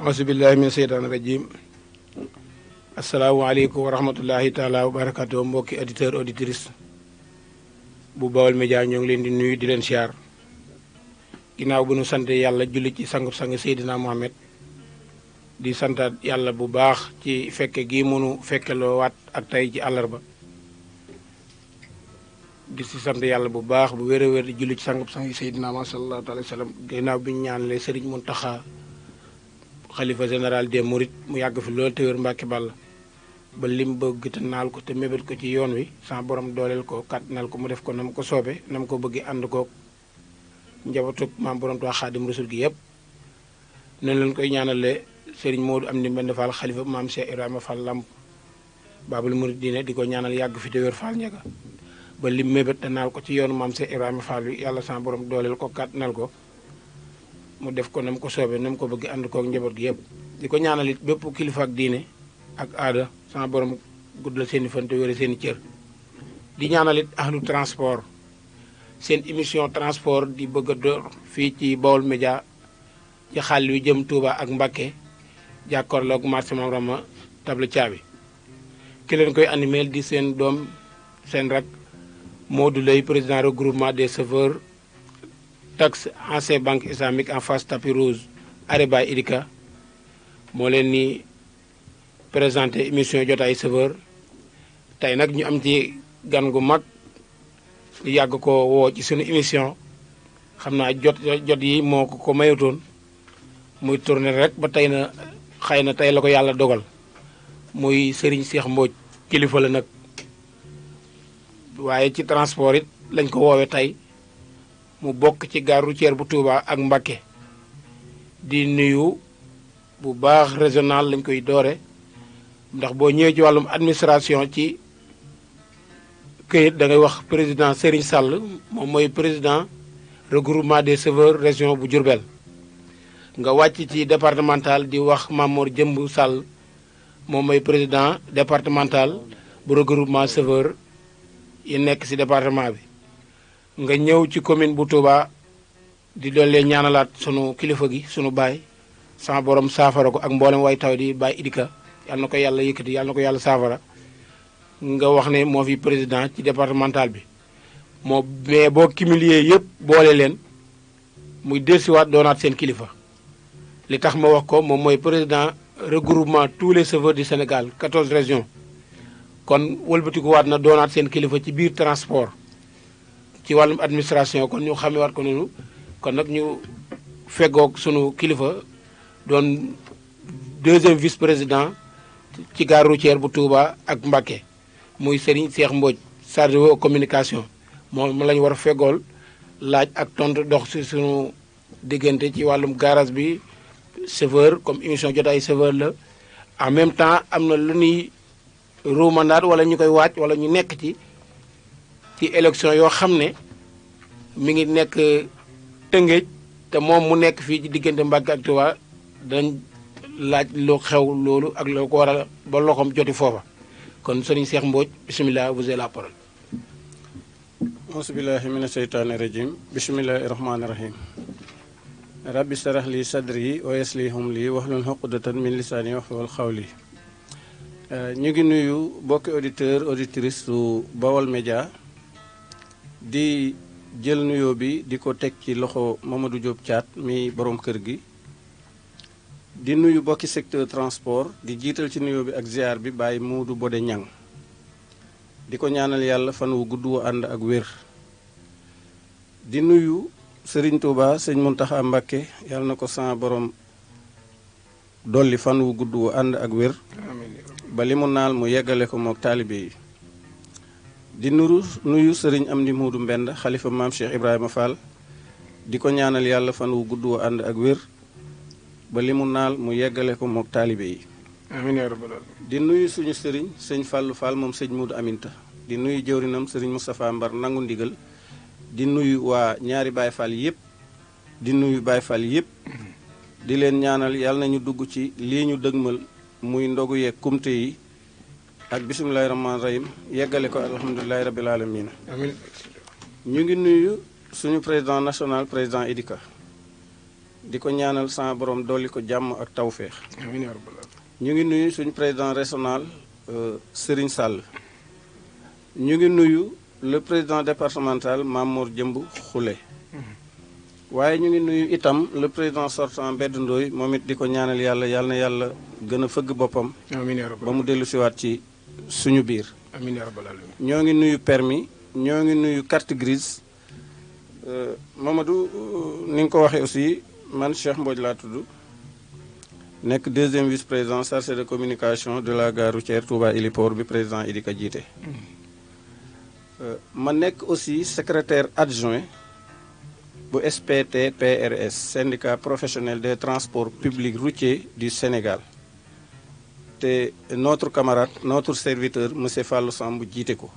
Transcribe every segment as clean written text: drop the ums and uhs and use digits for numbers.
auzubillahi min seytaani rajim asalaamaaleykum wa rahmatullahi taala wa barakatuh mbokki auditeur auditrice bu Baol Média ñoo ngi leen di nuyu di leen siyaar ginnaaw bu nu sant yàlla julli ci sang Seydina Mohamed di santaat yàlla bu baax ci fekke gi mënu fekkeloo waat ak tey ci àllarba di si sant yàlla bu baax bu wér a wér di julli ci sang Seydina Mohamed sallallahu alayhi wa sallam ginnaaw bi ñu ñaanalee Serigne Mountakha xalifa général des Mourides mu yàgg fi loolu te wér Mbàkke Bàlla ba lim bëgg te naal ko te mébét ko ci yoon wi sama borom dooleel ko kàttanal ko mu def ko na mu ko soobe na mu ko bëgg ànd koog njabootu maam borom Tuubaa Xaadim Rasul gi yëpp noonu leen koy ñaanale Serigne Modou Amdi Mbend Fall xalifa maam Cheikh Ibrahima Fall Lamp Baabul Muridiina di ko ñaanal yàgg fi te wér Fall ñega ba lim mébét te naal ko ci yoonu maam Cheikh Ibrahima Fall wi yàlla sama borom dooleel ko kàttanal ko mu def ko na mu ko soobee na mu ko bëgg ànd koog njaboot gi yëpp di ko ñaanal it bépp kilifa ak diine ak aada sama borom gudd la seen i fan te wér seen i cër di ñaanal it ahlu transport seen émission transport di bëgg a door fii ci Baol Média ci xàll wi jëm Touba ak Mbacké jàkkaarloog marché Mame Rama table caabi ki leen koy animé di seen doom seen rak Modou Lay président regroupement des chauffeurs taxe ancien banque islamique en face tapis rouge arrêt by Idika moo leen ni présenté émission jotaay chauffeur tey nag ñu am ci gan gu mag yàgg ko woo ci suñu émission xam naa jot yi moo ko mayutoon muy tourné rek ba tey na xëy na tey la ko yàlla dogal muy Serigne Cheikh Mbodj kilifa la nag waaye ci transport it lañ ko woowee tey mu bokk ci gare routière bu Touba ak Mbacké di nuyu bu baax régional lañ koy doore ndax boo ñëwee ci wàllum administration ci këyit da ngay wax président Serigne Sall moom mooy président regroupement des chauffeurs région bu Diourbel nga wàcc ci départemental di wax Mamour Jëmb Sall moom mooy président départemental bu regroupement chauffeur yi nekk ci département bi nga ñëw ci commune bu Touba di doole ñaanalaat sunu kilifa gi sunu baay sama borom saafara ko ak mboolem way taw di baay Idika yàlla na ko yàlla yëkkati yàlla na ko yàlla saafara nga wax ne moo fi président ci départemental bi moo mais boo cumulé yëpp boole leen muy dellusiwaat doonaat seen kilifa li tax ma wax ko moom mooy président regroupement tous les chauffeurs du Sénégal 14 régions kon wëlbatiku waat na doonaat seen kilifa ci biir transport ci wàllum administration kon ñu xamewaat ko noonu kon nag ñu feggoog sunu kilifa doon deuxième vice président ci gare routière bu Touba ak Mbacké muy Serigne Cheikh Mbodj chargé de communication moom la ñu war a feggool laaj ak tontu dox si sunu diggante ci wàllum garage bi chauffeur comme émission jotaay chauffeur la en même temps am na lu ñuy ruumandaat wala ñu koy waaj wala ñu nekk ci élection yoo xam ne mi ngi nekk Tëngéej te moom mu nekk fii ci diggante Mbacké ak Touba dañ laaj lu xew loolu ak loo ko waral ba loxoom joti foofa kon Serigne Cheikh Mbodj bisimilah vous avez la parole. auzubillahi mina sheytaani rajim bisimillahi rahmaani rahim rabbi sarax li sadri wa yassir li wahlul uqdatan min lisaani yafqahu qawli ñu ngi nuyu bokki auditeur auditrice su Baol Média di jël nuyoo bi di ko teg ci loxo Mamadou Diop Thiat mi borom kër gi di nuyu bokki secteur transport di jiital ci nuyoo bi ak ziar bi Baye Modou Bodé Niang di ko ñaanal yàlla fan wu gudd wu ànd ak wér di nuyu Serigne Touba sëñ Mountakha Mbacké yàlla na ko sama borom dolli fan wu gudd wu ànd ak wér ba li mu naal mu yeggale ko mook taalibe yi di nuyu Serigne Amdi Modou Mbend xalifa maam Cheikh Ibrahima Fall di ko ñaanal yàlla fan wu gudd wu ànd ak wér ba li mu naal mu yeggale ko mook taalibe yi amiin yaa rabbal aalamiin di nuyu suñu sëriñ sëñ Fallou Fall moom sëñ Modou Aminta di nuyu jëwrinam sëriñ Moustapha Mbar nangu ndigal di nuyu waa ñaari Baye Fall yëpp di nuyu Baye Fall yëpp di leen ñaanal yàlla nañu dugg ci lii ñu dëgmal muy ndogu yeeg kumte yi ak bisimilahi rahmaani rahim yeggale ko alhamdulilahi rabil alamin amiin ñu ngi nuyu suñu président national président Idika di ko ñaanal sama borom dolli ko jàmm ak tawféex. amiin yaa rabbal aalamiin. ñu ngi nuyu suñu président régional Serigne Sall. ñu ngi nuyu le président départemental Mamour Jëmb Xule. waaye ñu ngi nuyu itam le président sortant Mbedd Ndoy moom it di ko ñaanal yàlla yàlla na yàlla gën a fëgg boppam. amiin yaa rabbal ba mu dellu siwaat ci suñu biir. amiin yaa rabbal aalamiin. ñoo ngi nuyu permis ñoo ngi nuyu carte grise Mamadou ni nga ko waxee aussi man Cheikh Mbodj laa tudd nekk deuxième vice-président chargé de communication de la gare routière Touba Héliport bi président Idika jiite. ma nekk aussi secrétaire adjoint bu SPT-PRS syndicat professionnel des transports publics routiers du Sénégal te notre camarade notre serviteur monsieur Fallou Samb jiite ko.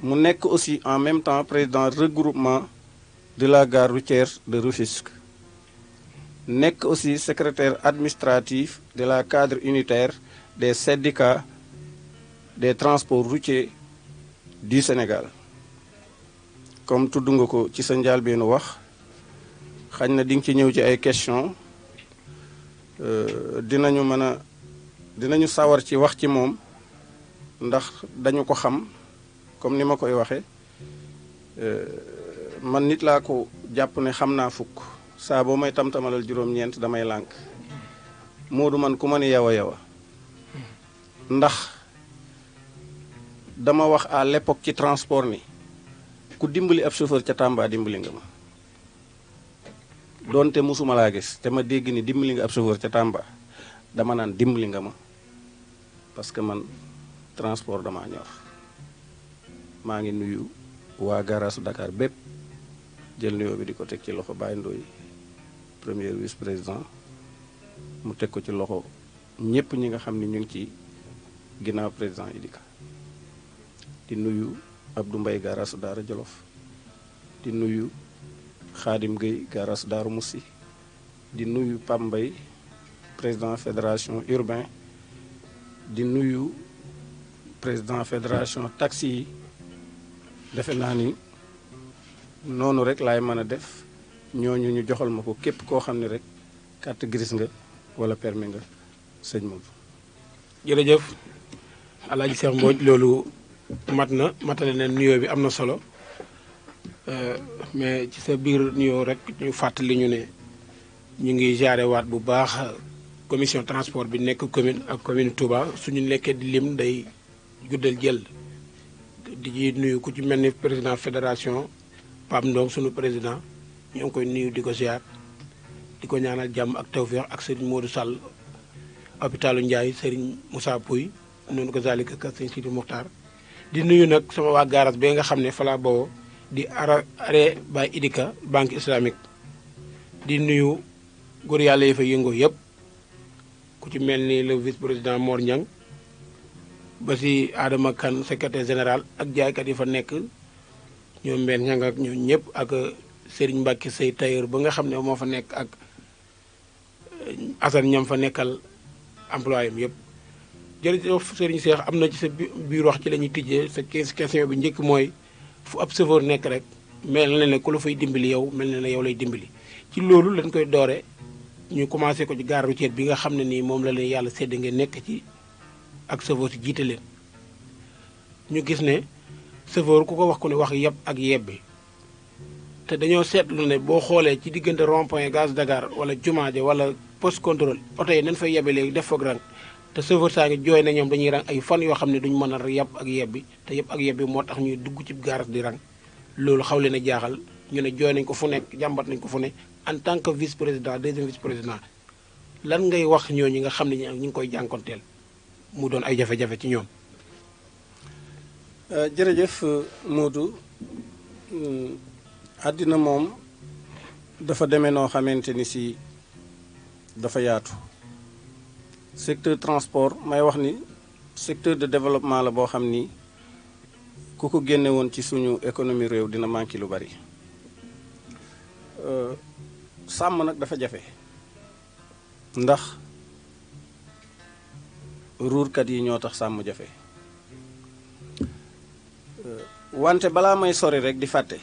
mu nekk aussi en même temps président regroupement de la gare routière de Rufisque nekk aussi secrétaire administratif de la cadre unitaire des syndicats des transports routiers du Sénégal. comme tudd nga ko ci sa njëlbéenu wax xañ na di nga ci ñëw ci ay questions dinañu sawar ci wax ci moom ndax dañu ko xam. comme ni ma koy waxee man nit laa ko jàpp ne xam naa fukk saa boo may tamtamalal juróom-ñeent damay lànk Moodu man ku ma ne yawa yawa ndax dama wax à l'époque ci transport ni ku dimbali ab chauffeur ca Tamba dimbali nga ma doonte mosuma laa gis te ma dégg ni dimbali nga ab chauffeur ca Tamba dama naan dimbali nga ma parce que man transport dama ñor. maa ngi nuyu waa garage Dakar bépp jël nuyoo bi di ko teg ci loxo Baye Ndoye premier vice président mu teg ko ci loxo ñëpp ñi nga xam ni ñu ngi ci ginnaaw président Idika di nuyu Abdou Mbaye garage Daara Jolof di nuyu Khadim Gueye garage Daaru Moussi di nuyu Pam Mbaye président fédération urbain di nuyu président fédération taxi yi. defe naa ni noonu rek laay mën a def ñooñu ñu joxal ma ko képp koo xam ne rek carte grise nga wala permis nga sëñ Modou. jërëjëf Alaaji Cheikh Mbodj loolu matale na nuyoo bi am na solo mais ci sa biir nuyoo rek ñu fàttali ñu ne ñu ngi jaare waat bu baax commission transport bi nekk commune ak commune Touba suñu nekkee di lim day guddal jël. di ji nuyu ku ci mel ni président fédération Pape Ndong sunu président ñoo ngi koy nuyu di ko ziar di ko ñaanal jàmm ak tawféex ak Serigne Modou Sall hôpitalu Ndiaye Serigne Moussa Pouy noonu ko zalika ka Serigne Sidi Mokhtar di nuyu nag sama waa garage bi nga xam ne fala boobu di arrêt by Idika banque islamique di nuyu góor yàlla yi fa yëngoo yëpp ku ci mel ni le vice président Mor Niang ba si Adama Kane secrétaire général ak jaaykat yi fa nekk ñoom benn ñang ak ñoom ñëpp ak Serigne Mbacke Sey tailleur ba nga xam ne moo fa nekk ak Assane ñam fa nekkal employé am yëpp. jërëjëf Serigne Cheikh am na ci sa biir wax ci la ñuy tijjee sa question bi njëkk mooy fu ab chauffeur nekk rek mel na ne ku la fay dimbali yow mel na ne yow lay dimbali ci loolu lañ koy doore ñu commencé ko ci gare routière bi nga xam ne nii moom la leen yàlla sédd ngeen nekk ci. ak chauffeur si jiite leen ñu gis ne chauffeur ku ko wax ku ne wax yeb ak yebbi te dañoo seetlu ne boo xoolee ci diggante rond-point gaz Dakar wala jumaaje wala poste contrôle oto yi nañ fay yebbe léegi def foog rang te chauffeur saa ngi jooy na ñoom dañuy rang ay fan yoo xam ne duñ mën a yeb ak yebbi te yeb ak yebbi moo tax ñuy dugg ci garage di rang loolu xaw leen a jaaxal ñu ne jooy nañ ko fu nekk jàmbat nañ ko fu ne en tant que vice président deuxième vice président lan ngay wax ñooñu nga xam ne ñu ngi koy jànkonteel mu doon ay jafe-jafe ci ñoom. jërëjëf Modou àddina moom dafa demee noo xamante ni si dafa yaatu secteur transport may wax ni secteur de développement la boo xam ni ku ko génne woon ci suñu économie réew dina manqué lu bari sàmm nag dafa jafe ndax ruurkat yi ñoo tax sàmm jafe wante balaa may sori rek di fàtte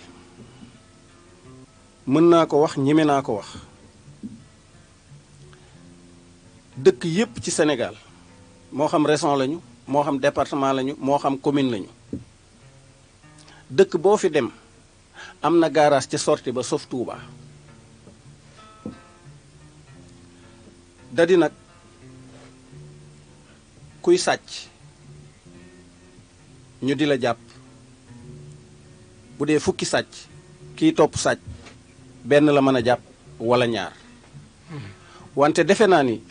mën naa ko wax ñeme naa ko wax dëkk yépp ci Sénégal moo xam région lañu moo xam département lañu moo xam commune lañu dëkk boo fi dem am na garage ci sortie ba sauf Touba dadi nag kuy sàcc ñu di la jàpp bu dee fukki sàcc kiy topp sàcc benn la mën a jàpp walla ñaar wante defe naa ni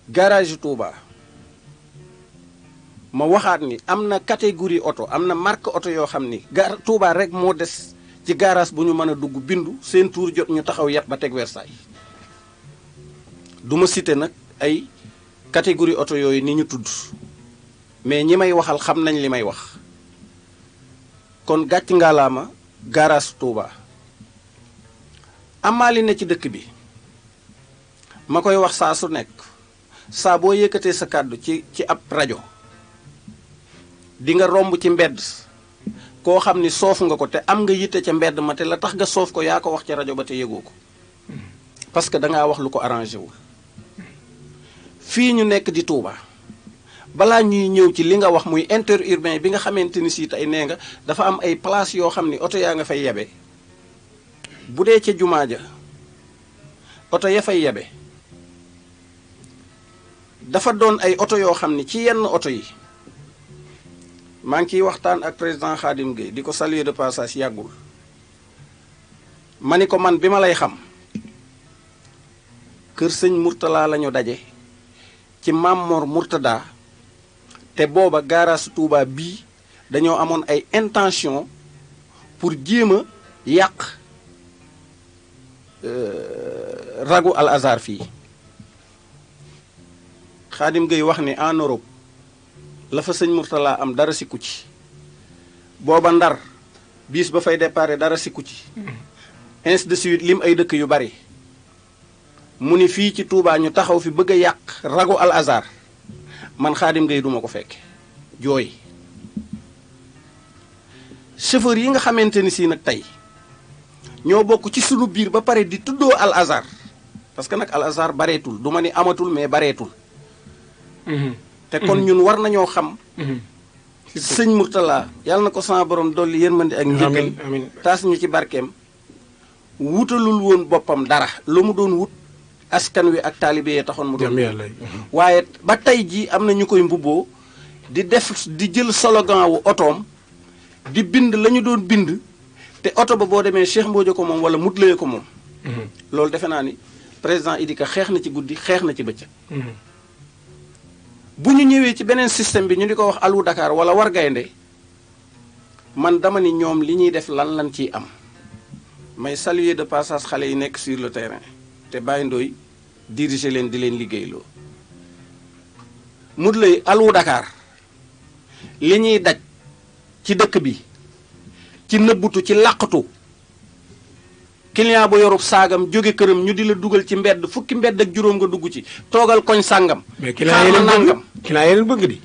garage Touba ma waxaat ni am na catégorie oto am na marque oto yoo xam ni Touba rek moo des ci garage bu ñu mën a dugg bindu seen tour jot ñu taxaw yat ba teg Versailles du ma citer nag ay catégorie oto yooyu ni ñu tudd mais ñi may waxal xam nañ li may wax kon gàcc ngaalaama garage Touba amaali ne ci dëkk bi ma koy wax saa su nekk saa boo yëkkatee sa kàddu ci ab rajo di nga romb ci mbedd koo xam ni soof nga ko te am nga yitte ca mbedd ma te la tax nga soof ko yaa ko wax ca rajo ba te yëgoo ko parce que dangaa wax lu ko arrangé wul fii ñu nekk di Touba balaa ñuy ñëw ci li nga wax muy interurbain bi nga xamante ni si tey nee nga dafa am ay place yoo xam ni oto yaa nga fay yebe bu dee ca jumaa ja oto ya fay yebe dafa doon ay oto yoo xam ni ci yenn oto yi maa ngi ciy waxtaan ak président Khadim Gueye di ko saluer de passage yàggul ma ni ko man bi ma lay xam kër sëñ Mourtala lañu daje ci Mamor Mourtada te booba garage Touba bii dañoo amoon ay intention pour jéem a yàq ragu Al Azhar fii Khadim Gueye wax ni en Europe la fa sëñ Mourtala am dara sikku ci booba Ndar bis ba fay déparé dara sikku ci ainsi de suite lim ay dëkk yu bari mu ni fii ci Touba ñu taxaw fi bëgg a yàq ragu Al Azhar man Khadim Gueye duma ko fekke jooy chauffeur yi nga xamante ni si nag tey ñoo bokk ci sunu biir ba pare di tuddoo Al Azhar parce que nag Al Azhar bareetul du ma ni amatul mais bareetul te kon ñun war nañoo xam sëñ Mourtala yàlla na ko sama borom dolli yërmande ak njëkkal taas ñu ci barkeem wutalul woon boppam dara lu mu doon wut askan wi ak taalibe yee taxoon mu doon waaye ba tey jii am na ñu koy mbubboo di def di jël slogan wu otoom di bind la ñu doon bind te oto ba boo demee Cheikh Mbodjo ko moom wala mutlaye ko moom loolu defe naa ni président Idika xeex na ci guddi xeex na ci bëccëg bu ñu ñëwee ci beneen système bi ñu di ko wax Alou Dakar wala War Gaynde man dama ni ñoom li ñuy def lan ciy am may saluer de passage xale yi nekk sur le terrain te Baye Ndoye diriger leen di leen liggéeyloo mut lay Alou Dakar li ñuy daj ci dëkk bi ci nëbbutu ci làqatu client bu yorub saagam jóge këram ñu di la dugal ci mbedd fukki mbedd ak juróom nga dugg ci toogal koñ sàngam mais client yeneen bëgg di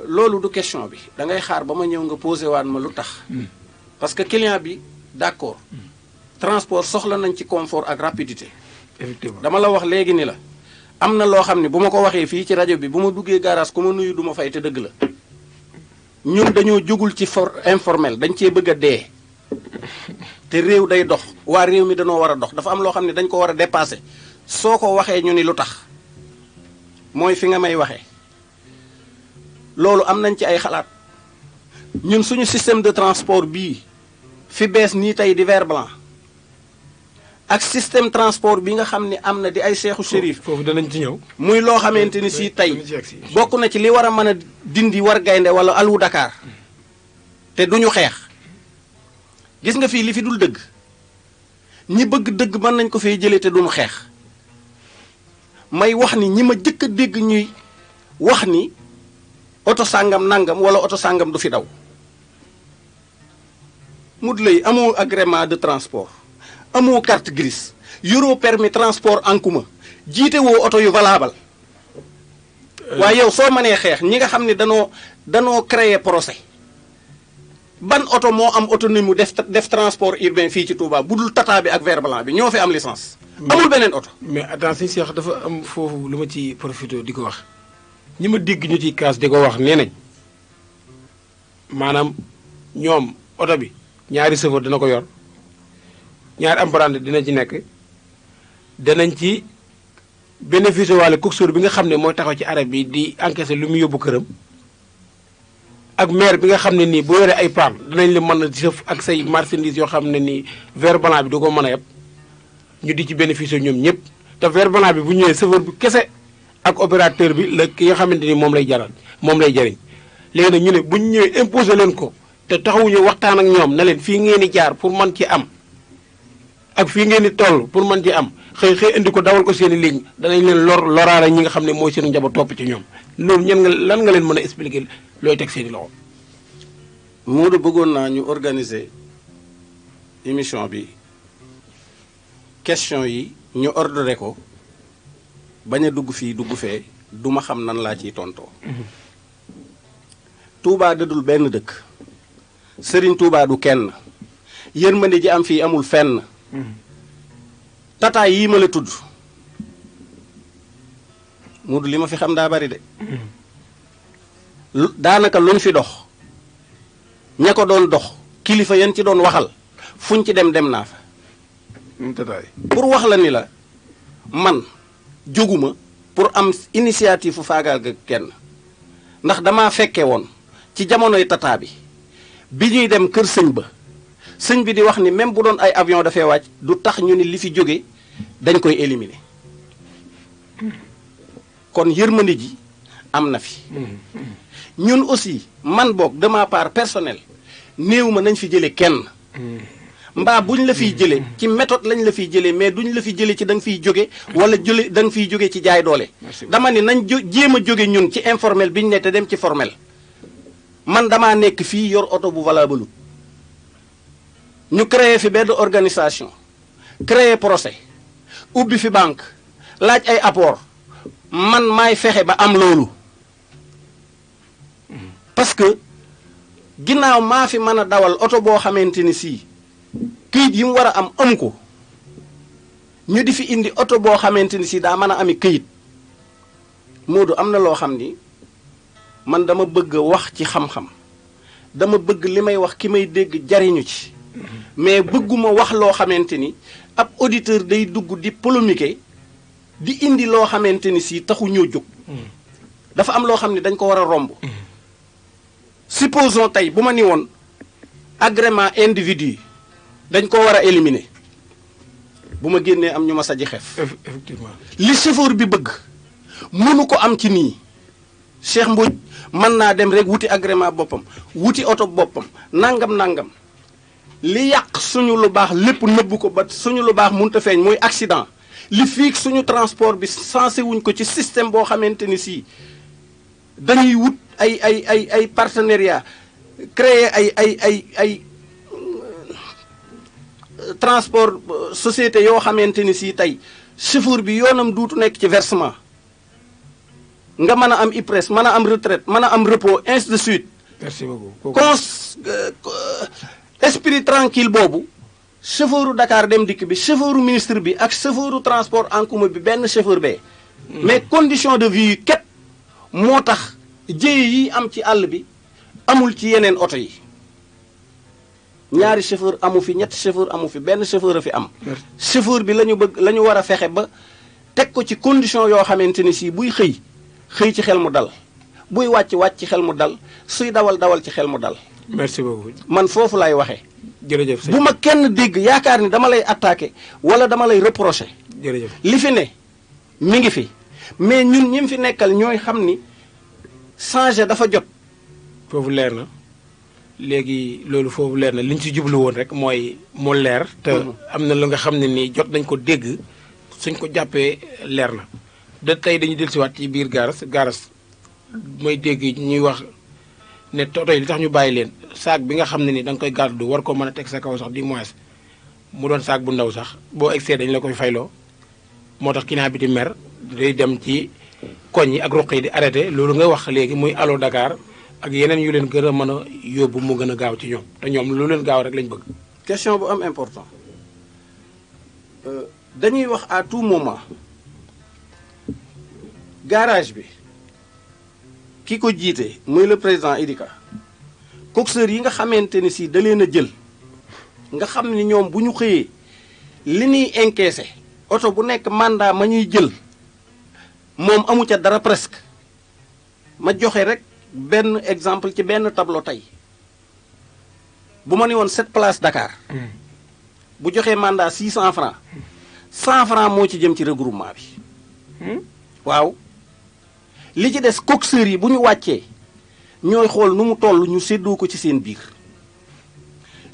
loolu du question bi da ngay xaar ba ma ñëw nga posé waan ma lu tax parce que client bi d'accord transport soxla nañ ci confort ak rapidité effectivement dama la wax léegi ni la am na loo xam ne bu ma ko waxee fii ci rajo bi bu ma duggee garage ku ma nuyu du ma fay te dëgg la ñun dañoo jógul ci informel dañ cee bëgg a dee te réew day dox waa réew mi dañoo war a dox dafa am loo xam ne dañ ko war a dépasser soo ko waxee ñu ni lu tax mooy fi nga may waxee loolu am nañ ci ay xalaat ñun suñu système de transport bii fi bees nii tey di vert blanc ak système transport bi nga xam ne am na di ay seexu shérif foofu danañ ci ñëw muy loo xamante ni si tey bokk na ci li war a mën a dindi War Gaynde wala Alou Dakar te duñu xeex gis nga fii li fi dul dëgg ñi bëgg dëgg mën nañ ko fay jëlee te duñu xeex may wax ni ñi ma jëkk a dégg ñuy wax ni oto sàngam nangam wala oto sàngam du fi daw mut lay amoo agrément de transport amoo carte grise yoroo permis transport en commun jiite woo oto yu valable waaye yow soo mënee xeex ñi nga xam ne danoo créer procès ban oto moo am autonomie def transport urbain fii ci Touba bu dul Tata bi ak vert blanc bi ñoo fi am licence. amul beneen oto. mais attention Cheikh dafa am foofu lu ma ci profité di ko wax ñi ma dégg ñu ciy kaas di ko wax nee nañ maanaam ñoom oto bi ñaari chauffeur dina ko yor ñaari apprenti dina ci nekk danañ ci bénéficier waale coxeur bi nga xam ne mooy taxaw ci arrêt bi di encaisser lu mu yóbbu këram ak maire bi nga xam ne nii bu yoree ay paan danañ la mën a sëf ak say marchandises yoo xam ne nii vert blanc bi du ko mën a yeb ñu di ci bénéficier ñoom ñëpp te vert blanc bi bu ñëwee chauffeur bi kese ak opérateur bi la ki nga xamante ni moom lay jaral moom lay jariñ léegi nag ñu ne bu ñu ñëwee imposé leen ko te taxawuñu waxtaan ak ñoom na leen fii ngeen di jaar pour mën ci am ak fii ngeen di toll pour mën ci am xëy indi ko dawal ko seen i ligne danañ leen loraale ñi nga xam ne mooy seen njaboot topp ci ñoom loolu ñen nga lan nga leen mën a expliquer looy teg seen i loxo. Modou bëggoon naa ñu organiser émission bi question yi ñu ordonné ko bañ a dugg fii dugg fee du ma xam nan laa ciy tontoo. Touba dadul benn dëkk Serigne Touba du kenn yërmande ji am fii amul fenn. Tata yii ma la tudd Modou li ma fi xam daa bari de. daanaka luñ fi dox ña ko doon dox kilifa yan ci doon waxal fuñ ci dem naa fa. pour wax la ni la man jóguma pour am initiative fu faagaal ga kenn ndax damaa fekke woon ci jamonoy Tata bi ñuy dem kër sëñ ba sëñ bi di wax ni même bu doon ay avion dafay wàcc du tax ñu ni li fi jóge dañ koy éliminer kon yërmande ji am na fi. ñun aussi man boog de ma part personnelle néew ma nañ fi jële kenn mbaa buñ la fiy jële ci méthode lañ la fiy jëlee mais duñ la fi jële ci da nga fiy jóge wala da nga fiy jóge ci jaay doole. dama ni nañ jéem a jóge ñun ci informel bi ñu ne te dem ci formel. man damaa nekk fii yor oto bu valable ñu créé fi benn organisation créé procès ubbi fi banque laaj ay apport man maay fexe ba am loolu parce que ginnaaw maa fi mën a dawal oto boo xamante ni sii këyit yi mu war a am ko ñu di fi indi oto boo xamante ni sii daa mën a ami këyit Modou am na loo xam ni man dama bëgg a wax ci xam-xam dama bëgg li may wax ki may dégg jariñu ci mais bëgguma wax loo xamante ni ab auditeur day dugg di polémiquer di indi loo xamante ni si taxu ñoo jóg dafa am loo xam ne dañ ko war a romb supposons tey bu ma ni woon agrément individu dañ ko war a éliminer bu ma génnee am ñu ma saji xef effectivement li chauffeur bi bëgg mënu ko am ci nii Cheikh Mbodj mën naa dem rek wuti agrément boppam wuti oto boppam nangam li yàq suñu lu baax lépp nëbbu ko ba suñu lu baax mënut a feeñ muy accident li fii suñu transport bi sensé wuñ ko ci système boo xamante ni sii dañuy wut ay partenariat créer ay transport société yoo xamante ni sii tey chauffeur bi yoonam duutu nekk ci versement nga mën a am IPRES mën a am retraite mën a am repos ainsi de suite. merci beaucoup. esprit tranquille boobu chauffeuru Dakar dem dikk bi chauffeuru ministre bi ak chauffeuru transport en commun bi benn chauffeur bee. mais condition de vie yi képp moo tax jéye yi am ci àll bi amul ci yeneen oto yi ñaari chauffeur amu fi ñetti chauffeur amu fi benn chauffeur a fi am. chauffeur bi la ñu bëgg la ñu war a fexe ba teg ko ci condition yoo xamante ni si buy xëy ci xel mu dal buy wàcc ci xel mu dal suy dawal ci xel mu dal. merci beaucoup. man foofu lay waxee. jërëjëf bu ma kenn dégg yaakaar ni dama lay attaqué wala dama lay reproché. jërëjëf li fi ne mi ngi fi mais ñun ñi fi nekkal ñooy xam ni changé dafa jot. foofu leer na léegi loolu foofu leer na li ñu ci jublu woon rek mooy mu leer. te am na lu nga xam ne nii jot nañ ko dégg suñ ko jàppee leer na. de tey dañuy dellusiwaat ci biir gaaras mooy dégg ñuy wax. ne oto yi li tax ñu bàyyi leen saak bi nga xam ne ni da nga koy gàddu war ko mën a teg sa kaw sax du moins mu doon saak bu ndaw sax boo egsee dañ la koy fayloo moo tax client bi di mer day dem ci koñ yi ak ruq yi di arrêté loolu nga wax léegi muy Allo Dakar ak yeneen yu leen gën a mën a yóbbu mu gën a gaaw ci ñoom te ñoom lu leen gaaw rek lañ bëgg. question bu am important dañuy wax à tout moment garage bi ki ko jiite muy le président Idika coxeur yi nga xamante ni si da leen a jël nga xam ni ñoom bu ñu xëyee li ñuy encaissé oto bu nekk mandat ma ñuy jël moom amu ca dara presque ma joxe rek benn exemple ci benn tableau tey bu ma ne woon 7 places Dakar bu joxee mandat 600 francs 100 francs moo ci jëm ci regroupement bi waaw li ci des coxeur yi bu ñu wàccee ñooy xool nu mu toll ñu séddoo ko ci seen biir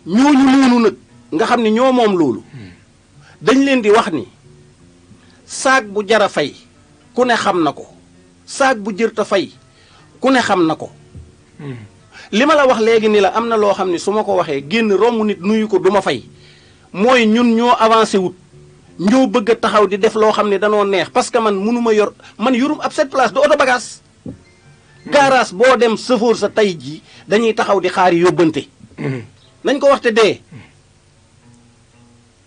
ñooñu noonu nag nga xam ne ñoo moom loolu dañ leen di wax ni saag bu jara fay ku ne xam na ko saag bu jërta fay ku ne xam na ko li ma la wax léegi ni la am na loo xam ne su ma ko waxee génn romb nit nuyu ko du ma fay mooy ñun ñoo avancé wut ñoo bëgg a taxaw di def loo xam ne danoo neex parce que man mënuma yor man yorum ab 7 place du oto bagage garage boo dem sëfoor sa tey jii dañuy taxaw di xaari yóbbante nañ ko waxte dee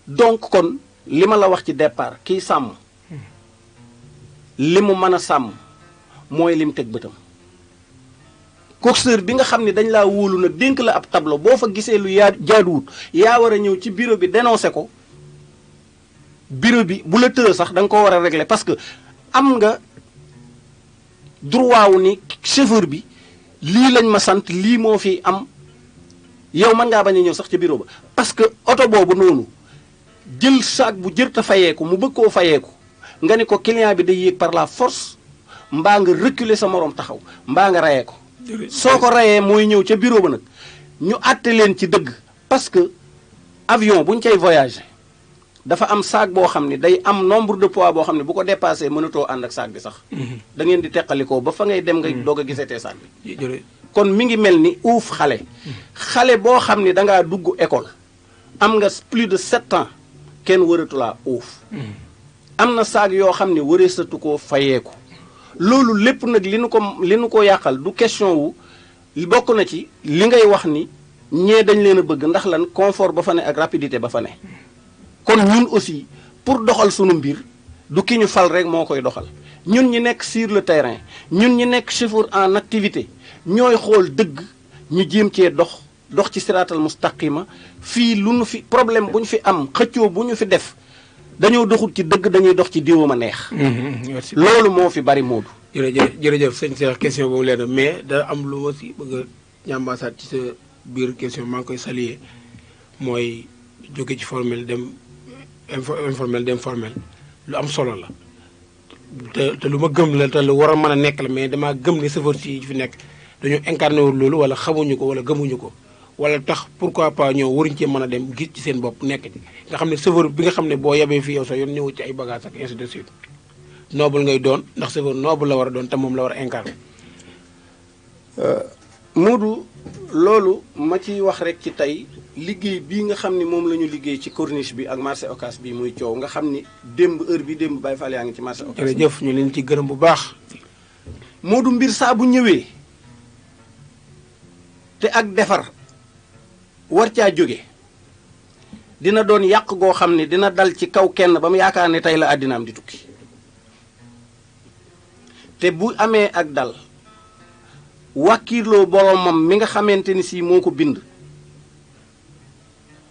donc kon li ma la wax ci départ kii sàmm li mu mën a sàmm mooy lim teg bëtam coxeur bi nga xam ne dañ laa wóolu nag dénk la ab tableau boo fa gisee lu jaaduwut yaa war a ñëw ci bureau bi dénoncé ko bureau bi bu la tëë sax da nga ko war a régler parce que am nga droit wu ni chauffeur bi lii lañ ma sant lii moo fi am yow mën ngaa bañ a ñëw sax ci bureau ba parce que oto boobu noonu jël saak bu jërta fayeeku mu bëgg koo fayeeku nga ni ko client bi day yéeg par la force mbaa nga reculer sa moroom taxaw mbaa nga rayee ko soo ko rayee mooy ñëw ca bureau ba nag ñu àtte leen ci dëgg parce que avion bu ñu cay voyager dafa am saak boo xam ne day am nombre de poids boo xam ne bu ko dépassé mënatoo ànd ak saak bi sax da ngeen di teqalikoo ba fa ngay dem nga doog a gisatee saak bi kon mi ngi mel ni uuf xale boo xam ne dangaa dugg école am nga plus de 7 ans kenn wëratulaa uuf am na saak yoo xam ne wëreesatu koo fayeeku loolu lépp nag li nu ko yàqal du question wu bokk na ci li ngay wax ni ñee dañ leen a bëgg ndax lan confort ba fa ne ak rapidité ba fa ne kon ñun aussi pour doxal sunu mbir du ki ñu fal rek moo koy doxal ñun ñi nekk sur le terrain ñun ñi nekk chauffeur en activité ñooy xool dëgg ñu jéem cee dox ci siraatal mustaqima fii lu nu fi problème bu ñu fi am xëccoo bu ñu fi def dañoo doxul ci dëgg dañuy dox ci diwuma neex. merci loolu moo fi bari Modou. jërëjëf sëñ Cheikh question boobu leer na mais da am lu ma si bëgg a ñambaasaat ci sa biir question maa ngi koy saluer mooy jóge ci formel dem informel dem formel lu am solo la te lu ma gëm la te lu war a mën a nekk la mais damaa gëm ni chauffeur si fi nekk dañoo incarné wul loolu wala xamuñu ko wala gëmuñu ko wala tax pourquoi pas ñëw waruñu cee mën a dem gis ci seen bopp nekk ci nga xam ne chauffeur bi nga xam ne boo yebee fii yow sax yoon ñëw ci ay bagages ak ainsi de suite noble ngay doon ndax chauffeur noble la war a doon te moom la war a incarné. Modou loolu ma ciy wax rek ci tey liggéey bii nga xam ni moom la ñu liggéey ci corniche bi ak marché Ocass bi muy coow nga xam ni démb heure bi démb Baye Fall yaa ngi ci marché Ocass. jërëjëf ñu leen ci gërëm bu baax. Modou mbir saa bu ñëwee te ak defar war caa jóge dina doon yàq goo xam ne dina dal ci kaw kenn ba mu yaakaar ne tey la àddinaam di tukki te bu amee ak dal wàkkiirloo boromam mi nga xamante ni si moo ko bind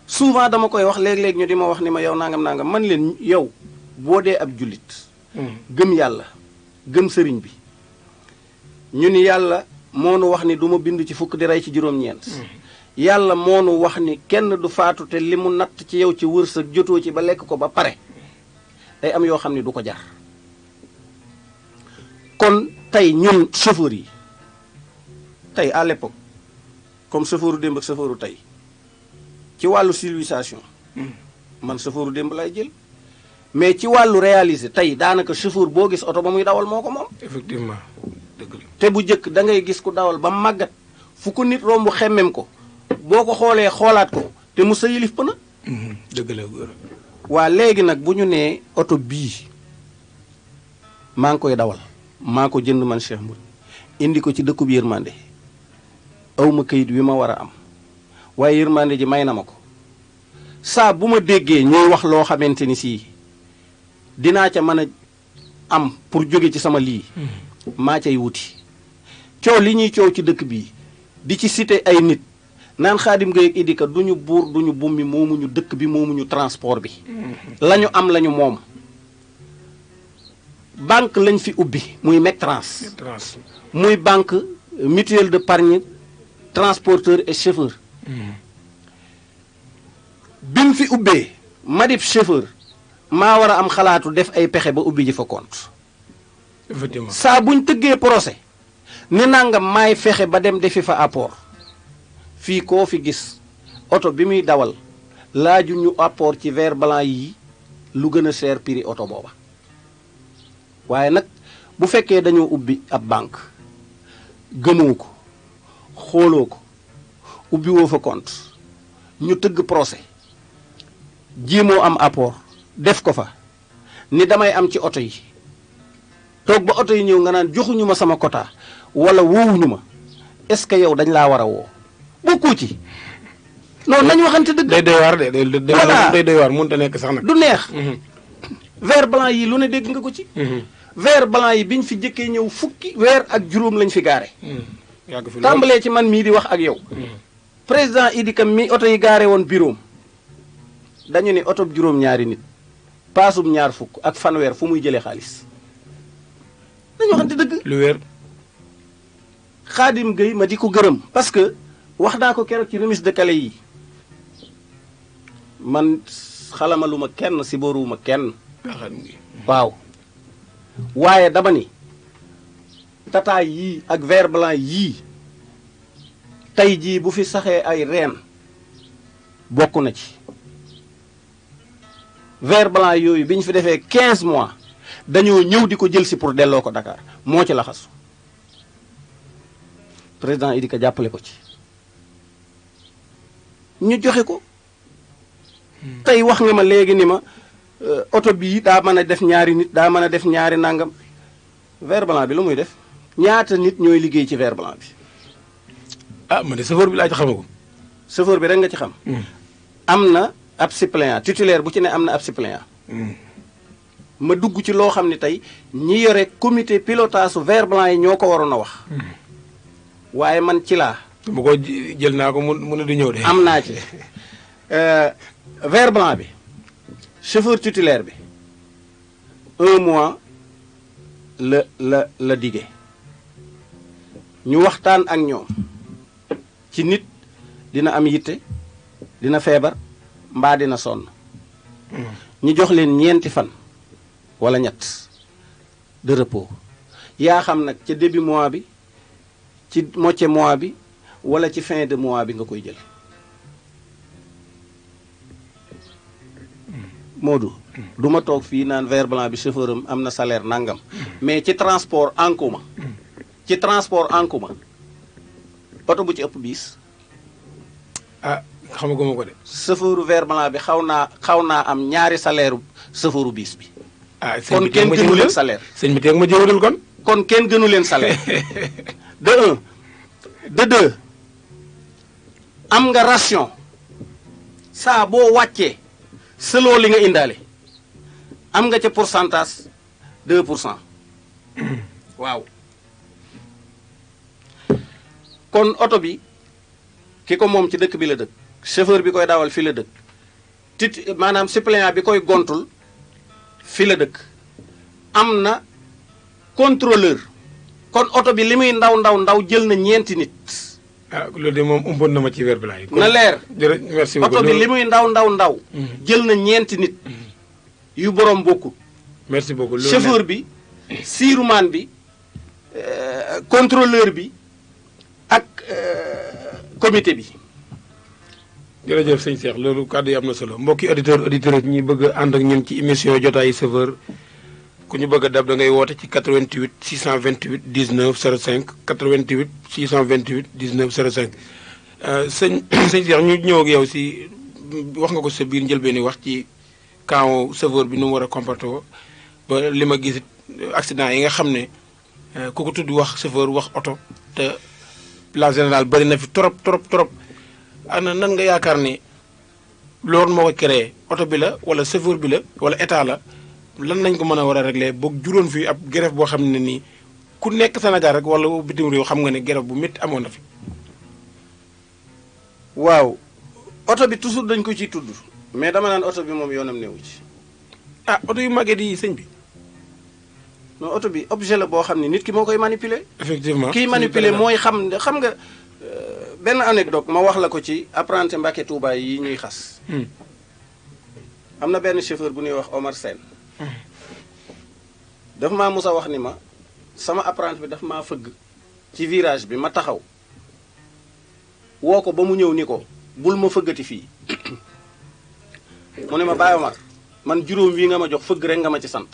souvent dama koy wax léeg-léeg ñu di ma wax ni ma yow nangam man leen yow boo dee ab jullit gëm yàlla gëm sëriñ bi ñu ni yàlla moo nu wax ni du ma bind ci fukk di rey ci juróom-ñeent yàlla moo nu wax ni kenn du faatu te li mu natt ci yow ci wërsëg jotoo ci ba lekk ko ba pare day am yoo xam ne du ko jar kon tey ñun chauffeur yi tey à l'époque comme chauffeuru démb ak chauffeuru tey ci wàllu civilisation man chauffeuru démb lay jël mais ci wàllu réalisé tey daanaka chauffeur boo gis oto ba muy dawal moo ko moom. effectivement dëgg la. te bu njëkk da ngay gis ku dawal ba màggat fu ko nit romb xemmem ko boo ko xoolee xoolaat ko te mu sa yilif pëna. dëgg la góor. waa léegi nag bu ñu nee oto bii maa ngi koy dawal maa ko jënd man Cheikh Mouride indi ko ci dëkkub yërmande awma kayit wi ma war a am waaye yërmande ji may na ma ko saa bu ma déggee ñuy wax loo xamante ni sii dinaa ca mën a am pour jóge ci sama lii maa cay wuti coow li ñuy coow ci dëkk bii di ci cité ay nit naan Khadim Gueye ak Idi Ka duñu buur duñu bummi moomuñu dëkk bi moomuñu transport bi lañu am lañu moom banque lañ fi ubbi muy Mectrans muy banque mutuelle d'épargne transporteur et chauffeur bi mu fi ubbee ma def chauffeur maa war a am xalaatu def ay pexe ba ubbi ji fa compte effectivement saa buñ tëggee procès ni nangam maay fexe ba dem defi fa apport fii koo fi gis oto bi muy dawal laaju ñu apport ci vert blanc yi lu gën a cher prix oto booba waaye nag bu fekkee dañoo ubbi ab banque gëmoo ko xooloo ko ubbi woo fa compte ñu tëgg procès jéemoo am apport def ko fa ni damay am ci oto yi toog ba oto yi ñëw nga naan joxuñu ma sama quota wala woowuñu ma est-ce que yow dañ laa war a woo bokkoo ci non nañ waxante dëgg. day doy waar de day doy waar mënut a nekk sax nag. du neex. vert blanc yi lu ne dégg nga ko ci. vert blanc yi biñ fi jëkkee ñëw fukki weer ak juróom lañ fi gaare. yàgg fi tàmbalee ci man mii di wax ak yow. président Idi Ka mi oto yi gaare woon bureau dañu ne oto juróom-ñaari nit paasum ñaar fukk ak fanweer fu muy jëlee xaalis nañu waxante dëgg. lu wér. Khadim Gueye ma di ko gërëm parce que wax naa ko keroog ci remise de clé yi man xalamaluma kenn si boruwuma kenn. waaw waaye dama ni tata yii ak vert blanc yii tey jii bu fi saxee ay reen bokk na ci vert blanc yooyu bi ñu fi defee 15 mois dañoo ñëw di ko jël si pour delloo ko Dakar moo ci laxasu président Idi Ka jàppale ko ci ñu joxe ko tey wax nga ma léegi ni ma oto bii daa mën a def ñaari nit daa mën a def ñaari nangam vert blanc bi lu muy def ñaata nit ñooy liggéey ci vert blanc bi. ah man de chauffeur bi laa ci xamagum. chauffeur bi rek nga ci xam. am na ab suppléant titulaire bu ci ne am na ab suppléant. ma dugg ci loo xam ne tey ñi yore comité pilotage su vert blanc yi ñoo ko waroon a wax. waaye man ci laa. bu ko jël naa ko mu ne du ñëw de. am naa ci vert blanc bi chauffeur titulaire bi 1 mois la dige ñu waxtaan ak ñoom ci nit dina am yitte dina feebar mbaa dina sonn ñu jox leen ñeenti fan wala ñett de repos yaa xam nag ca début mois bi ci moitié mois bi wala ci fin de mois bi nga koy jël Modou du ma toog fii naan vert blanc bi chauffeur am na salaire nangam mais ci transport en commun oto bu ci ëpp biis ah xamaguma ko de. chauffeuru vert blanc bi xaw naa am ñaari salaire chauffeuru biis bi. ah kon kenn gënu leen salaire. sëñ bi teg ma jëwadul kon. kon kenn gënu leen salaire. de un de deux am nga ration saa boo wàccee selon li nga indaale am nga ca pourcentage 2%. waaw kon oto bi ki ko moom ci dëkk bi la dëkk chauffeur bi koy dawal fi la dëkk maanaam suppléant bi koy gontul fi la dëkk am na contrôleur kon oto bi li muy ndaw jël na ñeenti nit. ah loolu de moom umpoon na ma ci vert blanc yi. na leer merci beaucoup oto bi li muy ndaw jël na ñeenti nit. yu borom bokkul. merci beaucoup chauffeur bi siirumaan bi contrôleur bi ak comité bi. jërëjëf sëñ Cheikh loolu kàddu yi am na solo mbokki auditeur ñi bëgg a ànd ak ñun ci émission jotaayu chauffeur ku ñu bëgg a dab da ngay woote ci 88 628 19 05 88 628 19 05 sëñ Cheikh ñu ñëw ak yow si wax nga ko sa biir njëlbeen wax ci camp chauffeur bi nu mu war a comporté woo ba li ma gis accident yi nga xam ne ku ko tudd wax chauffeur wax oto te place générale bari na fi trop trop trop ana nan nga yaakaar ni loolu moo ko créé oto bi la wala chauffeur bi la wala état la lan nañ ko mën a war a régler boog juróon fii ab grève boo xam ne nii ku nekk Sénégal rek wala bitim réew xam nga ne grève bu métti amoon na fi. waaw oto bi toujours dañ ko ciy tudd mais dama naan oto bi moom yoonam newu ci. ah oto yu màggee di sëñ bi. non oto bi objet la boo xam ne nit ki moo koy manipuler. effectivement kiy manipuler mooy xam nga benn anecdote ma wax la ko ci apprenti Mbàkke Tuuba yi ñuy xas. am na benn chauffeur bu ñuy wax Omar Sène. dafa maa mus a wax ni ma sama apprenti bi dafa maa fëgg ci virage bi ma taxaw woo ko ba mu ñëw ni ko bul ma fëggati fii mu ne ma Baye Omar man juróom wi nga ma jox fëgg rek nga ma ci sant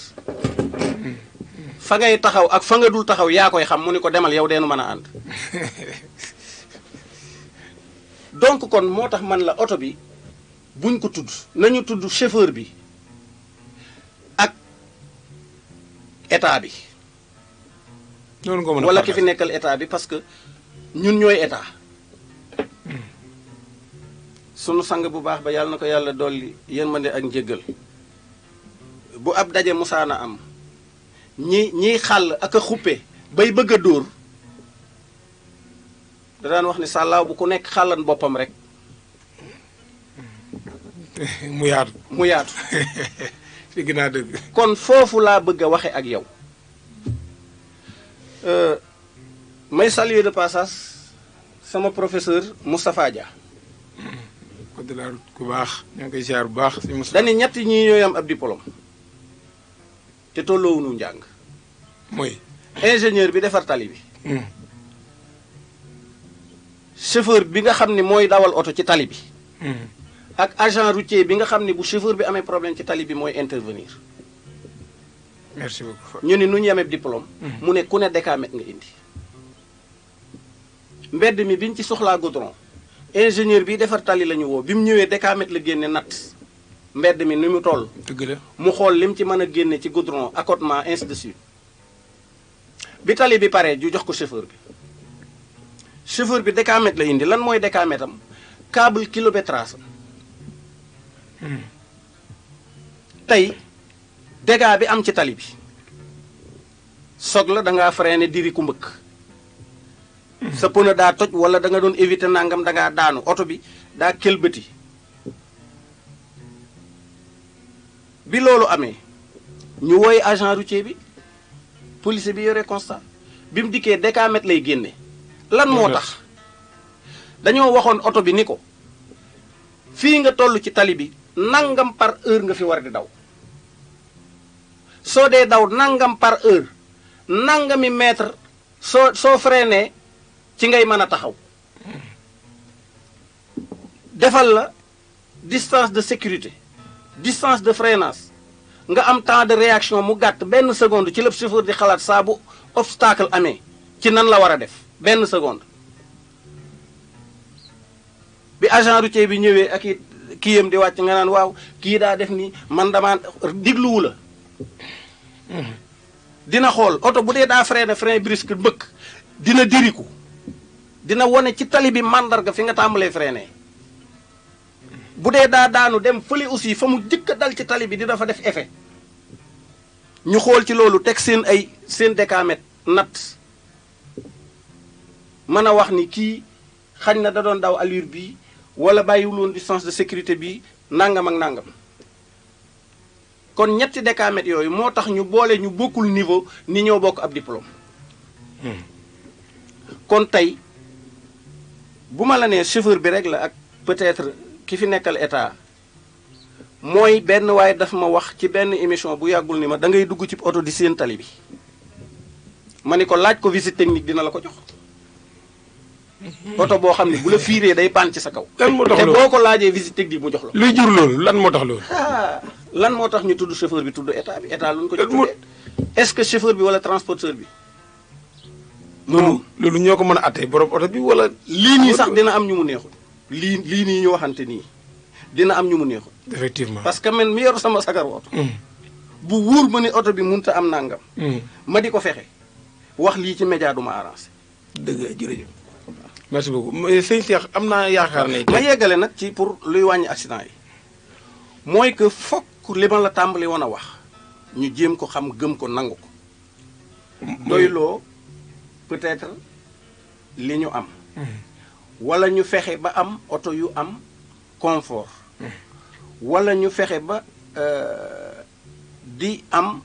fa ngay taxaw ak fa nga dul taxaw yaa koy xam mu ni ko demal yow deenu mën a ànd donc kon moo tax man la oto bi buñ ko tudd nañu tudd chauffeur bi ak état bi noonu nga mën a wala ki fi nekkal état bi parce que ñun ñooy état sunu sang bu baax ba yàlla na ko yàlla dolli yërmande ak njéggal bu ab daje musaana am ñiy xàll ak a xuppe bay bëgg a dóor da daan wax ni sàllaaw bu ku nekk xàllan boppam rek mu yaatu mu yaatu fi gën a dëgg kon foofu laa bëgg a waxe ak yow may saluer de passage sama professeur Moustapha Dia ko de la route ku baax ñoo ngi koy ziar bu baax si Moustapha dañu ñett ñi ñooy am ab diplôme te tolloowunu njàng mooy ingénieur bi defar tali bi chauffeur bi nga xam ne mooy dawal oto ci tali bi ak agent routier bi nga xam ne bu chauffeur bi amee problème ci tali bi mooy intervenir merci beaucoup ñu ni nu ñu yemee diplôme mu ne ku ne décamètre nga indi mbedd mi biñ ci soxlaa goudron ingénieur bi defar tali la ñu woo bi mu ñëwee décamètre la génne natt mbedd mi ni mu toll dëgg la mu xool lim ci mën a génne ci goudron accotement ainsi de suite bi tali bi paree ju jox ko chauffeur bi décamètre la indi lan mooy décamètre am câble kilométrage tey dégâts bi am ci tali bi soog la da ngaa freiné diri ku mbëkk sa pneu daa toj wala da nga doon éviter nangam da ngaa daanu oto bi daa këlbëti bi loolu amee ñu wooy agent routier bi police bi yore constat bi mu dikkee décamètre lay génne lan moo tax dañoo waxoon oto bi ni ko fii nga toll ci tali bi nangam par heure nga fi war di daw soo dee daw nangam par heure nangami mètre soo freiné ci ngay mën a taxaw defal la distance de sécurité distance de freinage nga am temps de réaction mu gàtt benn seconde ci lépp chauffeur di xalaat saa bu obstacle amee ci nan la war a def benn seconde bi agent routier bi ñëwee ak it kiyam di wàcc nga naan waaw kii daa def nii man damaa digluwu la dina xool oto bu dee daa freiné frein brusque mbëkk dina diriku dina wone ci tali bi màndarga fi nga tàmbalee freiné bu dee daa daanu dem fële aussi fa mu jëkk a dal ci tali bi dina fa def effet ñu xool ci loolu teg seen décamètre natt mën a wax ni kii xañ na da doon daw allure bii wala bàyyiwuloon distance de sécurité bii nangam ak nangam kon ñetti décamètres yooyu moo tax ñu boole ñu bokkul niveau ni ñoo bokk ab diplôme kon tey bu ma la nee chauffeur bi rek la ak peut-être ki fi nekkal état mooy benn waaye daf ma wax ci benn émission bu yàggul ni ma da ngay dugg ci oto di seen tali bi ma ni ko laaj ko visite technique dina la ko jox oto boo xam ne bu la fiiree day paan ci sa kaw. lan moo tax te loolu boo ko laajee visite technique mu jox la. luy jur loolu lan moo tax loolu. lan moo tax ñu tudd chauffeur bi tudd état bi état lu ñu ko ci tuddee est-ce que chauffeur bi wala transporteur bi. loolu ñoo ko mën a àttee borom oto bi wala. lii nii sax dina am ñu mu neexul. lii nii ñu waxante nii dina am ñu mu neexul. effectivement parce que man mi yor sama sagar oto. bu wóor ma ni oto bi mënut a am nangam. ma di ko fexe wax lii ci média du ma arrangé. dëgg la jërëjëf. merci beaucoup sëñ Cheikh am naa yaakaar ne. ma yeggale nag ci pour luy wàññi accident yi mooy que fokk li ma la tàmbali woon a wax ñu jéem ko xam gëm ko nangu ko doyloo peut-être li ñu am wala ñu fexe ba am oto yu am confort wala ñu fexe ba di am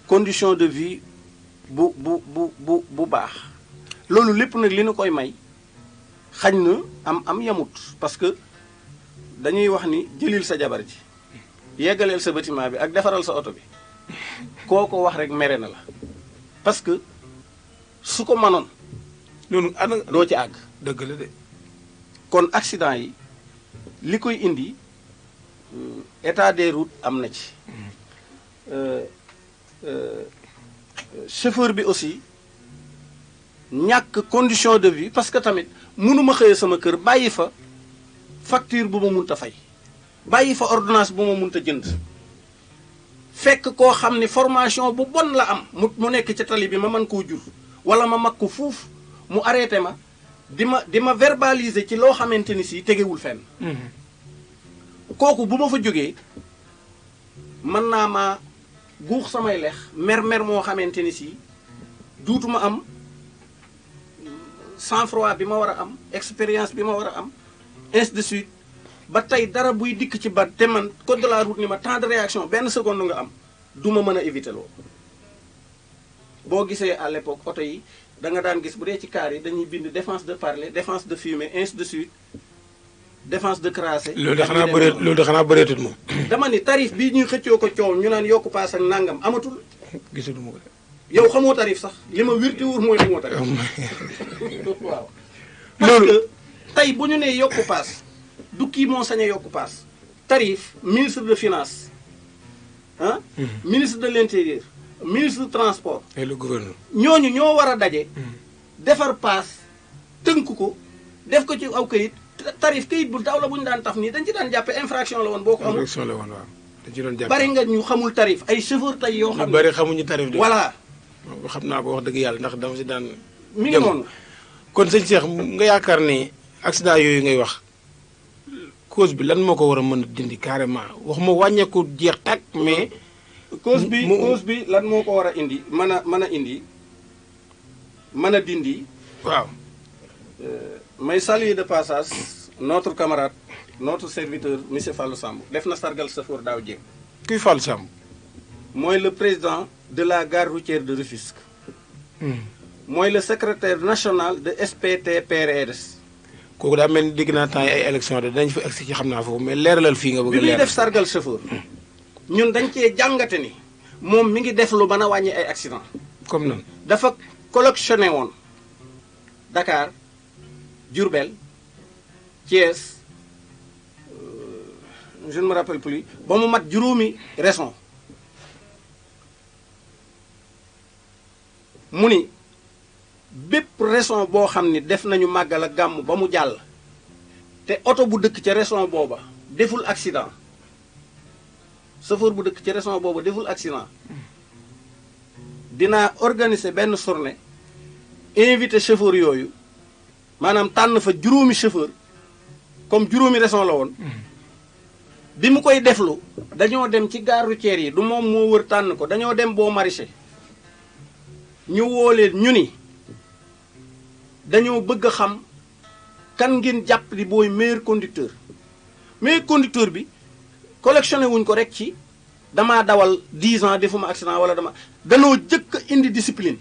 condition de vie bu baax loolu lépp nag li ñu koy may xañ na am yamut parce que dañuy wax ni jëlil sa jabar ji yeggaleel sa bâtiment bi ak defaral sa oto bi koo ko wax rek mere na la parce que su ko manoon loolu ana doo ci àgg dëgg la de kon accident yi li koy indi état des routes am na ci chauffeur bi aussi ñàkk condition de vie parce que tamit mënuma xëye sama kër bàyyi fa facture bu ma munta fay bàyyi fa ordonnance bu ma munta jënd fekk koo xam ne formation bu bon la am mu nekk ci tali bi ma mën koo jur wala ma mag ko fuuf mu arrêté ma di ma verbaliser ci loo xamante ni si tegewul fenn kooku bu ma fa jógee mën naa ma guux samay lex mer moo xamante ni si duutuma am sang-froid bi ma war a am expérience bi ma war a am ainsi de suite ba tey dara buy dikk ci ba te man code de la route ni ma temps de réaction benn seconde nga am du ma mën a éviter loolu boo gisee à l'époque oto yi da nga daan gis bu dee ci car yi dañuy bind défense de parler défense de fumer ainsi de suite défense de crasser. loolu de xanaa bëreetut moom. dama ni tarif bii ñuy xëccoo ko coow ñu naan yokku paas ak nangam amatul. gisatuma ko de. yow xamoo tarif sax li ma wirti wóor mooy xamoo tarif. waaw. parce que tey bu ñu nee yokku paas du kii moo sañ a yokku paas. tarif ministre de finance ah. ministre de l'intérieur. ministre du transport. et le gouverneur. ñooñu ñoo war a daje. defar paas tënk ko def ko ci aw kayit tarif kayit bu daw la bu ñu daan taf nii dañ ci daan jàppe infraction la woon boo ko amul. infraction la woon waaw dañ ci doon jàppe. bari nga ñu xamul tarif ay chauffeur tey yoo xam ne bari xamuñu tarif de. voilà. xam naa ko wax dëgg yàlla ndax dama si daan. mi ngi noonu. kon sëñ Cheikh nga yaakaar ni accident yooyu ngay wax cause bi lan moo ko war a mën a dindi carrément waxuma wàññeeku jeex tàkk mais. cause bi lan moo ko war a indi mën a dindi. waaw. may saluer de passage notre camarade notre serviteur monsieur Fallou Samb def na sargal chauffeur daaw jéeg. kuy Fallou Samb. mooy le président de la gare routière de Rufisque. mooy le secrétaire national de SPT-PRS. kooku daa mel ni dégg naa temps yi ay élection de dinañ fa egsi ci xam naa foofu mais leeralal fii nga bëgg a leeral. bi muy def sargal chauffeur. ñun dañ cee jàngate ni moom mi ngi def lu mën a wàññi ay accident comme noonu. dafa collectionné woon Dakar Diourbel Thiès je ne me rappelle plus ba mu mat juróomi raison mu ni bépp raison boo xam ni def nañu màggal ak gàmm ba mu jàll te oto bu dëkk ca raison booba deful accident chauffeur bu dëkk ci région boobu deful accident dinaa organiser benn journée invité chauffeur yooyu maanaam tànn fa juróomi chauffeur comme juróomi région la woon bi mu koy deflu dañoo dem ci gare routière yi du moom moo wër tànn ko dañoo dem boo maraîcher ñu woo leen ñu ni dañoo bëgg a xam kan ngeen jàpp di booy meilleur conducteur bi collectionné wuñ ko rek ci damaa dawal 10 ans defuma accident wala danoo jëkk a indi discipline.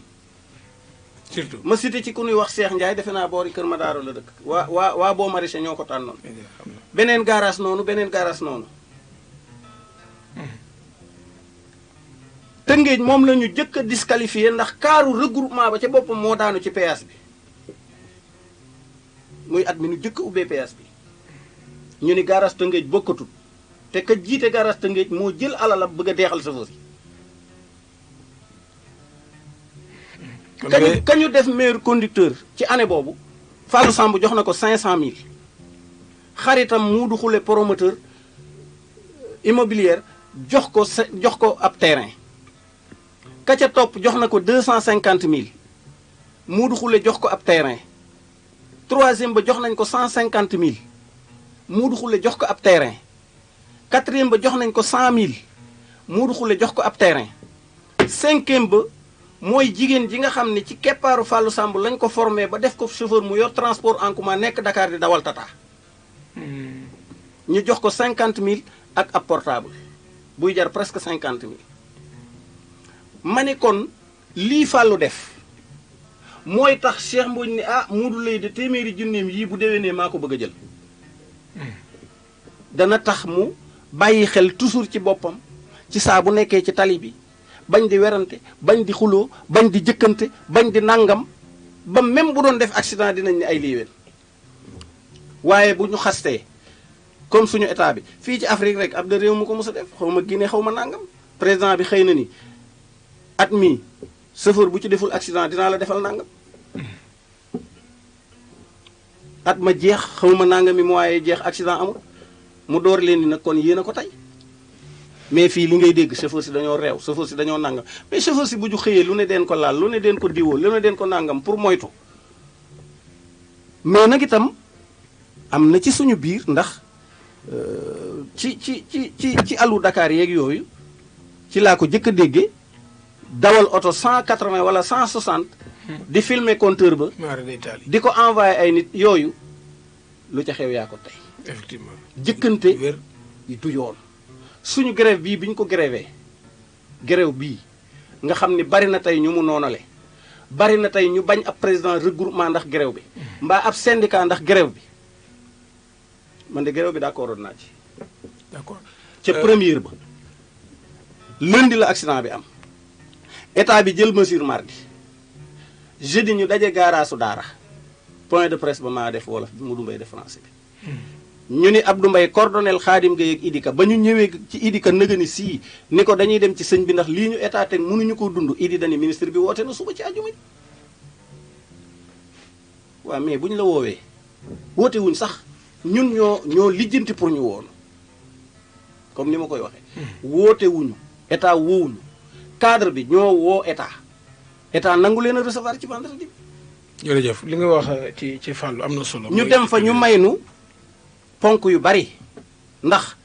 surtout ma cité ci ku ñuy wax Cheikh Ndiaye defe naa boori Kër Madaaro la dëkk. waa boo maraîcher ñoo ko tànnoon. beneen garage noonu beneen garage noonu. Tëngéej moom la ñu jëkk a disqualifié ndax kaaru regroupement ba ca boppam moo daanu ci péage bi muy at mi nu jëkk a ubbee péage bi ñu ni garage Tëngéej bokkatul. te ka jiite garage Tëngéej moo jël alalam bëgg a deexal chauffeur yi. kañu def meilleur conducteur ci année boobu Fallou Samb jox na ko 500000 xaritam Muudu Xule promoteur immobilier jox ko ab terrain ka ca topp jox na ko 250000 Muudu Xule jox ko ab terrain troisième ba jox nañ ko 150 000 Modou Khoule jox ko ab terrain quatrième ba jox nañ ko 100 000 Modou Khoule jox ko ab terrain cinquième ba mooy jigéen ji nga xam ne ci keppaaru Fallou Samb lañ ko formé ba def ko chauffeur mu yor transport en commun nekk Dakar di dawal tata ñu jox ko 50 000 ak ab portable buy jar presque 50 000 ma ne kon lii Fallou def mooy tax Cheikh Mbodj ni ah Modou Lay de téeméeri junneem yii bu déwénee maa ko bëgg a jël dana tax mu bàyyi xel toujours ci boppam ci saa bu nekkee ci tali bi bañ di werante bañ di xuloo bañ di jëkkante bañ di nangam ba même bu doon def accident dinañ ni ay liiween waaye bu ñu xastee comme suñu état bi fii ci Afrique rek ab de réew mu ko mos a def xaw ma Guinée xaw ma nangam président bi xëy na ni at mii chauffeur bu ci deful accident dinaa la defal nangam at ma jeex xaw ma nangami mois jeex accident amul mu door leen ni nag kon yéen a ko tey mais fii li ngay dégg chauffeur si dañoo réew chauffeur si dañoo nangam mais chauffeur si bu ñu xëyee lu ne den ko laal lu ne den ko diwoo lu ne den ko nangam pour moytu mais nag itam am na ci suñu biir ndax ci alu Dakar yeeg yooyu ci laa ko jëkk a déggee dawal oto 180 wala 160 di filmer compteur ba di ko envoyé ay nit yooyu lu ca xew yaa ko tey effectivement jëkkante du yoon suñu grève bii bi ñu ko grévé grève bii nga xam ni bari na tey ñu mu noonale bari na tey ñu bañ ab président regroupement ndax grève bi mbaa ab syndicat ndax grève bi man de grève bi d'accord naa ci d'accord ca première ba lundi la accident bi am état bi jël mesure mardi jeudi ñu daje gaaraasu daara point de presse ba maa def wolof bi mu dumbay def français bi ñu ni Abdou Mbaye coordonnel Khadim Gueye ak Idika ba ñu ñëwee ci Idika nëgëni sii ni ko dañuy dem ci sëñ bi ndax lii ñu état teg mënuñu ko dund Idi dani ministre bi woote na suba ci àjjuma waaw mais bu ñu la woowee woote wuñ sax ñun ñoo lijjanti pour ñu woonu comme ni ma koy waxee woote wuñu état woowuñu cadre bi ñoo woo état nangu leen a recevoir ci vendredi bi jërëjëf li nga wax ci Fallou am na solo ñu dem fa ñu maynu ponk yu bari ndax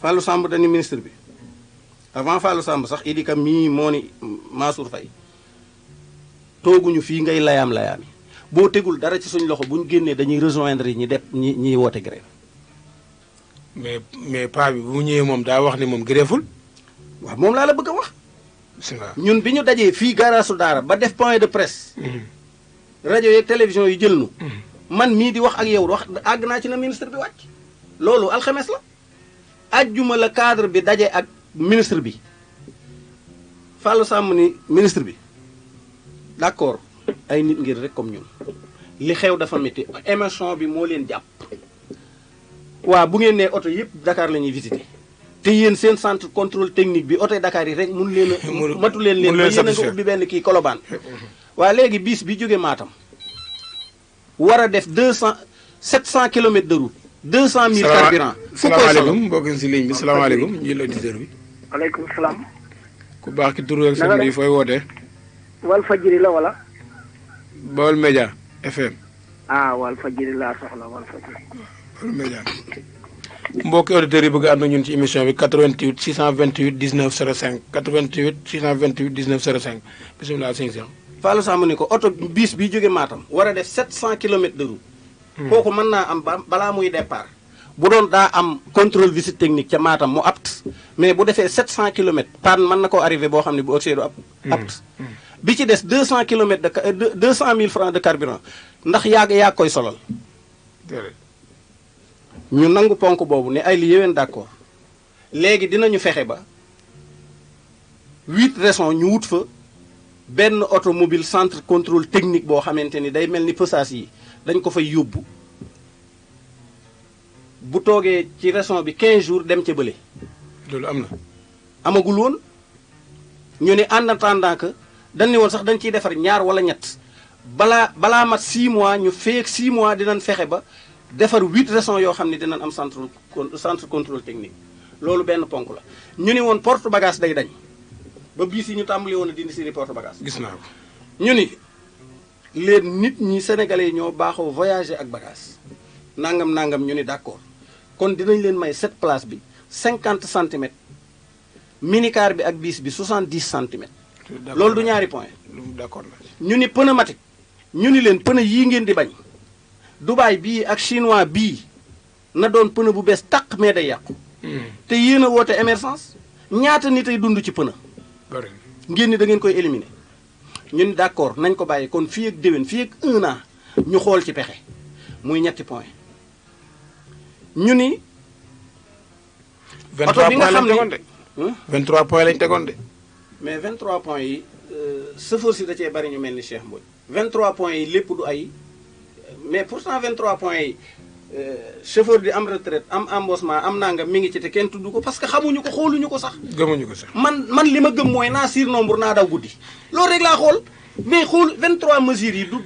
Fallou Samb dañu ministre bi avant Fallou Samb sax Idika mii moo ni Mansour Faye tooguñu fii ngay layaam-layaami boo tegul dara ci suñ loxo bu ñu génnee dañuy rejoindre ñiy woote grève mais paa bi bu mu ñëwee moom daa wax ni moom grèveful waaw moom laa la bëgg a wax bismillah ñun bi ñu dajee fii garaasu daara ba def point de presse rajo yeeg télévision yu jël nu man mii di wax ak yow wax àgg naa ci na ministre bi wàcc loolu alxames la ajjuma la cadre bi daje ak ministre bi Fallou Samb ni ministre bi d'accord ay nit ngir rek comme ñun li xew dafa métti émission bi moo leen jàpp waaw bu ngeen nee oto yëpp Dakar la ñuy visité te yéen seen centre contrôle technique bi oto Dakar yi rek mun leen a matu leen ba yéen a nga ubbi benn kii Colobane waa léegi bis bi jóge Matam war a def 700 kilomètres de route 200 000 carburant fu koy solo mbokk si ligne bi salaamaaleykum ñu jël auditeur bi waaleykum salaam ku baax ki tur ak sa bi fooy wootee Walfadjri la wala Baol Média FM Walfadjri laa soxla Walfadjri Baol Média mbokki auditeurs yi bëgg ànd ak ñun ci émission bi 88 628 19 05 88 628 19 05 bisimilah sëñ Cheikh Fallou Samb ni ko oto bis bi jóge Matam war a def 700 kilomètres de route kooku mën naa am balaa muy départ bu doon daa am contrôle visite technique ca Matam mu apte mais bu defee 700 kilomètres panne mën na koo arrivé boo xam ne bu ëgsee du apte bi ci des 200 kilomètres de 200 000 francs de carburant ndax yaa koy solal ñu nangu ponk boobu ne ay li yéwén d'accord léegi dinañu fexe ba 8 raisons ñu wut fa benn automobile centre contrôle technique boo xamante ni day mel ni pesage yi dañ ko fay yóbbu bu toogee ci raison bi 15 jours dem ca bële. loolu am na. amagul woon ñu ne en attendant que dañ ne woon sax dañ ciy defar ñaar wala ñett balaa mat 6 mois ñu feek 6 mois dinañ fexe ba defar 8 raisons yoo xam ne dinañ am centre contrôle technique loolu benn ponk la. ñu ne woon porte bagage day dañ ba bii si ñu tàmbali woon a dindi seeni porte bagage. gis naa ko ñu ni leen nit ñi sénégalais yi ñoo baaxoo voyager ak bagage nangam nangam ñu ni d'accord kon dinañ leen may cette place bi 50 centimètres minicar bi ak biis bi 70 centimètres. loolu du ñaari point d'accord ñu ni pneumatique ñu ni leen pneu yii ngeen di bañ Dubaï bii ak chinois bii na doon pneu bu bees tàq mais day yàqu. te yéen a woote émergence ñaata nit ay dund ci pneu. ngeen ni da ngeen koy éliminer ñun d'accord nañ ko bàyyi kon fii ak déwén fii ak 1 an ñu xool ci pexe muy ñetti point ñu ni. oto bi nga xam ne 23 points lañ tegoon de. mais 23 points yi chauffeur si da cee bari ñu mel ni Cheikh Mbodj 23 points yi lépp du ay mais pourtant 23 points yi chauffeur di am retraite am embauchement am nangam mi ngi ci te kenn tudd ko parce que xamuñu ko xooluñu ko sax. gëmuñu ko sax. man li ma gëm mooy naa surnombre naa daw guddi loolu rek laa xool mais xool 23 mesures yi du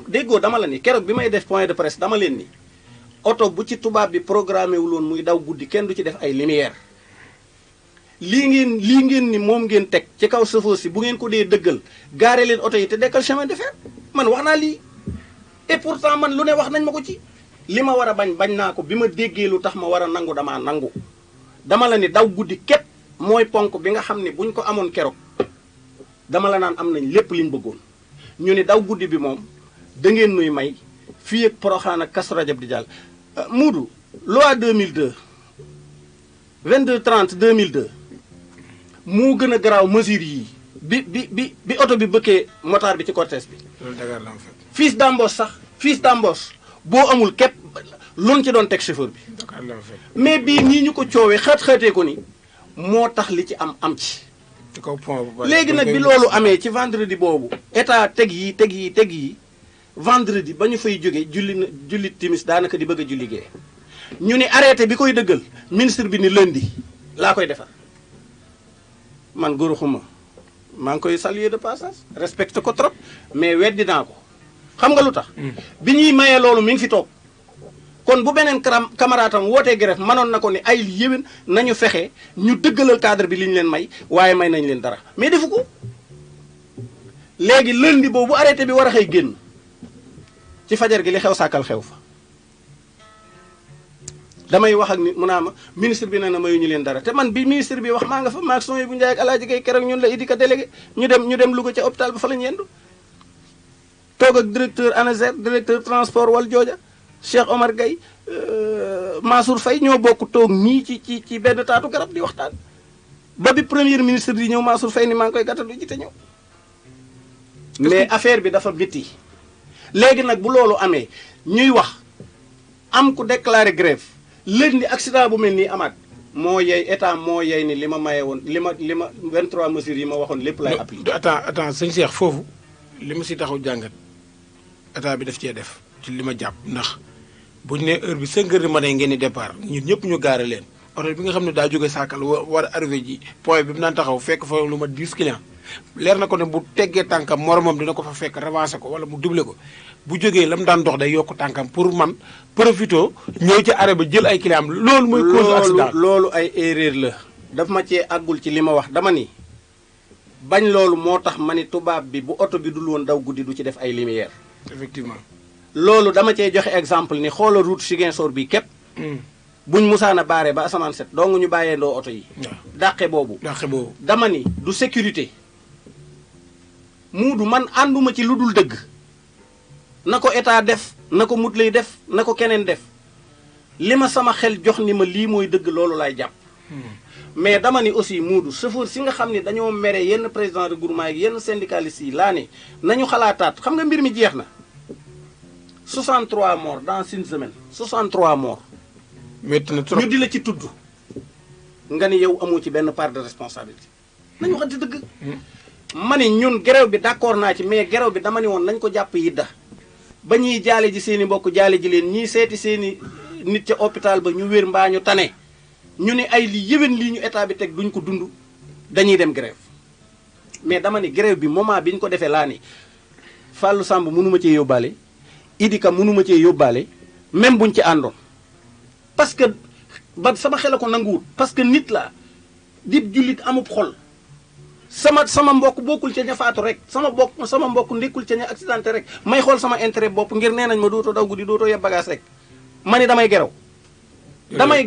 déggoo dama la ni keroog bi may def point de presse dama leen ni oto bu ci tubaab bi programmé wu loon muy daw guddi kenn du ci def ay lumière. lii ngeen ni moom ngeen teg ci kaw chauffeur si bu ngeen ko dee dëggal gaare leen oto yi te dekkal chemin de fer man wax naa lii et pourtant man lu ne wax nañ ma ko ci li ma war a bañ naa ko bi ma déggee lu tax ma war a nangu damaa nangu dama la ni daw guddi képp mooy ponk bi nga xam ne buñ ko amoon keroog dama la naan am nañ lépp liñ bëggoon ñu ni daw guddi bi moom da ngeen nuy may fii ak Porokhane ak Kazu Rajab di jàll Moodu loi 2002 2230 2002 moo gën a garaaw mesure yii bi oto bi bëkkee motard bi ci cortège bi. loolu Dakar la am fekk. fiche d'embauche sax fiche d'embauche boo amul képp luñ ci doon teg chauffeur bi. Dakar la am fekk. mais bii ñii ñu ko coowee xaatee ko ni moo tax li ci am ci. ci kaw point bu bari léegi nag bi loolu amee ci vendredi boobu. état teg yi vendredi ba ñu fay jóge julli timis daanaka di bëgg a julli gee ñu ni arrêté bi koy dëggal ministre bi ni lundi laa koy defar. man góor xuma maa ngi koy saluer de passage respecté ko trop mais weddi naa ko xam nga lu tax. bi ñuy mayee loolu mi ngi fi toog kon bu beneen camaraatam wootee grève mënoon na ko ni ay yéwén nañu fexe ñu dëggalal cadre bi li ñu leen may waaye may nañ leen dara mais defu ko. léegi lundi boobu arrêté bi war a xëy génn ci fajar gi li xew sàkkal xew fa. damay wax ak nit mu naa ma ministre bi nee na mayu ñu leen dara te man bi ministre bi wax maa nga fa maag son yi bu njaay ak alaaji gay keroog ñun la idi ka délégué ñu dem Louga ca hôpital ba fa lañu yendu toog ak directeur ANASER directeur transport wal jooja Cheikh Omar Gueye Mansour Faye ñoo bokk toog nii ci benn taatu garab di waxtaan ba bi premier ministre di ñëw Mansour Faye ni maa ngi koy gàttandu ji te ñëw mais affaire bi dafa bitti léegi nag bu loolu amee ñuy wax am ku déclaré grève léegi ni accident bu mel nii amaat moo yey état moo yey ni li ma maye woon li ma 23 mesures yi ma waxoon lépp lay appliqué. attends sëñ Cheikh foofu li ma si taxaw jàngat état bi daf cee def ci li ma jàpp ndax buñ ne heure bi 5 heures du matin ngeen di départ ñun ñëpp ñu gaare leen oto bi nga xam ne daa jóge Sakal war a arrivé ji point bi mu naan taxaw fekk fa lu ma 10 clients leer na ko ne bu teggee tànkam moromam dina ko fa fekk revancé ko wala mu doublé ko bu jógee la mu daan dox day yokk tànkam pour man profito ñëw ci arrêt ba jël ay clients am loolu mooy cause accident loolu ay erreur la daf ma cee àggul ci li ma wax dama ni bañ loolu moo tax ma ni tubaab bi bu oto bi dul woon daw guddi du ci def ay lumière effectivement loolu dama cee joxe exemple ni xoola route Ziguinchor bi képp buñ musaana baare ba asamaan set dong ñu bàyyee ndoo oto yi dàqe boobu dama ni du sécurité muudu man ànduma ci lu dul dëgg na ko état def na ko mut lay def na ko keneen def li ma sama xel jox ni ma lii mooy dëgg loolu laay jàpp mais dama ni aussi muudu chauffeur si nga xam ne dañoo mere yenn président de groupement yi yenn syndicalistes yi laa ne nañu xalaataat xam nga mbir mi jeex na 63 morts dans une semaine 63 morts métti na trop ñu di la ci tudd nga ni yow amoo ci benn part de responsabilité nañu waxante dëgg ma ni ñun grève bi d'accord naa ci mais grève bi dama ni woon nañ ko jàpp yidda ba ñuy jaale ji seen i mbokk jaale ji leen ñii seeti seen i nit ca hôpital ba ñu wér mbaa ñu tane ñu ne ay li yéwén lii ñu état bi teg duñ ko dund dañuy dem grève mais dama ni grève bi moment bi ñu ko defee laa ni Fallou Samb mënuma cee yóbbaale Idika mënuma cee yóbbaale même buñ ci àndoon parce que ba sama xel a ko nanguwut parce que nit la di jullit amub xol sama mbokk bokkul ca ña faatu rek sama mbokk nekkul ca ña accidenté rek may xool sama intérêt bopp ngir nee nañ ma dootoo daw guddi dootoo yeb bagage rek ma ni damay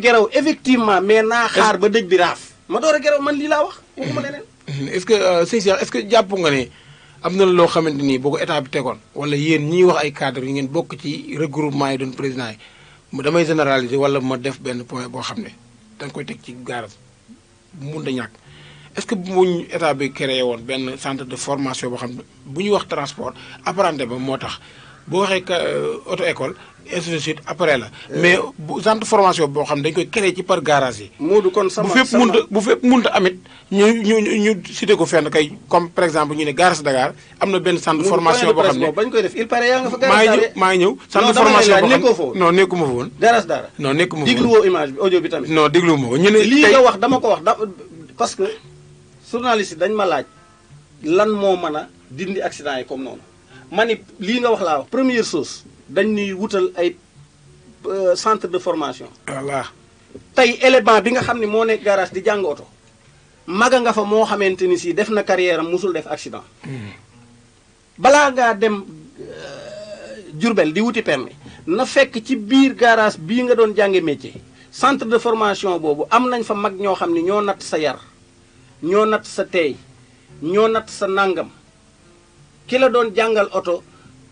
geraw effectivement mais naa xaar ba dëj bi raaf ma door a geraw man lii laa wax waxuma leneen. est-ce que sëñ Cheikh est-ce que jàpp nga ne am na loo xamante ni boo ko état bi tegoon wala yéen ñiy wax ay cadres yi ngeen bokk ci regroupement yi doon président yi damay généraliser wala ma def benn point boo xam ne da nga koy teg ci garage mun da ñàkk est-ce que buñ état bi créé woon benn centre de formation boo xam ne bu ñuy wax transport apprenti ba moo tax boo waxee auto école ainsi de suite après la mais bu centre de formation boo xam ne dañ koy créé ci par garage yi. Moodu kon sama bu fépp munta amit ñu cité ko fenn kay comme par exemple ñu ne garage Dakar am na benn centre de formation boo xam ne bañ koy def il paraît yaa nga fa garage maa ngi ñëw centre de formation boo xam ne non nekkuma fa woon garage Dakar non nekkuma fa woon digluwoo image bi audio bi tamit non digluwuma ko ñu ne lii nga wax dama ko wax parce que journaliste yi dañ ma laaj lan moo mën a dindi accident yi comme noonu ma ni lii nga wax laa wax première chose dañ ñuy wutal ay centre de formation. voilà tey élément bi nga xam ne moo nekk garage di jàng oto maga nga fa moo xamante ni si def na carrière am musul def accident. balaa ngaa dem Diourbel di wuti permis na fekk ci biir garage bii nga doon jànge métier centre de formation boobu am nañ fa mag ñoo xam ne ñoo natt sa yar ñoo natt sa teey ñoo natt sa nàngam ki la doon jàngal oto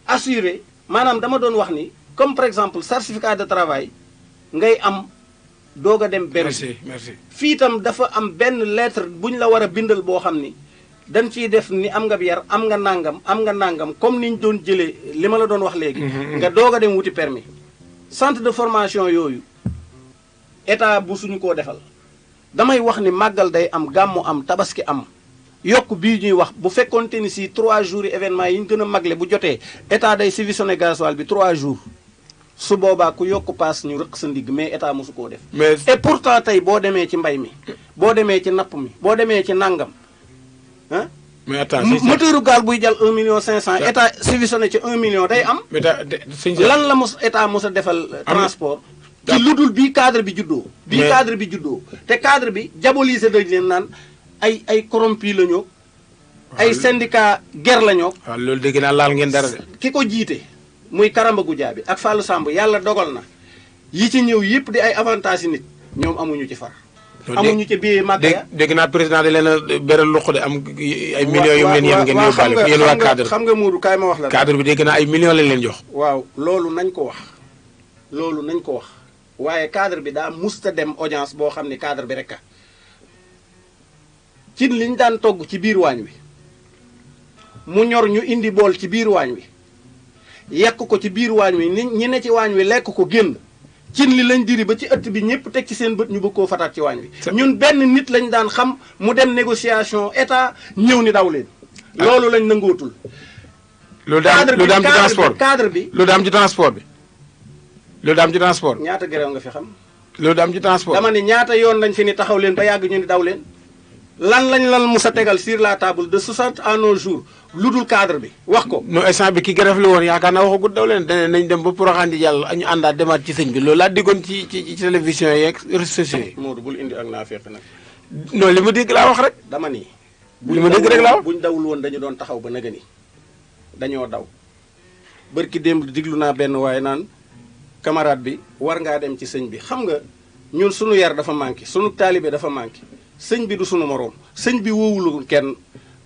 assuré maanaam dama doon wax ni comme par exemple certificat de travail ngay am doog a dem merci merci fii itam dafa am benn lettre bu ñu la war a bindal boo xam ni dañ ciy def ni am nga yar am nga nàngam comme ni ñu doon jëlee li ma la doon wax léegi nga doog a dem wuti permis centre de formation yooyu état bu suñu koo defal damay wax ni màggal day am gàmmu am tabaski am yokk bii ñuy wax bu fekkoonte ni si 3 jours yi événement yi ñu gën a magle bu jotee état day subventionné gasoil bi 3 jours su boobaa ku yokk paas ñu rëq sa ndigg mais état mosu koo def. et pourtant tey boo demee ci mbay mi boo demee ci napp mi boo demee ci nangam ah. mais attends moteuru gaal buy jàll 1 million 500 état subventionné ci 1 million day am. lan la mos état mos a defal transport. ci lu dul bii cadre bi juddoo. bii cadre bi juddoo te cadre bi diabolisé dañ leen naan ay corrompu la ñoo. ay syndicat guerre la ñoo. waaw loolu dégg naa laal ngeen dara de. ki ko jiite muy Karamba Goudiaby ak Fallou Samb yàlla dogal na yi ci ñëw yëpp di ay avantage nit ñoom amuñu ci far. amuñu ci biir màgg ya dégg naa président di leen a beral luq de am ay millions yu ngeen ngeen yóbbaale ko yéen waa cadre xam nga Mourou kaay ma wax la. cadre bi dégg naa ay millions lañ leen jox. waaw loolu nañ ko wax waaye cadre bi daa musta dem audience boo xam ne cadre bi rek a cin liñ daan togg ci biir waañ wi mu ñor ñu indi bool ci biir waañ wi yekk ko ci biir waañ wi ñi ne ci waañ wi lekk ko génn cin li lañ diri ba ci ëtt bi ñëpp teg ci seen bët ñu bëgg koo fataat ci waañ wi ñun benn nit lañ daan xam mu dem négociation état ñëw ni daw leen loolu lañ nangootul loolu daam ci transport cadre bi loolu daam ci transport bi loolu daam ci transport ñaata grève nga fi xam loolu daam ci transport dama ni ñaata yoon lañ fi ni taxaw leen ba yàgg ñu ni daw leen lan mus a tegal sur la table de 60 à nos jours lu dul cadre bi wax ko. non instant bi ki grève la woon yaakaar naa waxagut daw leen nañ dem ba Porokhane di jàll ñu àndaat demaat ci sëñ bi loolu laa diggoon ci télévision yeeg réseaux sociaux yi. Modou bul indi ak naafeq nag. non li ma dégg laa wax rek. dama ni. li ma dégg rek laa wax buñ dawul woon dañu doon taxaw ba naga ni dañoo daw. bërki démb diglu naa benn waaye naan camarade bi war ngaa dem ci sëñ bi xam nga ñun sunu yar dafa manqué sunu taalibe dafa manqué. sëñ bi du sunu moroom sëñ bi woowul kenn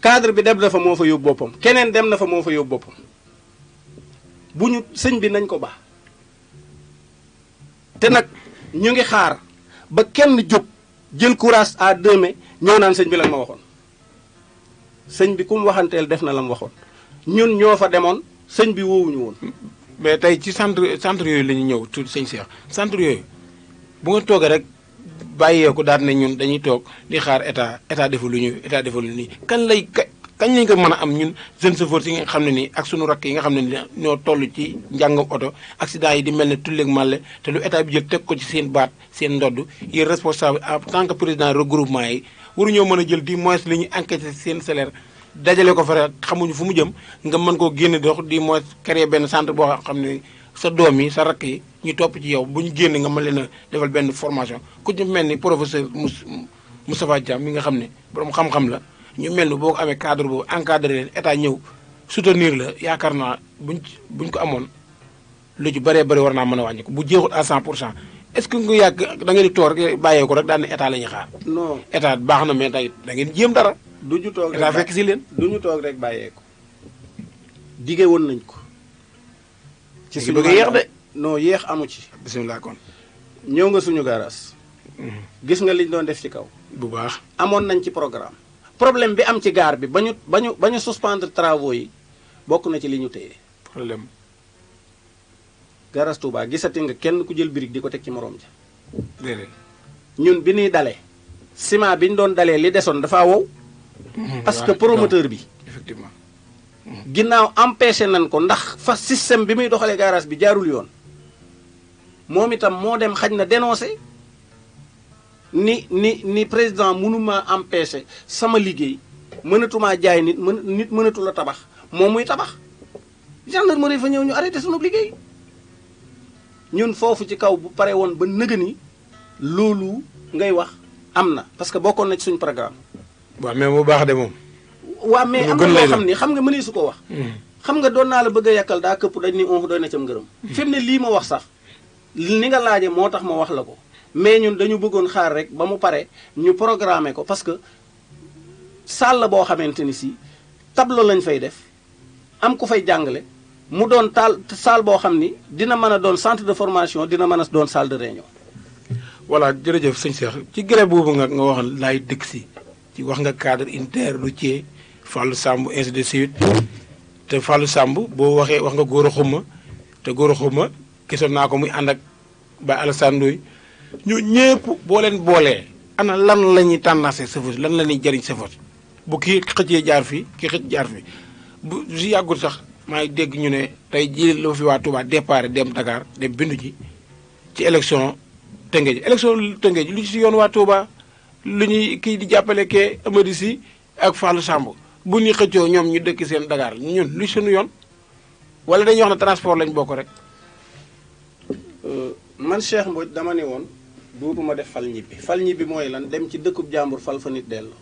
cadre bi dem na fa moo fa yóbbu boppam keneen dem na fa moo fa yóbbu boppam bu ñu sëñ bi nañ ko baax te nag ñu ngi xaar ba kenn jóg jël courage à 2 mai ñëw naan sëñ bi la ma waxoon sëñ bi ku mu waxanteel def na la mu waxoon ñun ñoo fa demoon sëñ bi woowuñu woon. mais tey ci centre yooyu la ñu ñëw tuuti sëñ Cheikh centre yooyu bu nga toogee rek. bàyyee ko daal ne ñun dañuy toog di xaar état defal lu ñu état defal lu nii kañ lañ ko mën a am ñun jeune chauffeur yi nga xam ne nii ak sunu rakk yi nga xam ne ni ñoo toll ci njàngam oto accident yi di mel ne tulleeg màlle te lu état bi jël teg ko ci seen baat seen ndodd yéen responsable en tant que président regroupement yi waruñoo mën a jël di moins li ñuy enquêté seen salaire dajale ko fa xamuñu fu mu jëm nga mën koo génne dox di moins créer benn centre boo xam ne sa doom yi sa rakk yi ñu topp ci yow bu ñu génne nga mën leen a defal benn formation ku ci mel ni professeur Moustapha Thiam mi nga xam ne borom xam-xam la ñu mel ni boo ko amee cadre boobu encadré leen état ñëw soutenir la yaakaar naa buñ ko amoon lu ci bëree bëri war naa mën a wàññi ko bu jeexul à 100% est-ce que nga yàgg da ngeen di toog rek bàyyee ko rek daan ne état la ñuy xaar. non état baax na mais tey da ngeen jéem dara. du ñu toog rek état fekk si leen. du ñu toog rek bàyyee ko. dige woon nañ ko. ci suñu bëgg a yéex de. non yéex amu ci. bisimilah kon. ñëw nga suñu gaaraas. gis nga liñ doon def ci kaw. bu baax. amoon nañ ci programme. problème bi am ci gaar bi ba ñu suspendre travaux yi bokk na ci li ñu téye. problème. gaaraas Touba gisati nga kenn ku jël brique di ko teg ci moroom ja. déedéet. ñun bi ñuy dalee. ciment bi ñu doon dalee li desoon dafa wow. parce que promoteur bi. effectivement. ginnaaw empêché nañ ko ndax fa système bi muy doxalee garage bi jaarul yoon moom itam moo dem xaj na dénoncé ni président mënuma empêché sama liggéey mënatumaa jaay nit mënatu la tabax moom muy tabax gendarmerie fa ñëw ñu arrêté sunu liggéey ñun foofu ci kaw bu pare woon ba nëga ni loolu ngay wax am na parce que bokkoon na ci suñu programme. waaw mais bu baax de moom. waaw mais am na loo xam ni xam nga mënee su ko wax. xam nga doon naa la bëgg a yàkkal daa këpp dañ ni on doy na cam ngërëm. fi mu ne lii ma wax sax ni nga laaje moo tax ma wax la ko mais ñun dañu bëggoon xaar rek ba mu pare ñu programmer ko parce que salle la boo xamante ni si tableau lañ fay def am ku fay jàngale mu doon salle boo xam ni dina mën a doon centre de formation dina mën a doon salle de réunion. voilà jërëjëf sëñ Cheikh ci grève boobu nga waxoon laay dëkk si ci wax nga cadre interroutier Fallou Samb ainsi de suite te Fallou Samb boo waxee wax nga góor a xuma te góor a xuma gisoon naa ko muy ànd ak ba Alassane Ndoye ñu ñëpp boo leen boolee ana lan la ñuy tànnaase sëfës lan la ñuy jëriñ sëfës bu kii xëccee jaar fii kii xëcc jaar fii bu si yàggul sax maa ngi dégg ñu ne tey jii la fi waa Touba départ dem Dakar dem bindu ji ci élection Tëngéej élection Tëngéej lu ci yoon waa Touba lu ñuy kii di jàppale kee Amady Sy ak Fallou Samb bu ñu xëccoo ñoom ñu dëkk seen Dakar ñun lu suñu yoon wala dañuy wax ne transport lañ bokk rek. man Cheikh Mbodj dama ne woon duutuma def fal ñibbi mooy lan dem ci dëkkub jàmbur fal fa nit delloo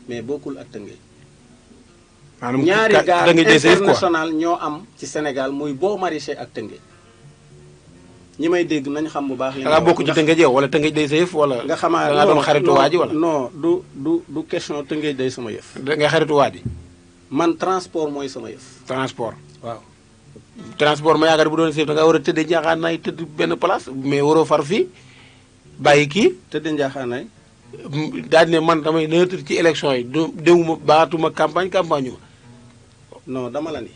mais bokkul ak Tëngéej. maanaam ñaari gaar international ñoo am ci Sénégal muy Baux Maraîchers ak Tëngéej ñi may dégg nañ xam bu baax. li nga bokk ci Tëngéej yow wala Tëngéej day sa yëf wala. nga xamaa da ngaa doon xaritu waa ji wala. non du question Tëngéej day sama yëf. da ngay xaritu waa ji. man transport mooy sama yëf. transport. waaw. transport ma yaakaar bu doon seef da nga war a tëddee njaaxaanaay tëdd benn place mais waroo far fii bàyyi kii. tëddee njaaxaanaay. daal ne man damay neutre ci élection yi du déwuma baatuma campagne yu ma. non dama la ni.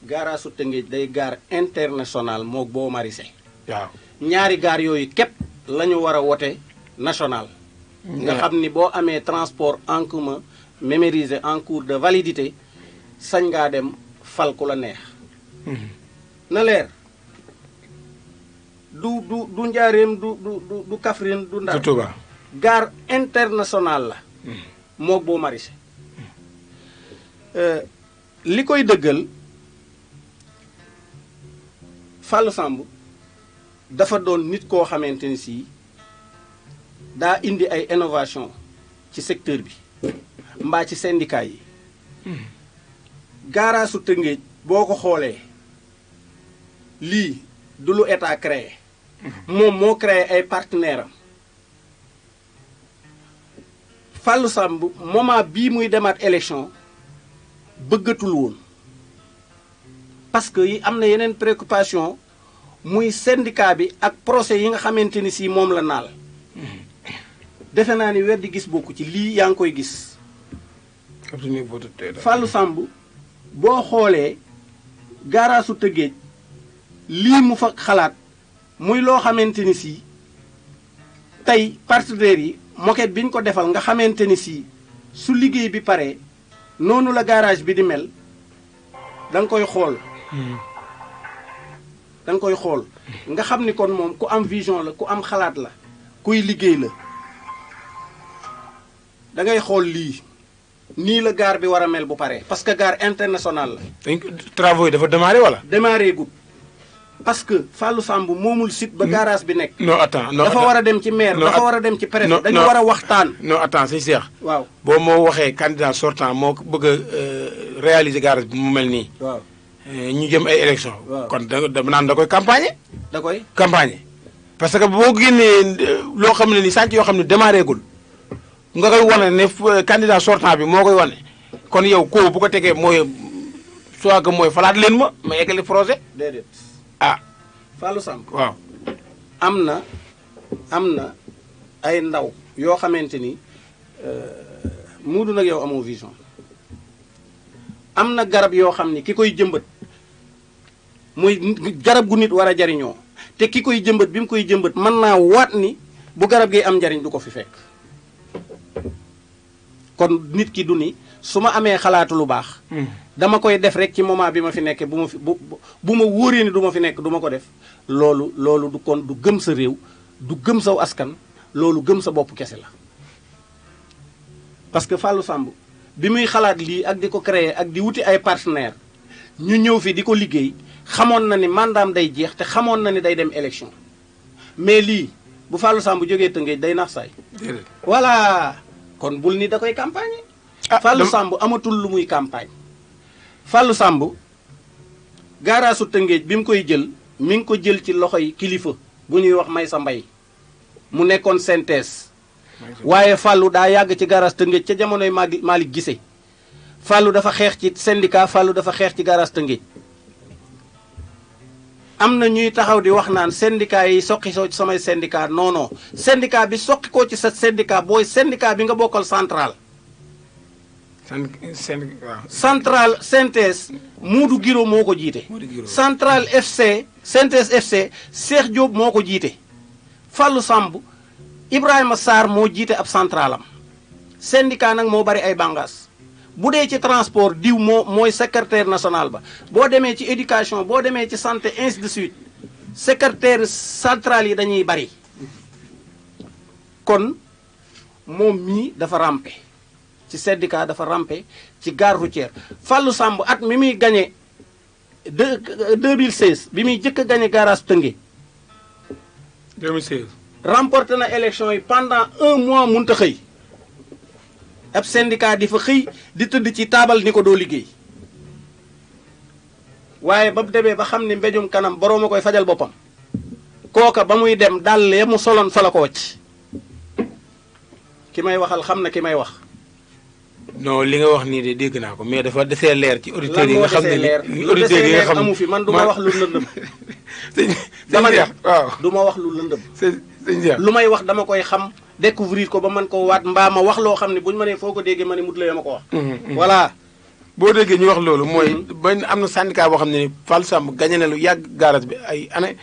gaaraasu Tëngéej day gaar international moog Baux Maraîchers. waaw ñaari gaar yooyu képp la ñu war a wote national. nga xam ni boo amee transport en commun mémorisé en cours de validité sañ ngaa dem fal ku la neex. na leer du Njaaréem du Kaffrine du Ndar. Touba. gaar international la. moog Baux Maraîchers. li koy dëggal. Fallou Samb dafa doon nit koo xamante ni si daa indi ay innovation ci secteur bi mbaa ci syndicat yi gaaraasu Tëngéej boo ko xoolee lii du lu état créé moom moo créé ay partenaires am Fallou Samb moment bii muy demaat élection bëggatul woon parce que yi am na yeneen préoccupation muy syndicat bi ak procès yi nga xamante ni si moom la naal defe naa ni weddi gis bokku ci lii yaa ngi koy gis. Fallou Samb boo xoolee gaaraasu Tëngéej lii mu fa xalaat muy loo xamante ni si tey partenaires yi moquette bi ñu ko defal nga xamante ni si su liggéey bi paree noonu la garage bi di mel da nga koy xool. da nga koy xool nga xam ni kon moom ku am vision la ku am xalaat la kuy liggéey la da ngay xool lii nii la gaar bi war a mel bu paree parce que gaar international la. travaux yi dafa démarré wala. démarré gut parce que Fallou Samb moomul site ba garage bi nekk. non attends non dafa war a dem ci maire dafa war a dem ci préfet dañu war a waxtaan. non attends sëñ Cheikh. waaw boo moo waxee candidat sortant moo bëgg a réaliser garage bi mu mel nii. waaw ñu jëm ay élection waaw kon da naan da koy campagne. da koy campagne parce que boo génnee loo xam ne ni sànq yoo xam ne démarré gul nga koy wane ne candidat sortant bi moo koy wane kon yow ko bu ko tegee mooy soit que mooy falaat leen ma eggali projet. déedéet ah Fallou Samb waaw. am na ay ndaw yoo xamante ni muudu nag yow amoo vision am na garab yoo xam ni ki koy jëmbat muy garab gu nit war a jariñoo te ki koy jëmbat bi mu koy jëmbat mën naa waat ni bu garab gi am njariñ du ko fi fekk kon nit ki du ni su ma amee xalaatu lu baax dama koy def rek ci moment bi ma fi nekkee bu ma wóoree ni du ma fi nekk du ma ko def loolu du kon du gëm sa réew du gëm saw askan loolu gëm sa bopp kese la parce que Fallou Samb bi muy xalaat lii ak di ko créer ak di wuti ay partenaire ñu ñëw fi di ko liggéey xamoon na ni mandaam day jeex te xamoon na ni day dem élection mais lii bu Fallou Samb jógee Tëngéej day nax saay voilà kon bul ni da koy campagne Fallou Samb amatul lu muy campagne Fallou Samb gaaraasu Tëngéej bi mu koy jël mi ngi ko jël ci loxoy kilifa bu ñuy wax Maysa Mbay mu nekkoon synthèse waaye Fallou daa yàgg ci gaaraas Tëngéej ca jamonoy Malick Guissé Fallou dafa xeex ci syndicat Fallou dafa xeex ci gaaraas Tëngéej am na ñuy taxaw di wax naan syndicat yi soqi soo ci samay syndicat non non syndicat bi soqi koo ci sa syndicat booy syndicat bi nga bokkal central central synthèse Moodu Giro moo ko jiite central FC synthèse FC Cheikh Diop moo ko jiite Fallou Samb Ibrahima Sarr moo jiite ab centralam syndicat nag moo bari ay bàngaas bu dee ci transport diw mooy secrétaire national ba boo demee ci éducation boo demee ci santé ainsi de suite secrétaire central yi dañuy bari kon moom mii dafa rampe ci syndicat dafa rampe ci gare routière Fallou Samb at mi muy gagné 2016 bi muy jëkk a gagné garage Tëngéej 2016 remporté na élection yi pendant 1 mois mënut a xëy ab syndicat di fa xëy di tëdd ci taabal ni ko doo liggéey waaye ba mu demee ba xam ne mbéjum kanam boroom a koy fajal boppam kooka ba muy dem dàll ya mu soloon fa la ko wàcc ki may waxal xam na ki may wax. non li nga wax nii de dégg naa ko mais dafa desee leer ci auditeurs yi nga xam ne ni auditeurs yi nga xam amu fi man du ma wax lu lëndëm. dama ne waaw du ma wax lu lëndëm. sëñ lu may wax dama koy xam découvrir ko ba man ko waat mbaa ma wax loo xam ne bu ñu ma nee foo ko déggee ma ne mut la ma ko wax. voilà. boo déggee ñu wax loolu mooy bañ am na syndicat boo xam ne ni Fallou Samb gagné na lu yàgg garage bi ay année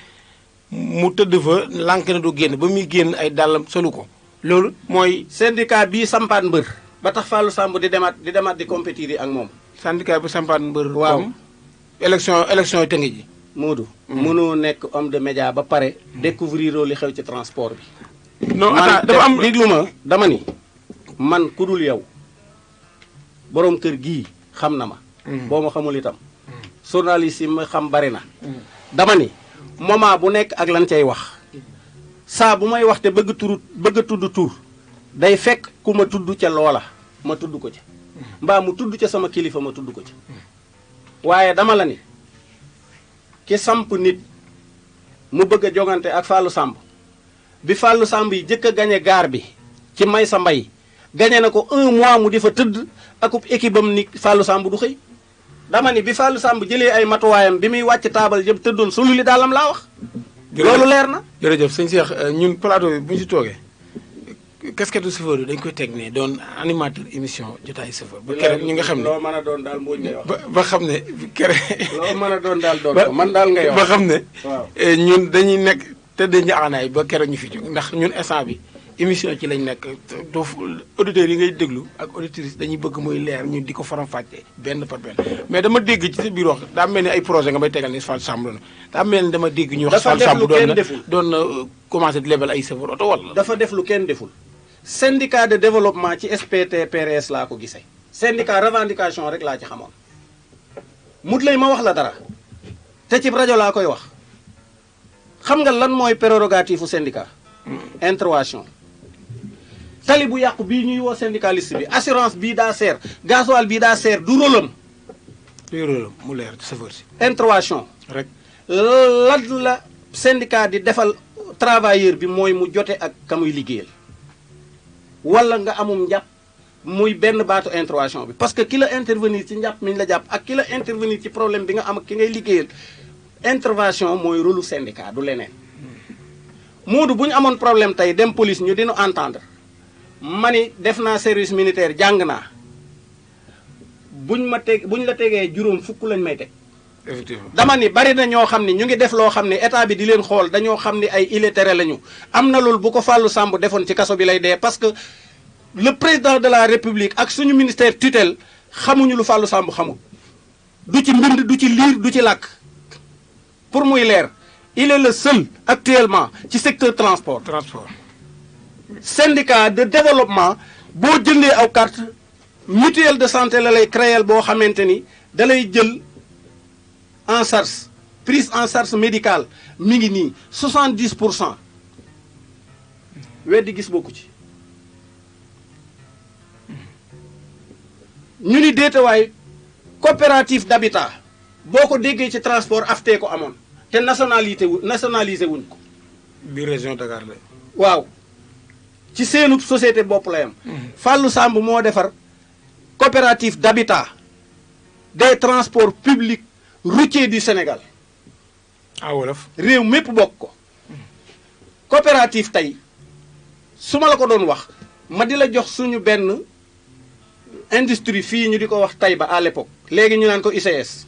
mu tëdd fa lànk na du génn ba muy génn ay dàllam solu ko loolu mooy. syndicat bii sampaat mbër. ba tax Fallou Samb di demaat di compétir yi ak moom. syndicat bi sampaat mbër. waaw élection yi Tëngéej ji. Moodu. mënoo nekk homme de média ba pare. découvrir li xew ci transport bi. non attends dafa am déglu ma dama ni. man ku dul yow boroom kër gii xam na ma. boo ma xamul itam. journaliste yi ma xam bari na. dama ni moment bu nekk ak lan cay wax. saa bu may wax te bëgg tudd tur. day fekk ku ma tudd ca loola ma tudd ko ca mbaa mu tudd ca sama kilifa ma tudd ko ca waaye dama la ni ki samp nit mu bëgg a jogante ak Fallou Samb bi Fallou Samb yi jëkk a gañe gaar bi ci Maysa Mbay gañe na ko 1 mois mu di fa tëdd akub équipe am ni Fallou Samb du xëy dama ni bi Fallou Samb jëlee ay matuwaayam bi muy wàcc taabal jëm tëddoon solu li daalam laa wax loolu leer na jërëjëf sëñ Cheikh ñun plateau bi bu ñu si toogee casquette chauffeur yi dañ koy teg ne doon animateur émission jotaayu chauffeur ba keroog ñu nga xam ne loo mën a doon daal mbooñ ngay wax ba xam ne keroog loo mën a doon daal doon ko man daal ngay wax ba xam ne waaw ñun dañuy nekk tëddee njaxanaay ba keroog ñu fi jóg ndax ñun instant bi émission ci lañ nekk auditeurs yi ngay déglu ak auditrices dañuy bëgg muy leer ñu di ko faram-fàccee benn par benn mais dama dégg ci sa biir wax daa mel ni ay projet nga may tegal ni Fallou Samb doon daa mel ni dama dégg ñu wax Fallou Samb doon na commencé di lebal ay chauffeur oto wala dafa def lu kenn deful syndicat de développement ci SPT PRS laa ko gisee syndicat revendication rek laa ci xamoon mut lay ma wax la dara te ci rajo laa koy wax xam nga lan mooy prérogative u syndicat intervention tali bu yàqu bii ñuy woo syndicaliste bi assurance bii daa seer gasoil bii daa seer du rôlam luy rôlam mu leer ci chauffeur si intervention rek lan la syndicat di defal travailleur bi mooy mu jote ak ka muy liggéeyal wala nga amum njàpp muy benn baatu intervention bi parce que ki la intervenir ci njàpp mi ñu la jàpp ak ki la intervenir ci problème bi nga am ak ki ngay liggéeyal intervention mooy rôlu syndicat du leneen Moodu bu ñu amoon problème tey dem police ñu dinu entendre ma ni def naa service militaire jàng naa buñ la tegee juróom fukk lañ may teg effectivement dama ni bari na ñoo xam ne ñu ngi def loo xam ne état bi di leen xool dañoo xam ne ay illettrés lañu am na loolu bu ko Fallou Samb defoon ci kaso bi lay dee parce que le président de la république ak suñu ministère tutelle xamuñu lu Fallou Samb xamul du ci mbind du ci liir du ci làkk pour muy leer il est le seul actuellement ci secteur transport syndicat de développement boo jëndee aw carte mutuelle de santé la lay créer boo xamante ni da lay jël en charge prise en charge médicale mi ngi nii 70% weddi gis bokku ci ñu ni déetawaay coopérative d'habitat boo ko déggee ci transport aftee ko amoon te nationalisé wuñ ko biir région Dakar la waaw ci seenu société bopp la yam Fallou Samb moo defar coopérative d'habitat des transports publics routiers du Sénégal wolof réew mépp bokk ko coopérative tey su ma la ko doon wax ma di la jox suñu benn industrie fii ñu di ko wax Taïba à l'époque léegi ñu naan ko ICS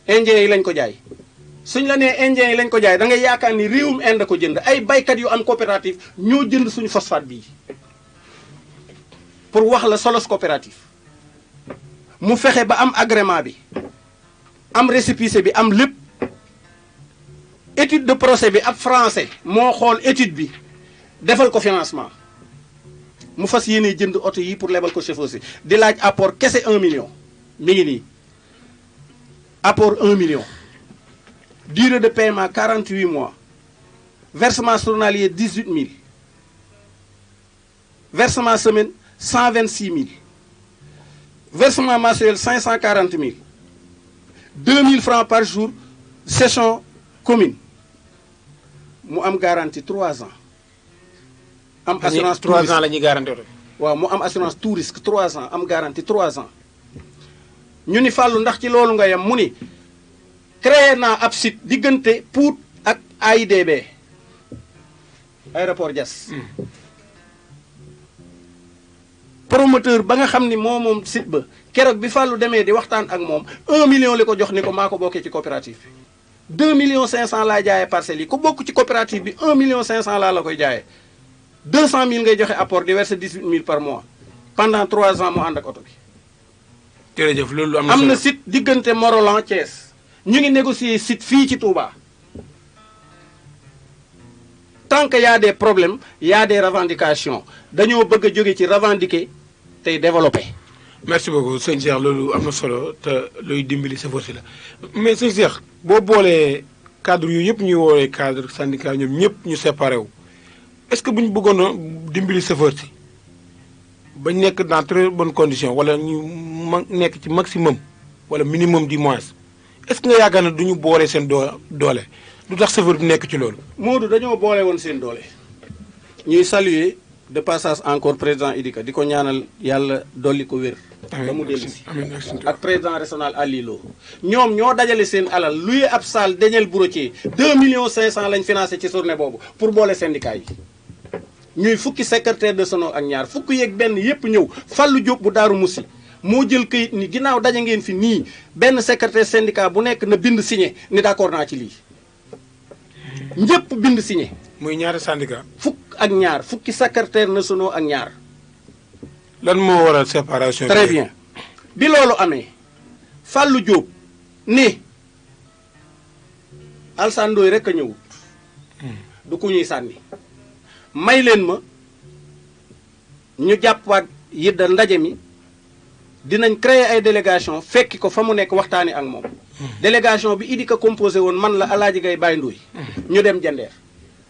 indien yi lañ ko jaay suñ la nee indien yi lañ ko jaay da ngay yaakaar ni réewum Inde ko jënd ay baykat yu am coopérative ñoo jënd suñu phosphate bii pour wax la solos coopérative mu fexe ba am agrément bi am récépissé bi am lépp étude de procès bi ab français moo xool étude bi defal ko financement mu fas yéene jënd oto yi pour lebal ko chauffeur si di laaj apport kese 1 million mi ngi nii apport 1 million durée de paiement 48 mois versement journalier 18 000 versement semaine 126 000 versement mensuel 540 000 2 000 francs par jour session commune mu am garantie 3 ans. am assurance 3 ans la ñuy garantie oto waaw mu am assurance tout risque 3 ans am garantie 3 ans ñu ni Fallou ndax ci loolu nga yem mu ni créé naa ab site diggante Pout ak AIBD aéroport Diass promoteur ba nga xam ni moom site ba keroog bi Fallou demee di waxtaan ak moom 1 million li ko jox ni ko maa ko bokkee ci coopérative bi 2 millions 500 laa jaayee parcelles yi ku bokk ci coopérative bi 1 million 500 laa la koy jaayee 200 000 ngay joxe apport di verser 18 000 par mois pendant 3 ans mu ànd ak oto bi. jërëjëf loolu am na site diggante Morolan Thiès ñu ngi négocier site fii ci Touba tant que y a des problèmes y a des revendications dañoo bëgg a jóge ci revendiquer tey développer. merci beaucoup sëñ Cheikh loolu am na solo te luy dimbali sa force la mais sëñ Cheikh boo boolee cadre yu yëpp ñuy woowee cadre syndicat ñoom ñëpp ñu séparé wu est-ce que bu ñu bëggoon a dimbali chauffeur si bañ nekk dans très bonnes conditions wala ñu nekk ci maximum wala minimum du moins est-ce que nga yaakaar ne du ñu boole seen doole du tax chauffeur bi nekk ci loolu. Modou dañoo boole woon seen doole. ñuy saluer de passage encore président Idika di ko ñaanal yàlla dolli ko wér. ba mu dellu si ak président régional Alilo ñoom ñoo dajale seen alal luy ab salle Daniel Brotier 2 millions 500 lañ financé ci journée boobu pour boole syndicat yi. ñuy fukki secrétaire de sono ak ñaar fukki yeeg benn yépp ñëw Fallou Diop bu Daaru Musi moo jël këyit ni ginnaaw daje ngeen fi nii benn secrétaire syndicat bu nekk na bind signé ni d'accord naa ci lii ñëpp bind signé. muy ñaari syndicat. fukk ak ñaar fukki secrétaire nationaux ak ñaar. lan moo waral séparation. très bien bi loolu amee Fallou Diop ni Alassane Ndoye rek a ñëwut. du ku ñuy sànni. may leen ma ñu jàppaat yidda ndaje mi dinañ créer ay délégation fekki ko fa mu nekk waxtaani ak moom délégation bi Idika composé woon man la Alaaji Gay Baye Ndoy ñu dem jandeer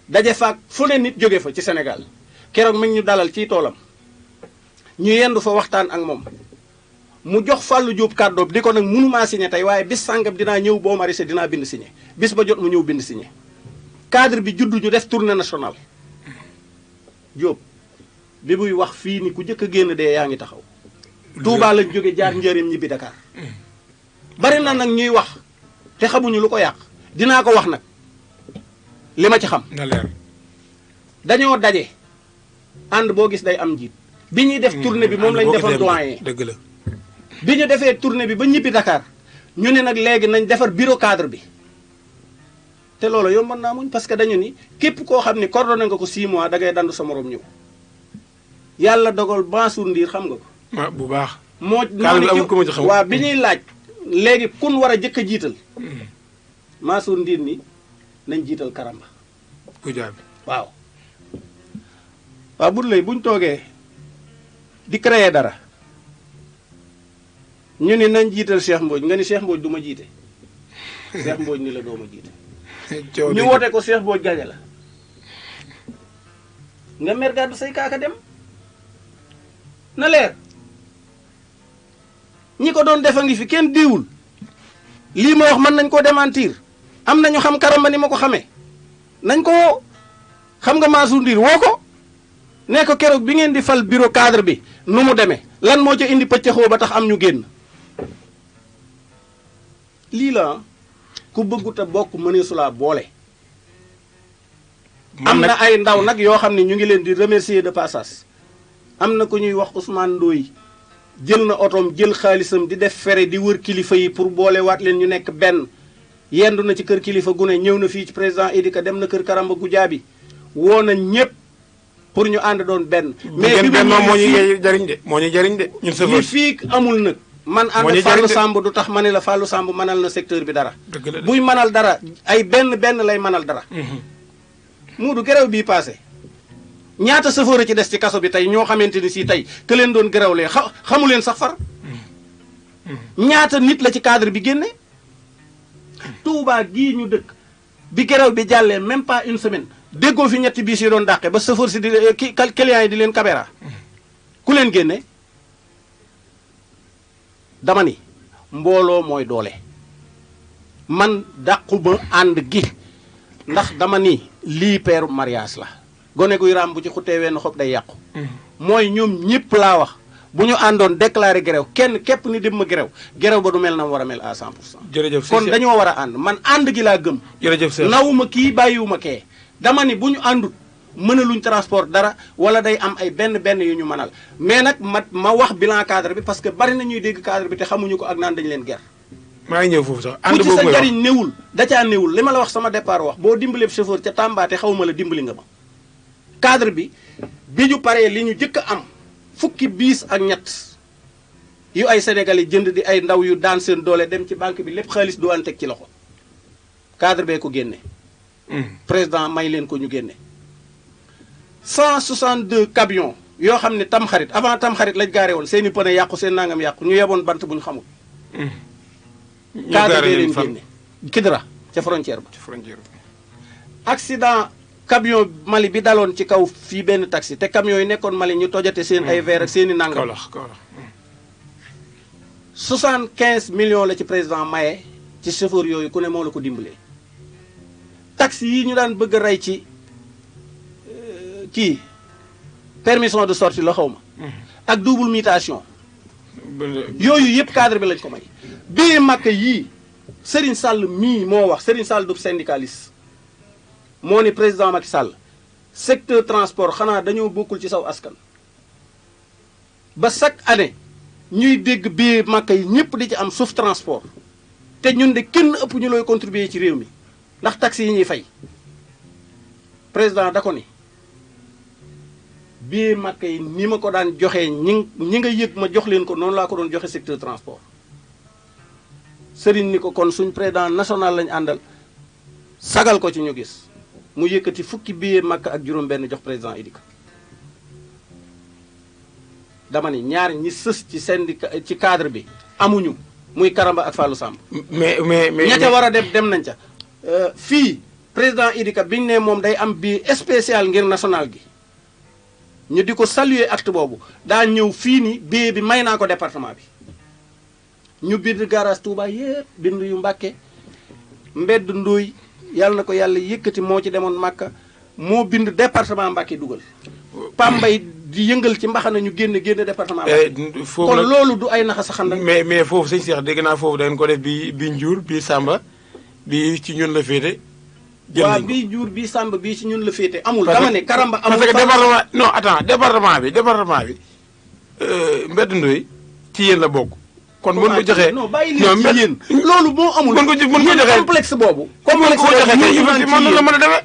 daje faak fu ne nit jóge fa ci Sénégal keroog mi ngi ñu dalal ciy toolam ñu yendu fa waxtaan ak moom mu jox Fallou Diop kàddoob di ko nag mënumaa signé tey waaye bis sàngam dinaa ñëw boo marisé dinaa bind signé bis ba jot mu ñëw bind signé cadre bi juddu ñu def tournée nationale Diop bi muy wax fii ni ku jëkk a génn dee yaa ngi taxaw Touba lañ jóge jaar njëriñ ñibbi Dakar bari na nag ñuy wax te xamuñu lu ko yàq dinaa ko wax nag li ma ci xam na leer dañoo daje ànd boo gis day am njiit bi ñuy def tournée bi moom lañ defal doyen dëgg la bi ñu defee tournée bi ba ñibbi Dakar ñu ne nag léegi nañ defar bureau cadre bi te loolu yomboon naa muñ parce que dañu ni képp koo xam ni coordonné nga ko 6 mois da ngay dandu sa morom ñëw yàlla dogal Mansour Ndir xam nga ko. ah bu baax. moo waaw bi ñuy laaj léegi kun war a jëkk a jiital. Mansour Ndir ni nañ jiital Karamba. ku jaabi waaw. waaw bu lay buñ toogee di créer dara ñu ni nañ jiital Cheikh Mbodj nga ni Cheikh Mbodj du ma jiite Cheikh Mbodj ni la doo ma jiite. ñu woote ko Cheikh Mbodj gañe la nga mer gàddu say kaaka dem na leer ñi ko doon defa ngi fi kenn diwul lii ma wax mën nañ koo démentir am nañu xam Karamba ni ma ko xamee nañ ko woo xam nga Mansour Ndir woo ko ne ko keroog bi ngeen di fal bureau cadre bi nu mu demee lan moo ca indi pëccëxoo ba tax am ñu génn lii la ku bëggut a bokk mëneesu laa boole. am na ay ndaw nag yoo xam ne ñu ngi leen di remercier de passage am na ku ñuy wax Ousmane Ndoye jël na otoom jël xaalisam di def fere di wër kilifa yi pour boole waat leen ñu nekk benn yendu na ci kër kilifa gu ne ñëw na fii ci président Idika dem na kër Karamba Goudiaby woo na ñëpp pour ñu ànd doon benn. mais bi moo ñu jariñ de moo ñu jariñ de ñun li fii amul nag. man ànd Fallou Samb du tax ma ne la Fallou Samb mënal na secteur bi dara. buy mënal dara ay benn lay mënal dara. Muudu gerew bii passé ñaata chauffeur ci des ci kaso bi tey ñoo xamante ni si tey que leen doon gerewlee xamu leen sax far. ñaata nit la ci cadre bi génne. Touba gii ñu dëkk bi gerew bi jàllee même pas une semaine déggoo fi ñetti biis yi doon dàqe ba chauffeur si di client yi di leen caméra ku leen génne. dama ni mbooloo mooy doole man dàquma ànd gi ndax dama ni lii peeru mariage la gone guy raam bu ci xutee wenn xob day yàqu mooy ñoom ñëpp laa wax bu ñu àndoon déclaré grève kenn képp ni dem ma grève ba du mel na mu war a mel à 100%. jërëjëf kon dañoo war a ànd man ànd gi laa gëm. jërëjëf nawuma kii bàyyiwuma kee dama ni bu ñu àndut mënaluñ transport dara wala day am ay benn yu ñu mënal mais nag ma wax bilan cadre bi parce que bari na ñuy dégg cadre bi te xamuñu ko ak naan dañu leen ger. maa ngi ñëw foofu sax ànd boobu ku ci sa njariñ newul da caa newul li ma la wax sama départ wax boo dimbalee chauffeur ca Tamba te xawma la dimbali nga ma. cadre bi ñu paree li ñu jëkk a am fukki biis ak ñett yu ay Sénégalais jënd di ay ndaw yu daan seen doole dem ci banque bi lépp xaalis du an teg ci loxo cadre bee ko génne. président may leen ko ñu génne. 162 camions yoo xam ne tamxarit avant tamxarit lañ gaare woon seen i pneu yàqu seen nangam yàqu ñu yeboon bant bu ñu xamul. cadre bee leen génne Kidira ca frontière ba. accident camion Mali bi daloon ci kaw fii benn taxi te camion yi nekkoon Mali ñu tojate seen ay verre ak seen i nangam. 75 millions la ci président maye ci chauffeur yooyu ku ne moo la ko dimbalee. taxi yi ñu daan bëgg a rey ci. kii permission de sortie la xaw ma ak double mutation yooyu yëpp cadre bi lañ ko may bii màkk yii Serigne Sall mii moo wax Serigne Sall du syndicaliste moo ni président Macky Sall secteur transport xanaa dañoo bokkul ci saw askan ba chaque année ñuy dégg bii màkk yi ñëpp di ci am sauf transport te ñun de kenn ëpp ñu looy contribuer ci réew mi ndax taxes yi ñuy fay président da ko ni bii màkk yi ni ma ko daan joxee ñi nga yëg ma jox leen ko noonu laa ko doon joxe secteur transport sëriñ ni ko kon suñ président national lañu àndal sagal ko ci ñu gis mu yëkkati fukki bii màkk ak juróom benn jox président Idika dama ni ñaar ñi sës ci syndicat ci cadre bi amuñu muy Karamba ak Fallou Samb. mais ña ca war a dem nañ ca. fii président Idika biñ ne moom day am bi spécial ngir national gi ñu di ko saluer acte boobu daa ñëw fii ni billet bi may naa ko département bi ñu bind garage Touba yëpp bind yu Mbàkke mbedd Ndooy yàlla na ko yàlla yëkkati moo ci demoon Màkka moo bind département Mbàkke dugal Pambay di yëngal ci mbaxana ñu génn département Mbàkke foofu kon nag loolu du ay naxa saxan rek. mais foofu sëñ Cheikh dégg naa foofu da ngeen ko def bi Njuur bi Samba bi ci ñun la féete. jël waaw nañ ko bii Njuur bii Samba bii ci ñun la féete amul. parce que dama ne Karamba amul. parce que département non attends département bi mbedd Ndoye ci yéen la bokk. kon mën ko joxee non bàyyi leen ci yéen loolu moo amul. mën ko joxee complexe boobu. complexe boobu man noonu la mën a demee.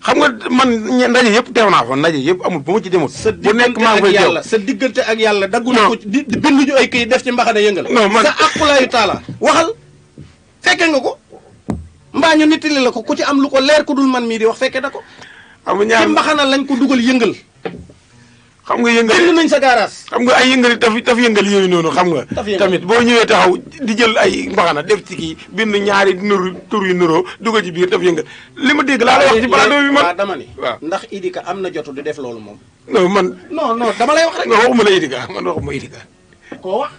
xam nga man ndaje yëpp teew naa fa ndaje yëpp amul bu ma ci demut. bu nekk maa ngi koy teew sa diggante ak yàlla daggu na ko di bindu ñu ay këyit def ci mbaxane yëngal. non man sa aqulaayu taala waxal fekke nga ko mbaa ñu nittali la ko ku ci am lu ko leer ku dul man mii di wax fekke da ko. xam nga ñaar ci mbaxana lañ ko dugal yëngal. xam nga yëngal bind nañ sa garage. xam nga ay yëngal taf yëngal yooyu noonu xam nga. tamit boo ñëwee taxaw di jël ay mbaxana def ci kii bind ñaari tur yu nuroo dugal ci biir taf yëngal li ma dégg laa lay wax ci plateau bi man. waaw dama ni waaw ndax Idika am na jotu di def loolu moom. non man. non dama lay wax rek. non waxuma la Idika man waxuma Idika. koo wax.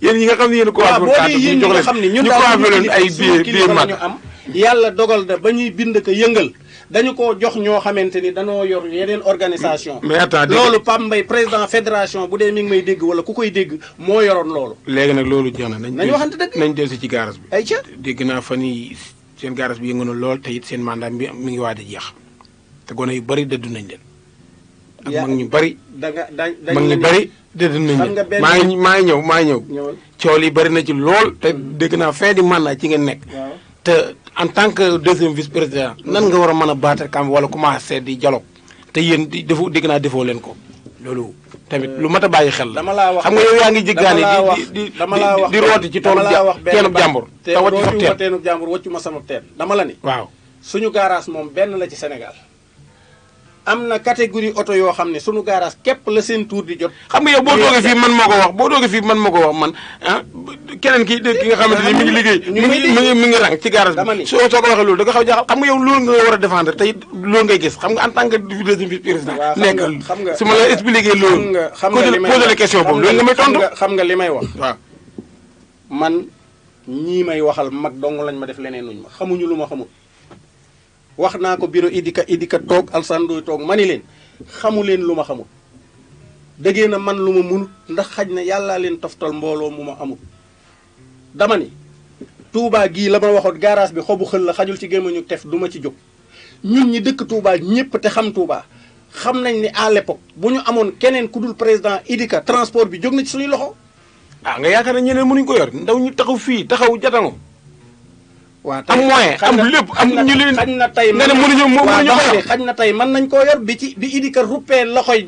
yéen ñi nga xam ne yéen a. waaw boo dee yéen ñi nga xam ne ñun daal leen ay biir mag ñu am. yàlla dogal da ba ñuy bind ko yëngal dañu ko jox ñoo xamante ni dañoo yor yeneen organisation. mais attends loolu Pape Mbaye président fédération bu dee mi ngi may dégg wala ku koy dégg moo yoroon loolu. léegi nag loolu jeex na nañu waxante dëgg nañ dellusi ci garage bi. ay ca dégg naa fan yii seen garage bi yëngu na lool te it seen mandat mi ngi waaj a jeex te gone yu bari dëddu nañ leen. ak mag ñu bari. mag ñu bari dëddu nañ leen. maa ngi ñëw. cool yi bari na ci lool te dégg naa fin di mandat ci ngeen nekk. te en tant que deuxième vice président nan nga war a mën a battre camp wala commencé di dialogue te yéen di defu dégg naa defoo leen ko loolu tamit lu mat a bàyyi xel la. dama laa wax xam nga yow yaa ngi jéggaani di rooti ci toolu teenub jàmbur. te wàccu fa teenub jàmbur wàccu ma sama teen dama la ni. waaw suñu garage moom benn la ci Sénégal am na catégorie oto yoo xam ne suñu garage képp la seen tour di jot. xam nga yow boo toogee fii man moo ko wax man ah keneen ki nga xamante ni mi ngi liggéey mi ngi rang ci garage bi soo ko waxee loolu da nga xaw jaaxal xam nga yow loolu nga war a défendre te it loolu ngay gis xam nga en tant que deuxième vice président nekk su ma la expliqué loolu posé la question boobu loolu nga may tontu xam nga li may wax waaw man ñii may waxal mag dong lañ ma def leneen nuñ ma xamuñu lu ma xamul wax naa ko bureau Idika toog Alassane Ndoye toog ma ni leen xamu leen lu ma xamul dëggee na man lu ma munut ndax xaj na yàllaa leen toftal mbooloo mu ma amul dama ni Touba gii la ma waxoon garage bi xobu xël la xajul ci gémmañu tef du ma ci jóg ñun ñi dëkk Touba ñëpp te xam Touba xam nañ ni à l'époque bu ñu amoon keneen ku dul président Idika transport bi jóg na ci suñuy loxo. ah nga yaakaar ne ñeneen mënuñ ko yor ndaw ñu taxaw fii taxaw jatango waaw am moyen am lépp am ñu leen xañ na tey nga ne mënuñu ko yor xañ na tey mën nañ koo yor bi Idika ruppee loxoy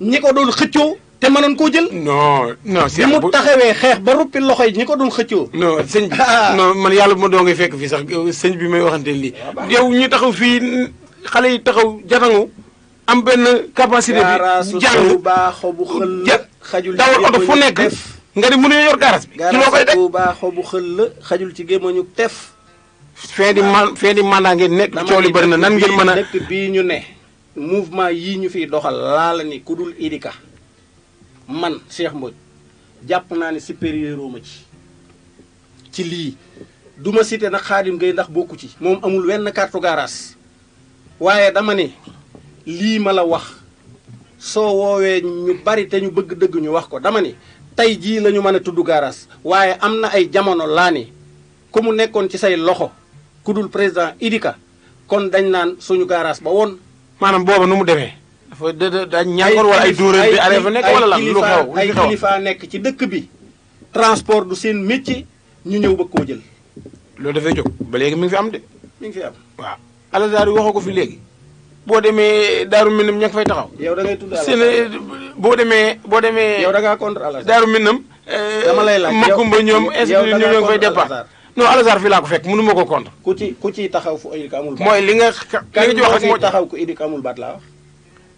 ñi ko doon xëccoo te mënoon koo jël. non bi mu taxawee xeex ba ruppi loxoy ñi ko doon xëccoo. non sëñ bi non man yàlla bu ma doo ngay fekk fii sax sëñ bi may waxante lii yow ñu taxaw fii xale yi taxaw jatangu am benn capacité bi jàng bu xël dawal oto fu nekk nga ne mënuñu yor garas bi ci loo koy def baaxoo bu xël la xajul ci gémmañu tef fin di mandat ngeen nekk coow li bëri na nan ngeen mën a dëkk bii ñu ne mouvement yii ñu fiy doxal laa la ni ku dul Idika man Cheikh Mbodj jàpp naa ne supérieur ma ci lii du ma cité nag Xaadim Gueye ndax bokku ci moom amul wenn carte garage waaye dama ne lii ma la wax soo woowee ñu bari te ñu bëgg dëgg ñu wax ko dama ni tey jii la ñu mën a tudd garage waaye am na ay jamono laa ni ku mu nekkoon ci say loxo ku dul président Idika kon dañ naan suñu garage ba woon. maanaam booba nu mu demee. dafa da ñàkkoon wala ay dóoréel bi arrêté fa nekk wala lan lu xew ay kilifa nekk ci dëkk bi transport du seen métier ñu ñëw ba koo jël. loolu dafay jóg ba léegi mi ngi fi am de. mi ngi fi am waaw. Alassane waxoo ko fi léegi boo demee Daaru Minam ña ngi fay taxaw. yow da ngay tudd Alassane boo demee. yow da ngaa contre Alassane. Daaru Minam. dama lay laaj Makumba ñoom institut ñoom ñoo ngi fay départ. non Alassane fii laa ko fekk mënu ma ko contre. ku ci taxaw fu Idika amul baat. mooy li nga. kan moo ciy taxaw ku Idika amul baat laa wax.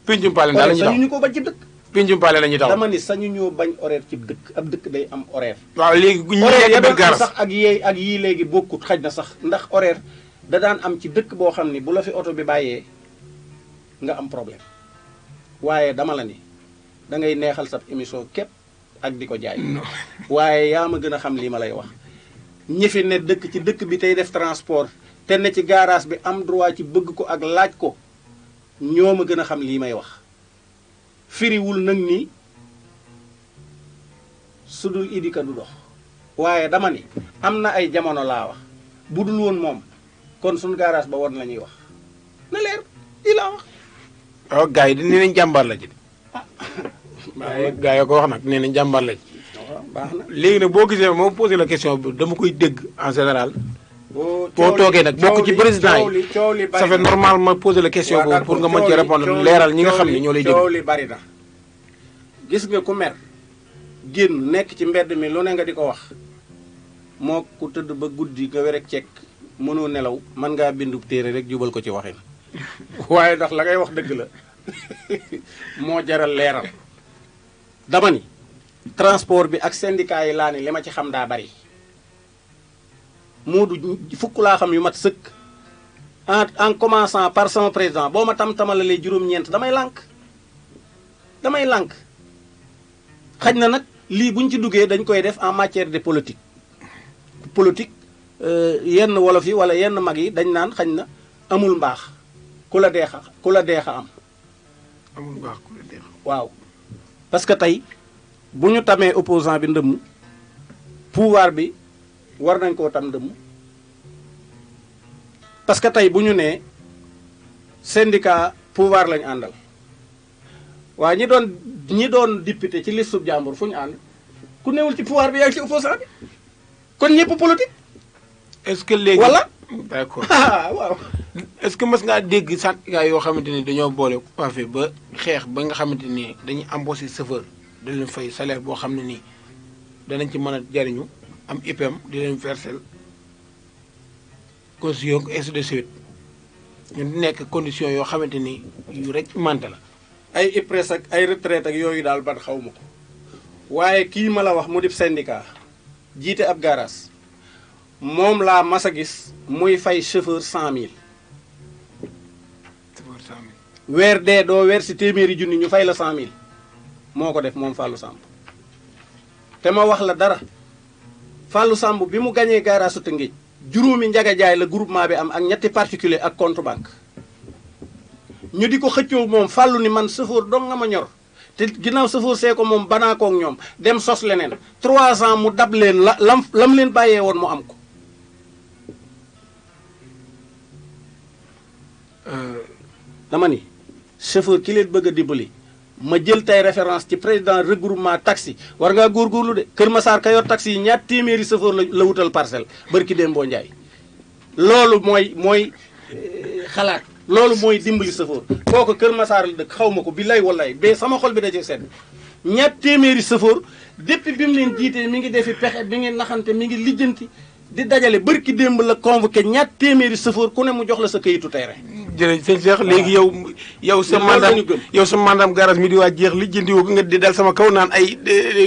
Pencum Paleen daal la ñuy taxaw ñu ko ba ci dëkk. Pinjum Paale la ñuy taxaw. dama ni sañu ñoo bañ horaire ci dëkk ab dëkk day am horaire. waaw léegi ñu horaire ya nekk biir doon am garas sax ak yii léegi bokkut xaj na sax ndax horaire da daan am ci dëkk boo xam ni bu la fi oto bi bàyyee nga am problème waaye dama la ni da ngay neexal sa émission képp ak di ko jaay. waaye yaa ma gën a xam lii ma lay wax. ñi fi ne dëkk ci dëkk bi tey def transport te ne ci garage bi am droit ci bëgg ko ak laaj ko ñoo ma gën a xam lii may wax. firiwul nag ni su dul idika du dox waaye dama ni am na ay jamono laa wax bu dul woon moom kon suñu garage ba woon la ñuy wax na leer lii laa wax. waaw gars yi nee nañ jàmbaar la ci de. waaye gars yi ko wax nag nee nañ jàmbaar la ci. baax na léegi nag boo gisee moom posé la question bi dama koy dégg en général. boo toogee nag bokk ci président yi ça fait normal ma posé la question boobu pour nga mën ci répondre leeral ñi nga xam ne ñoo lay dégg. coow li bari na gis nga ku mer génn nekk ci mbedd mi lu ne nga di ko wax moo ku tëdd ba guddi nga wér ak cekk mënoo nelaw mën ngaa bindu téere rek jubal ko ci waxin waaye ndax la ngay wax dëgg la moo jaral leeral dama ni transport bi ak syndicat yi laa ni li ma ci xam daa bari moo du fukk laa xam yu mat sëkk en commençant par sama président boo ma tam-tamalalee juróom-ñeent damay lànk xaj na nag lii buñ ci duggee dañ koy def en matière de politique yenn wolof yi wala yenn mag yi dañ naan xaj na amul mbaax ku la deexa am amul mbaax ku la deexa waaw parce que tey bu ñu tamee opposant bi ndëmm pouvoir bi war nañ koo tam ndëmm parce que tey bu ñu nee syndicat pouvoir lañu àndal waaye ñi doon député ci liste jàmbur fu ñu ànd ku newul ci pouvoir bi yaa ngi ci opposant bi kon ñëpp politique. est-ce que léegi wala d'accord waaw. est-ce que mës ngaa dégg syndicat yoo xamante ni dañoo boole coiffé ba xeex ba nga xamante ni dañuy embauché chauffeur da leen fay salaire boo xam ne nii danañ ci mën a jariñu am IPM di leen versel caution ainsi de suite ñu nekk condition yoo xamante ni yu rek mante la. ay IPRES ak ay retraite ak yooyu daal ban xaw ma ko waaye kii ma la wax mu dib syndicat jiite ab garage moom laa mas a gis muy fay chauffeur 100000. chauffeur 100000. weer dee doo weer si téeméeri junni ñu fay la 100000 moo ko def moom Fallou Samb te ma wax la dara Fallou Samb bi mu gañee garage su Tëngéej juróomi njaga jaay la groupement bi am ak ñetti particulier ak compte banque ñu di ko xëccoo moom Fallou ni man chauffeur dong nga ma ñor te ginnaaw chauffeur see ko moom banaa koog ñoom dem sos leneen 3 ans mu dab leen lam leen bàyyee woon mu am ko. dama ni chauffeur ki leen bëgg a dimbali ma jël tey référence ci président regroupement taxi war ngaa góorgóorlu de Kër Massar ka yor taxi yi ñaar téeméeri chauffeur la wutal parcelle barki Dembo Ndiaye loolu mooy xalaat loolu mooy dimbali chauffeur kooku Kër Massar la dëkk xaw ma ko billaay wallaay ba sama xol bi daje sedd ñaar téeméeri chauffeur depuis bi mu leen jiitee mi ngi defi pexe mi ngi naxante mi ngi lijjanti di dajale barki démb la convoqué ñaar téeméeri chauffeur ku ne mu jox la sa kayitu terrain. jërëjëf sëñ Cheikh léegi yow sa mandaam garage mi di waa jeex li jëndi woo nga di dal sama kaw naan ay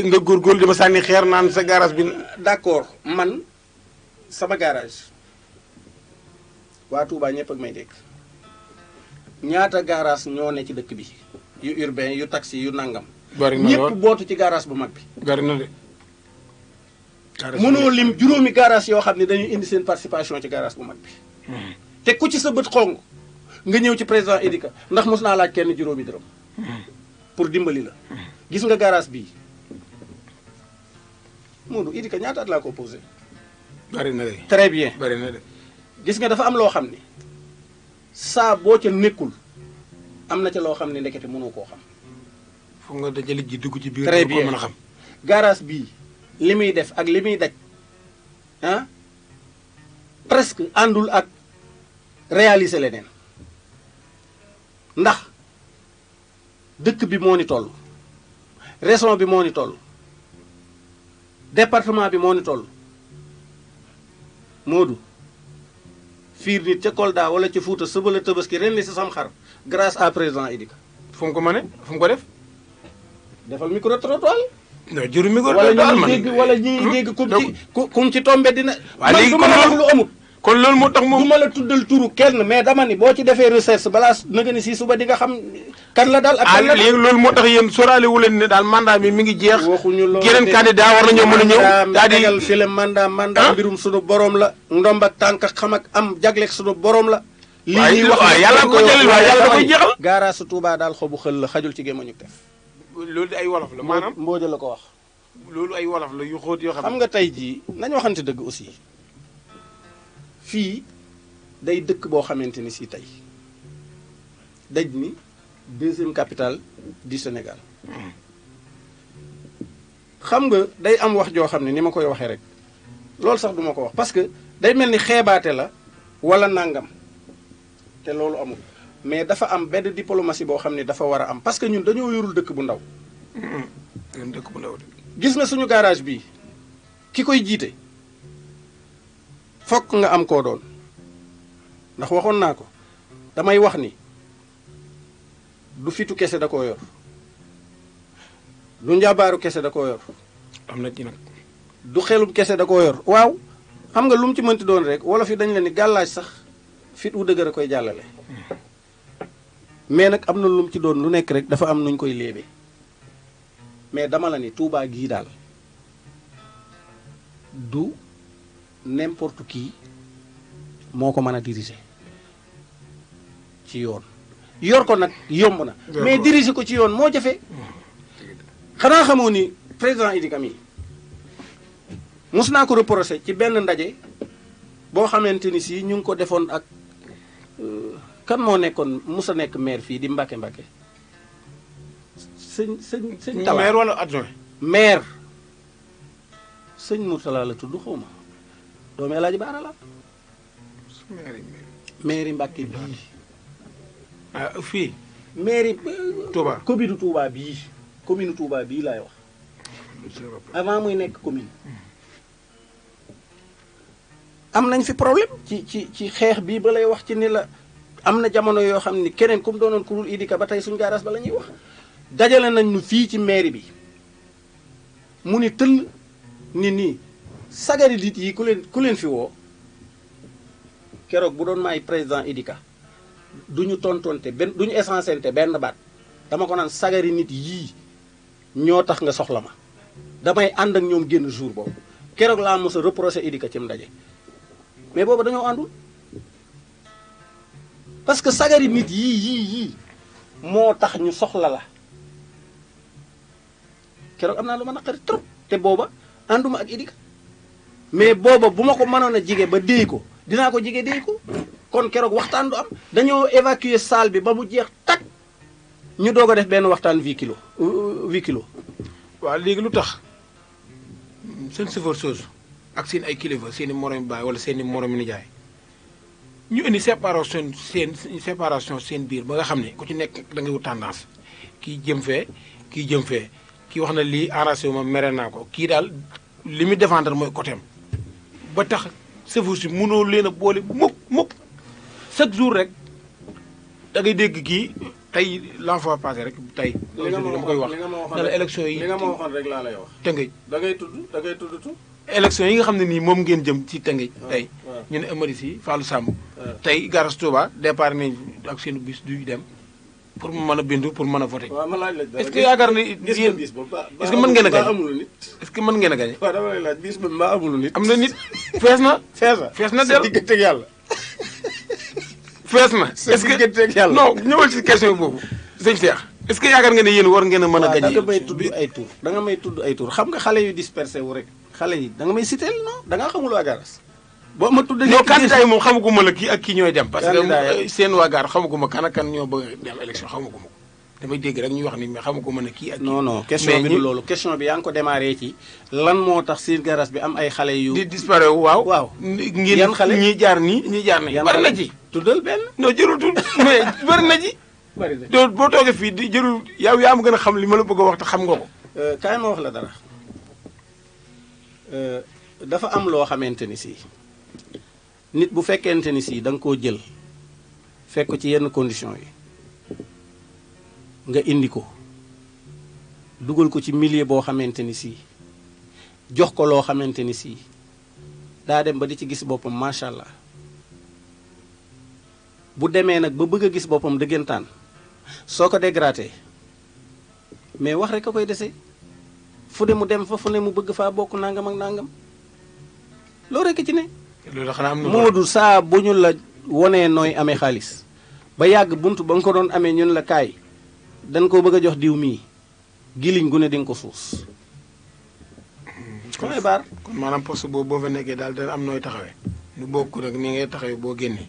nga góorgóorlu dama sànni xeer naan sa garage bi. d'accord man sama garage waa Touba ñëpp ak may dégg ñaata garage ñoo ne ci dëkk bi yu urbain yu taxi yu nangam. bari na lool ñëpp bootu ci garage bu mag bi. bari na de. mënoo lim juróomi garage yoo xam ne dañuy indi seen participation ci garage bu mag bi. te ku ci sa bët xong nga ñëw ci président Idika ndax mos naa laaj kenn juróomi dërëm pour dimbali la. gis nga garage bii Modou Idika ñaata at laa ko posé. bari na de. très bien bari na de. gis nga dafa am loo xam ne saa boo ca nekkul am na ca loo xam ne ndekete mënoo koo xam. foog nga dajale ji dugg ci biir. très bien mën a xam. garage bii li muy def ak li muy daj ah presque àndul ak réaliser leneen ndax dëkk bi moo ni toll région bi moo ni toll département bi moo ni toll Modou fiir nit ca Kolda wala ca Fuuta sëbala Tabaski ren li si sam xar grâce à président Idika. fu mu ko mëne fu mu ko def. defal micro trottoir. non jëru mi ko wala daal ñuy man dégg wala ñuy dégg kum ci tombé dina. waaw léegi man du ma la wax lu amut. kon loolu moo tax du moom ma la tuddal turu kenn mais dama ni boo ci defee recherche balaa naka ni si suba di nga xam kan la daal ak kan la léegi loolu moo tax yéen sóoraale wu leen ne daal mandat bi mi ngi jeex waxuñu loolu yeneen candidat war nañoo mën a ñëw daal di tegal fi le mandat mbirum sunu borom la ndomb ak tànk ak xam ak am jagleeg sunu borom la lii ñuy wax waaw yàlla ko jëlal waaw yàlla da koy jeexal gaaraas su Tuubaa daal xobu xël la xajul ci gémmañu def loolu di ay wolof la maanaam mbooja la ko wax loolu ay wolof la yu xóot yoo xam nga tey jii nañu waxante dëgg aussi fii day dëkk boo xamante ni si tey daj ni deuxième capitale du Sénégal xam nga day am wax joo xam ne ni ma koy waxee rek loolu sax duma ko wax parce que day mel ni xeebaate la wala nangam te loolu amul mais dafa am benn diplomatie boo xam ne dafa war a am parce que ñun dañoo yorul dëkk bu ndaw dëkk bu ndaw de gis nga suñu garage bii ki koy jiite fokk nga am koo doon ndax waxoon naa ko damay wax ni du fitu kese da koo yor du njabaaru kese da koo yor am na ci nag du xelum kese da koo yor waaw xam nga lu mu ci mënti doon rek wolof yi dañ la ni gàllaaj sax fit wu dëgër a koy jàllale mais nag am na lu mu ci doon lu nekk rek dafa am nuñ koy léebe mais dama la ni Touba gii daal du n'importe qui moo ko mën a diriger ci yoon yor ko nag yomb na mais diriger ko ci yoon moo jafe xanaa xamoo ni président Idi Kam yi mos naa ko reproché ci benn ndaje boo xamante ni si ñu ngi ko defoon ak kan moo nekkoon mos a nekk maire fii di Mbacke sëñ Talla maire wala adjoint maire sëñ Mourtala la tudd xaw ma doomu El Hadj Baara la maire Mbacke bii fii maire Touba commune Touba bii commune Touba bii laay wax avant muy nekk commune am nañ fi problème ci xeex bii ba lay wax ci ni la am na jamono yoo xam ni keneen ku mu doonoon ku dul Idi Ka ba tey suñu gaaraas ba la ñuy wax dajale nañ ñu fii ci mairie bi mu ni tëll ni nii sagari dit yi ku leen fi woo keroog bu doon maay président Idi Ka duñu tontonte duñu essencente benn baat dama ko naan sagari nit yii ñoo tax nga soxla ma damay ànd ak ñoom génn jour boobu keroog laa mos a reproché Idi Ka ci mu ndaje mais boobu dañoo àndul parce que sagari nit yii moo tax ñu soxla la keroog am naa lu ma naqari trop te booba ànduma ak Idi Ka mais booba bu ma ko mënoon a jige ba déy ko dinaa ko jige déy ko kon keroog waxtaan du am dañoo évacuer salle bi ba mu jeex tak ñu doog a def benn waxtaan 8 kilos waaw léegi lu tax seen chauffeur soosu ak seen ay kilifa seen i moromi baay wala seen i moromi nijaay ñu indi séparation seen biir ba nga xam ne ku ci nekk da ngay wut tendance kii jëm fee kii wax na lii arrangé wu ma mere naa ko kii daal li muy défendre mooy côté am ba tax chauffeur si mënoo leen a boole mukk chaque jour rek da ngay dégg kii tey l'enfant passé rek tey. dama koy wax ne la élection yi li nga ma waxoon rek laa lay wax. Tëngéej da ngay tudd tu. élection yi nga xam ne nii moom ngeen jëm ci Tëngéej. tey ñu ne Amady Sy Fallou Samb. tey Garas Touba départ nañ ak seen bus du dem pour mu mën a bindu pour mën a voté. waaw ma laaj la dara est-ce que yaakaar ni yéen est-ce que mën ngeen a gañe est-ce que mën ngeen a gañe. waaw dama lay laaj bis ba mbaa amul nit. am na nit fees na. fees na del digganteeg yàlla. fees na est-ce que digganteeg yàlla. non ñëwal ci question boobu sëñ Cheikh est-ce que yaakaar nga ne yéen war ngeen a mën a gañe. da nga may tudd ay tur da nga may tudd ay tur xam nga xale yu dispersé wu rek xale yi da nga may citeel non da ngaa xamul waa Garas. boo ma tudd non candidat yi moom xamaguma la kii ak kii ñooy dem. parce que seen waa Gaar xamaguma kan ak kan ñoo bëgg dem élection xamaguma ko damay dégg rek ñuy wax ni mais xamaguma ne kii ak kii. non question bi du loolu question bi yaa ngi ko démarré ci lan moo tax seen Garas bi am ay xale yu. di disparaître waaw. waaw ngeen yan xale ñii jaar nii ñii jaar nii. bari na ci tuddal benn. non jërul tudd mais bari na ci. bari na donc boo toogee fii di jërul yow yaa ma gën a xam li ma la bëgg a wax te xam nga ko. kaay ma wax la dara dafa am loo xamante ni si nit bu fekkente ni si da nga koo jël fekk ci yenn conditions yi nga indi ko dugal ko ci milieu boo xamante ni sii jox ko loo xamante ni sii daa dem ba di ci gis boppam macha allah bu demee nag ba bëgg a gis boppam dëggantaan soo ko dégradé mais wax rek a koy dese fu ne mu dem fa fu ne mu bëgg faa bokk nangam ak nangam loolu rek ci ne. loolu xanaa am na Moodu saa bu ñu la wonee nooy amee xaalis ba yàgg bunt ba nga ko doon amee ñun la kaay dañ koo bëgg a jox diw mii giliñ gu ne di nga ko suus. kon kon maanaam poste boobu boo fa nekkee daal dana am nooy taxawee. lu bokk nag ni ngay taxawee boo génnee.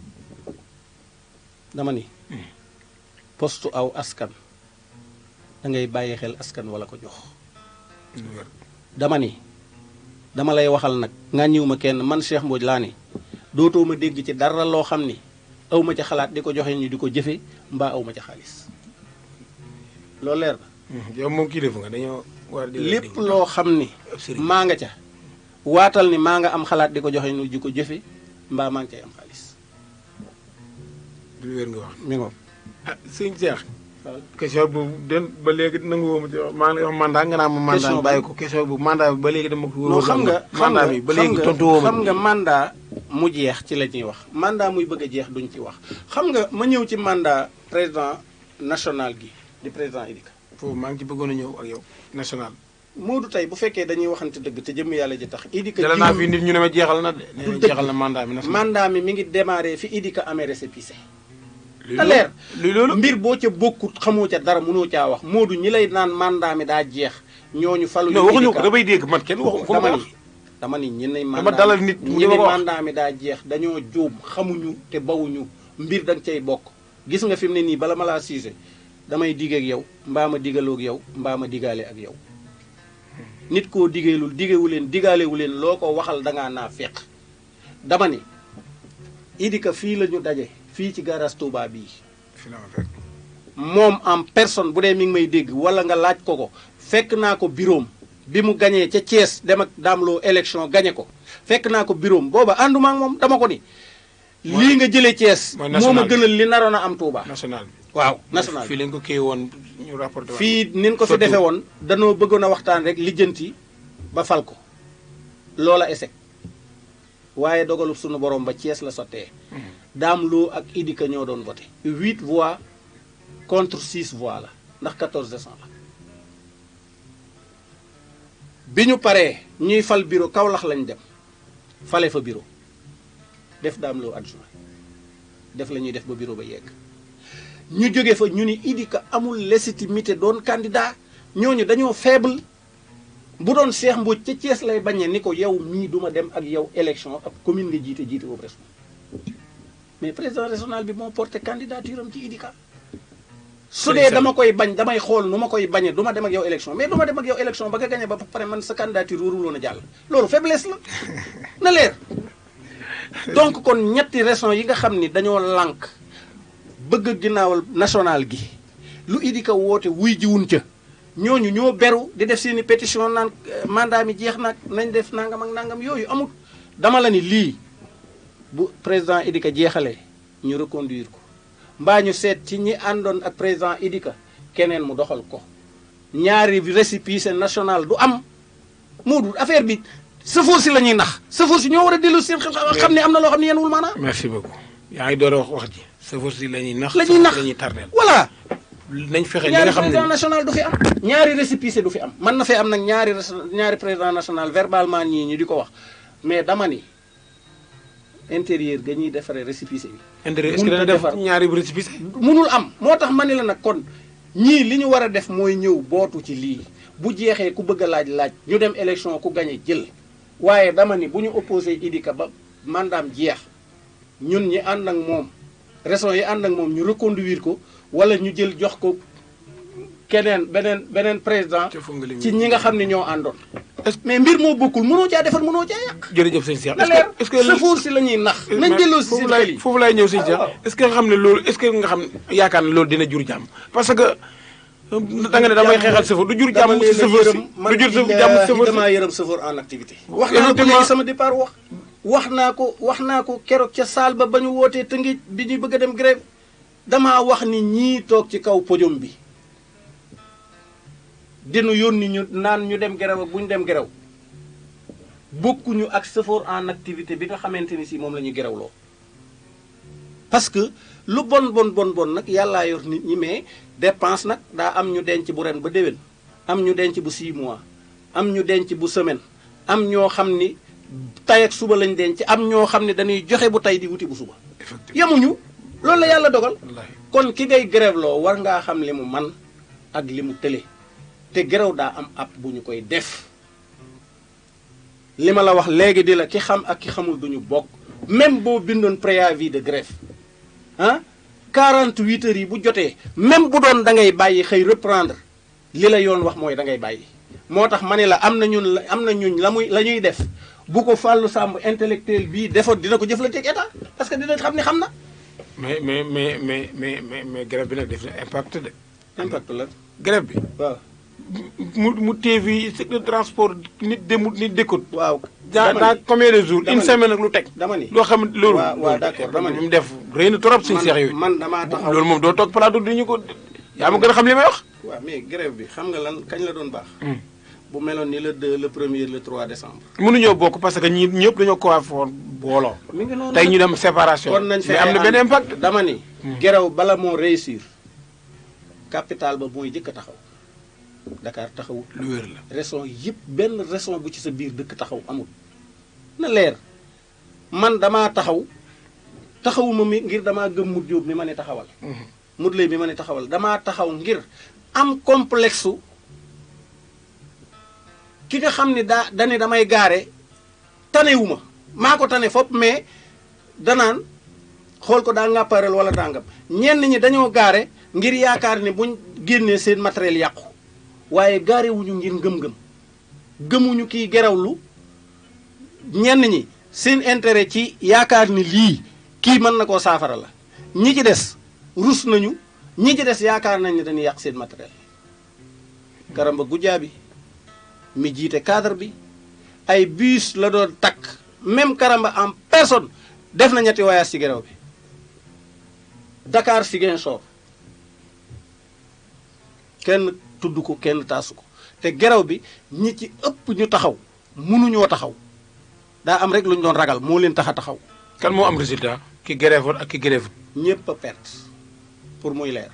dama ni poste aw askan da ngay bàyyi xel askan wala ko jox. dama ni dama lay waxal nag nga ñëw ma kenn man Cheikh Mbodj laa ni dootoo ma dégg ci dara loo xam ni aw ma ca xalaat di ko joxe ñu di ko jëfe mbaa aw ma ca xaalis loolu leer na. yow moom kii defu nga dañoo war di lépp loo xam ni maa nga ca waatal ni maa nga am xalaat di ko joxe ñu di ko jëfe mbaa maa ngi cay am xaalis. du wér nga wax. mi ngoog ah sëñ Cheikh. question boobu den ba léegi nangu woo ma ci wax maa ngi lay wax mandat nga naa ma mandat bàyyi ko question boobu mandat bi ba léegi dama ko. non xam nga mandat bi ba léegi tontu woo ma xam nga mandat mu jeex ci la ñuy wax mandat muy bëgg a jeex duñ ci wax xam nga ma ñëw ci mandat président national gi di président Idika. foofu maa ngi ci bëggoon a ñëw ak yow national. Moodu tey bu fekkee dañuy waxante dëgg te jëmm yàlla ji tax. Idika jël naa fi nit ñu ne ma jeexal na de. du jeexal na mandat bi national. mandat mi ngi démarré fi Idika amee récépissé. luy leer loolu mbir boo ca bokkut xamoo ca dara mënoo caa wax Moodu ñi lay naan mandat mi daa jeex ñooñu falu. non waxuñu ko damay dégg man kenn waxu ko. dama ni ñi ne dama dalal nit ñi ne mandat mi daa jeex dañoo juum xamuñu te bawuñu mbir danga cay bokk. gis nga fi mu ne nii bala ma laa siise damay digg ak yow mbaa ma digaloog yow mbaa ma digaale ak yow nit koo digeelul digewu leen digaalewu leen loo ko waxal dangaa naa féq dama ni Idika fii la ñu daje fii ci garage Touba bii moom en personne bu dee mi ngi may dégg wala nga laaj ko fekk naa ko bureau bi mu gañee ca Thiès dem ak daamloo élection gañe ko fekk naa ko bureau booba ànduma ak moom dama ko ni lii nga jëlee Thiès moo ma gënal li naroon a am Touba national bi waaw national fii lañ ko kii woon ñu rapporté fii nin ko fi defee woon danoo bëggoon a waxtaan rek lijjanti ba fal ko loola échec waaye dogalu sunu borom ba Thiès la sottee Dame Lo ak Idika ñoo doon voté 8 voix contre 6 voix la ndax 14 décembre la bi ñu paree ñuy fal bureau Kaolack lañ dem fale fa bureau def Dame Lo adjoint def la ñuy def ba bureau ba yegg ñu jóge fa ñu ni Idika amul légitimité doon candidat ñooñu dañoo faible bu doon Cheikh Mbodj ca Thiès lay bañee ni ko yow mii duma dem ak yow élection ak commune nga jiite boobu rek mais président régional bi moo porté candidature am ci Idika su dee dama koy bañ damay xool nu ma koy bañee du ma dem ak yow élection mais du ma dem ak yow élection ba nga gagné ba pare man sa candidature waruloon a jàll loolu faiblesse la na leer donc kon ñetti raison yi nga xam ni dañoo lànk bëgg ginnaawal national gi lu Idika woote wuy jiwun ca ñooñu ñoo beru di def seeni pétition naan mandat mi jeex nag nañ def nangam ak nangam yooyu amul dama la ni lii bu président Idika jeexalee ñu reconduire ko mbaa ñu seet ci ñi àndoon ak président Idika keneen mu doxal ko ñaari récépissé national du am moo du affaire bi sëfoor si la ñuy nax sëfoor si ñoo war a dellu seen xam ne am na loo xam ne yéen wul maanaam. merci beaucoup yaa ngi door a wax ji sëfoor si la ñuy nax la ñuy nax la ñuy tardeel voilà. nañ fexe li nga xam ne ñaari président national du fi am. ñaari récépissé du fi am mën na fee am nag ñaari président national verbalement ñii ñu di ko wax mais dama ni intérieur ga ñuy defaree récépissé bi. intérieur est-ce que dana def ñaari récépissé. munul am moo tax ma ni la nag kon ñii li ñu war a def mooy ñëw bootu ci lii bu jeexee ku bëgg a laaj ñu dem élection ku gañe jël waaye dama ni bu ñu opposé Idika ba mandaam jeex ñun ñi ànd ak moom raison yi ànd ak moom ñu reconduire ko wala ñu jël jox ko keneen beneen président ci ñi nga xam ne ñoo àndoon mais mbir moo bokkul mënoo caa defar mënoo caa yàq. jërëjëf sëñ Cheikh est-ce que sëfoor si la ñuy nax nañ delloo si seen xel yi foofu laay ñëw sëñ Cheikh est-ce que nga xam ne loolu est-ce que nga xam yaakaar ne loolu dina jur jàmm parce que da nga ne damay xeexal sëfoor du jur jàmm si sëfoor si du jur jàmm si sëfoor si damaa yërëm sëfoor en activité wax naa ko léegi sama départ wax naa ko keroog ca saal ba ñu wootee Tëngéej bi ñuy bëgg a dem grève damaa wax ni ñii toog ci kaw podium bi dinu yónni ñu naan ñu dem grève ak bu ñu dem grève bokkuñu ak chauffeur en activité bi nga xamante ni si moom la ñu grève-loo parce que lu bon nag yàllaa yor nit ñi mais dépense nag daa am ñu denc bu ren ba déwén am ñu denc bu 6 mois am ñu denc bu semaine am ñoo xam ni tay ak suba lañ denc am ñoo xam ne dañuy joxe bu tay di wuti bu suba yemuñu loolu la yàlla dogal kon ki ngay grève loo war ngaa xam li mu man ak li mu tële te grève daa am app bu ñu koy def li ma la wax léegi di la ki xam ak ki xamul duñu bokk même boo bindoon préavis de grève ah 48 heures yi bu jotee même bu doon da ngay bàyyi xëy reprendre li la yoon wax mooy da ngay bàyyi moo tax ma ne la am na ñun la ñuy def bu ko Fallou Samb intellectuel bii defoon dina ko jëflanteeg état parce que dina xam ni xam na. mais grève bi nag def na impact de. impact la. grève bi waaw. mu téye secteur transport nit demut nit dëkkut. waaw dans combien de jours une semaine ak lu teg. dama ni loo xam loolu. waaw d'accord dama ni mu def rëy na trop suñu seex yooyu. man damaa taxaw loolu moom doo toog plateau di ñu ko. yaa ma gën a xam li may wax. waaw mais grève bi xam nga lan kañ la doon baax. bu meloon ni le 2 le 1er le 3 décembre. mënuñoo bokk parce que ñi ñëpp dañoo ko foon booloo. mi ngi noonu tey ñu dem séparation. kon nañ mais am na benn impact. dama ni. grève bala moo réussir. capital ba mooy jëkk a taxaw. Dakar taxawul. lu wér la raison yëpp benn raison bu ci sa biir dëkk taxaw amul. na leer man damaa taxawuma mi ngir damaa gëm Modou Diop mi ma ne taxawal. Modou Lay mi ma ne taxawal damaa taxaw ngir am complexe ki nga xam ne dani damay gaare tanewuma maa ko tane fopp mais danaan xool ko daa ngàpparal wala dangam ñenn ñi dañoo gaare ngir yaakaar ne buñ génnee seen matériel yàqu waaye gaare wuñu ngir ngëm-ngëm gëmuñu kiy gerawlu ñenn ñi seen intérêt ci yaakaar ni lii kii mën na koo saafara la ñi ci des rus nañu ñi ci des yaakaar nañ ne dañuy yàq seen matériel Karamba Goudiaby mi jiite cadre bi ay bus la doon takk même Karamba en personne def na ñetti voyage ci grève bi Dakar Ziguinchor kenn tudd ko kenn taasu ko te grève bi ñi ci ëpp ñu taxaw mënuñoo taxaw daa am rek lu ñu doon ragal moo leen tax a taxaw. kan moo am résultat ki grève ak ki grève. ñëpp a perte pour muy leer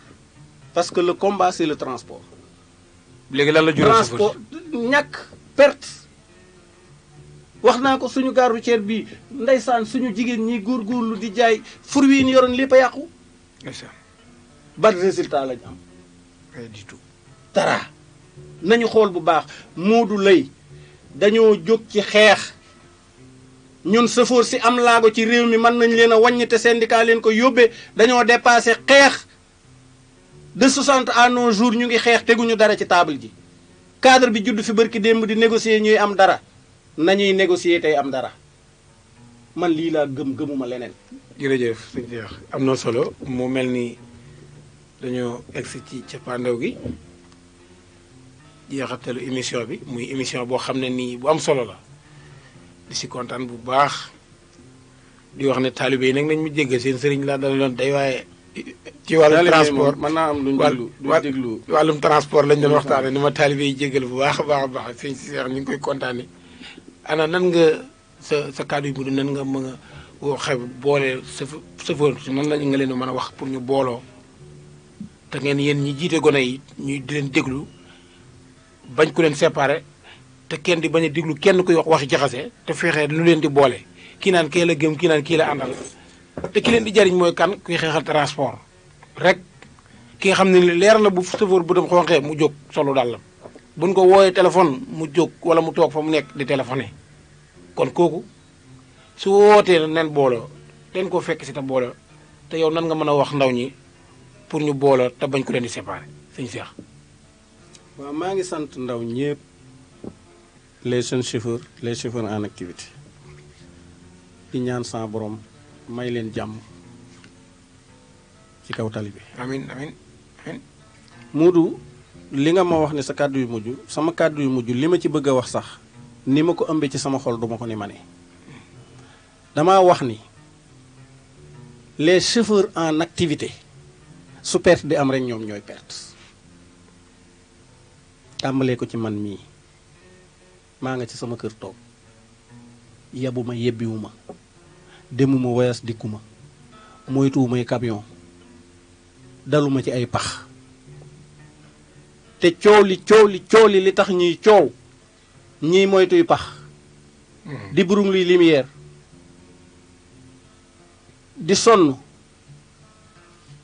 parce que le combat c'est le transport. léegi lan la jural transport ñàkk perte wax naa ko suñu gare routière bii ndeysaan suñu jigéen ñi góorgóorlu di jaay fur wi ñu yoroon lépp a yàqu. ban résultat lañ am. pas du tout. dara nañu xool bu baax Modou Lay dañoo jóg ci xeex ñun sëfoor si am laago ci réew mi mën nañ leen a wàññi te syndicat leen ko yóbbee dañoo dépassé xeex. de 60 à nos jours ñu ngi xeex teguñu dara ci table ji cadre bi judd fi barki démb di négocier ñuy am dara nañuy négocier tey am dara man lii laa gëmuma leneen. jërëjëf sëñ Cheikh am na solo mu mel ni dañoo egsi ci cappaandaw gi jeexatalu émission bi muy émission boo xam ne nii bu am solo la di si kontaan bu baax di wax ne taalibe yi nag nañ mu jéggal seen sëriñ laa dala doon day waaye. ci wàllum transport mën naa am luñ déglu wàllum transport lañ doon waxtaane ni ma taalibe yi jégal bu baax a baax a baax sëñ Cheikh ñu ngi koy kontaane ana nan nga sa kàddu yu mujj nan nga mën a woo xew boole chauffeur nan lañ nga leen mën a wax pour ñu booloo te ngeen yéen ñi jiite gone yi ñuy di leen déglu bañ ku leen séparé te kenn di bañ a déglu kenn kuy wax waxi jaxase te fexee lu leen di boole kii naan kii la gëm kii naan kii la àndal te ki leen di jariñ mooy kan kuy xeexal transport rek ki nga xam ne leer na bu chauffeur bu dem xonqee mu jóg solo dàllam buñ ko wooyee téléphone mu jóg wala mu toog fa mu nekk di téléphoné kon kooku su wootee nen booloo leen koo fekk si te booloo te yow nan nga mën a wax ndaw ñi pour ñu booloo te bañ ko leen di séparé sëñ Cheikh. waaw maa ngi sant ndaw ñëpp les jeunes chauffeurs les chauffeurs en activité di ñaan sa borom may leen jàmm ci kaw tali bi. amiin amiin amiin. Modou li nga ma wax ne sa kàddu yu mujj sama kàddu yu mujj li ma ci bëgg a wax sax ni ma ko ëmbee ci sama xol duma ko ni ma ne damaa wax ni les chauffeurs en activité su perte di am rek ñoom ñooy perte tàmbalee ko ci man mii maa nga ci sama kër toog yebuma yebbiwuma demuma woyas dikkuma moytuwumay camion daluma ci ay pax te coow li li tax ñuy coow ñiy moytuy pax di burung luy lumière di sonn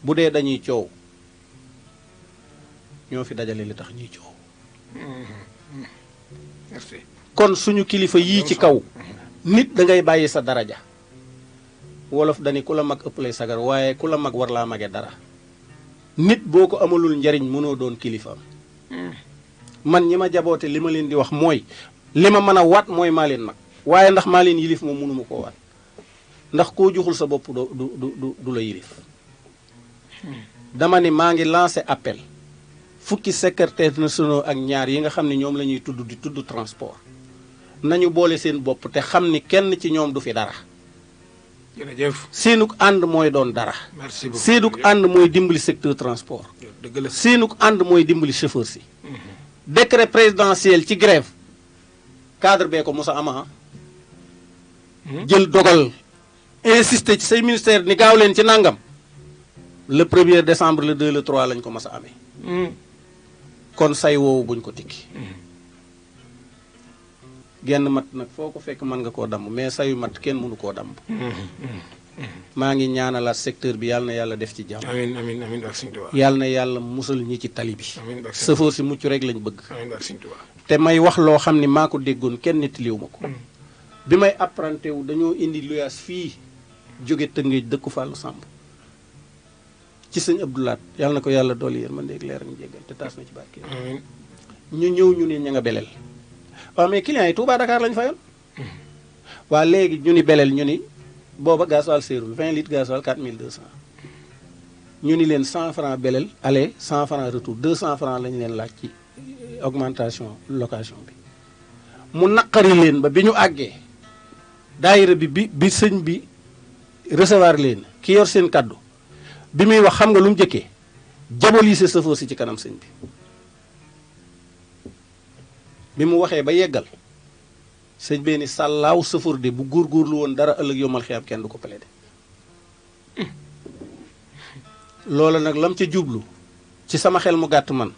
bu dee dañuy coow ñoo fi dajale li tax ñuy coow merci. kon suñu kilifa yii ci kaw nit da ngay bàyyi sa daraja wolof dani ku la mag ëpp lay sagar waaye ku la mag war laa mage dara nit boo ko amalul njariñ mënoo doon kilifaam man ñi ma jaboote li ma leen di wax mooy li ma mën a waat mooy maa leen mag waaye ndax maa leen yilif moom mënuma koo waat ndax koo joxul sa bopp du la yilif dama ni maa ngi lancé appel fukki secrétaire nationaux ak ñaar yi nga xam ne ñoom la ñuy tudd di tudd transport nañu boole seen bopp te xam ni kenn ci ñoom du fi dara jërëjëf. seenug ànd mooy doon dara merci beaucoup. seenug ànd mooy dimbali secteur transport dëgg la. seenug ànd mooy dimbali chauffeur si décret présidentiel ci grève cadre bee ko mos a ama jël dogal insister ci say ministère ni gaaw leen ci nangam le 1er décembre le 2 le 3 lañ ko mos a amee kon say woowu buñ ko tikki genn mat nag foo ko fekk mën nga koo damm mais sayu mat kenn mënu koo damm maa ngi ñaanalaat secteur bi yàlla na yàlla def ci jàmm amiin amiin amiin ak Sëñ Tuubaa. yàlla na yàlla musal ñi ci tali bi amiin ak Sëñ sëfoor si mucc rek lañ bëgg amiin ak Sëñ Tuubaa. te may wax loo xam ni maa ko déggoon kenn nettaliwu ma ko bi may apprenti wu dañoo indi luyaas fii jóge Tëngéej dëkku Fàllu Sàmb ci sëñ Abdoulaat yàlla na ko yàlla dolli yéen man dégg leer ak jéggal te taas na ci barke amiin. ñu ñëw ñu ne ña nga beleel waaw mais clients yi Touba Dakar lañ fayoon waa léegi ñu ni beleel ñu ni booba gasoil seerul 20 litres gasoil 4200 ñu ni leen 100 francs beleel aller 100 francs retour 200 francs lañ leen laaj ci augmentation location bi mu naqari leen ba bi ñu àggee daayira bi sëñ bi recevoir leen ki yor seen kaddu bi muy wax xam nga lu mu jëkkee diaboliser chauffeur si ci kanam sëñ bi mu waxee ba yeggal sëñ bee ni sàllaaw chauffeur de bu góorgóorlu woon dara ëllëg yomal xiyaam kenn du ko plaidé loola nag lam ca jublu ci sama xel mu gàtt man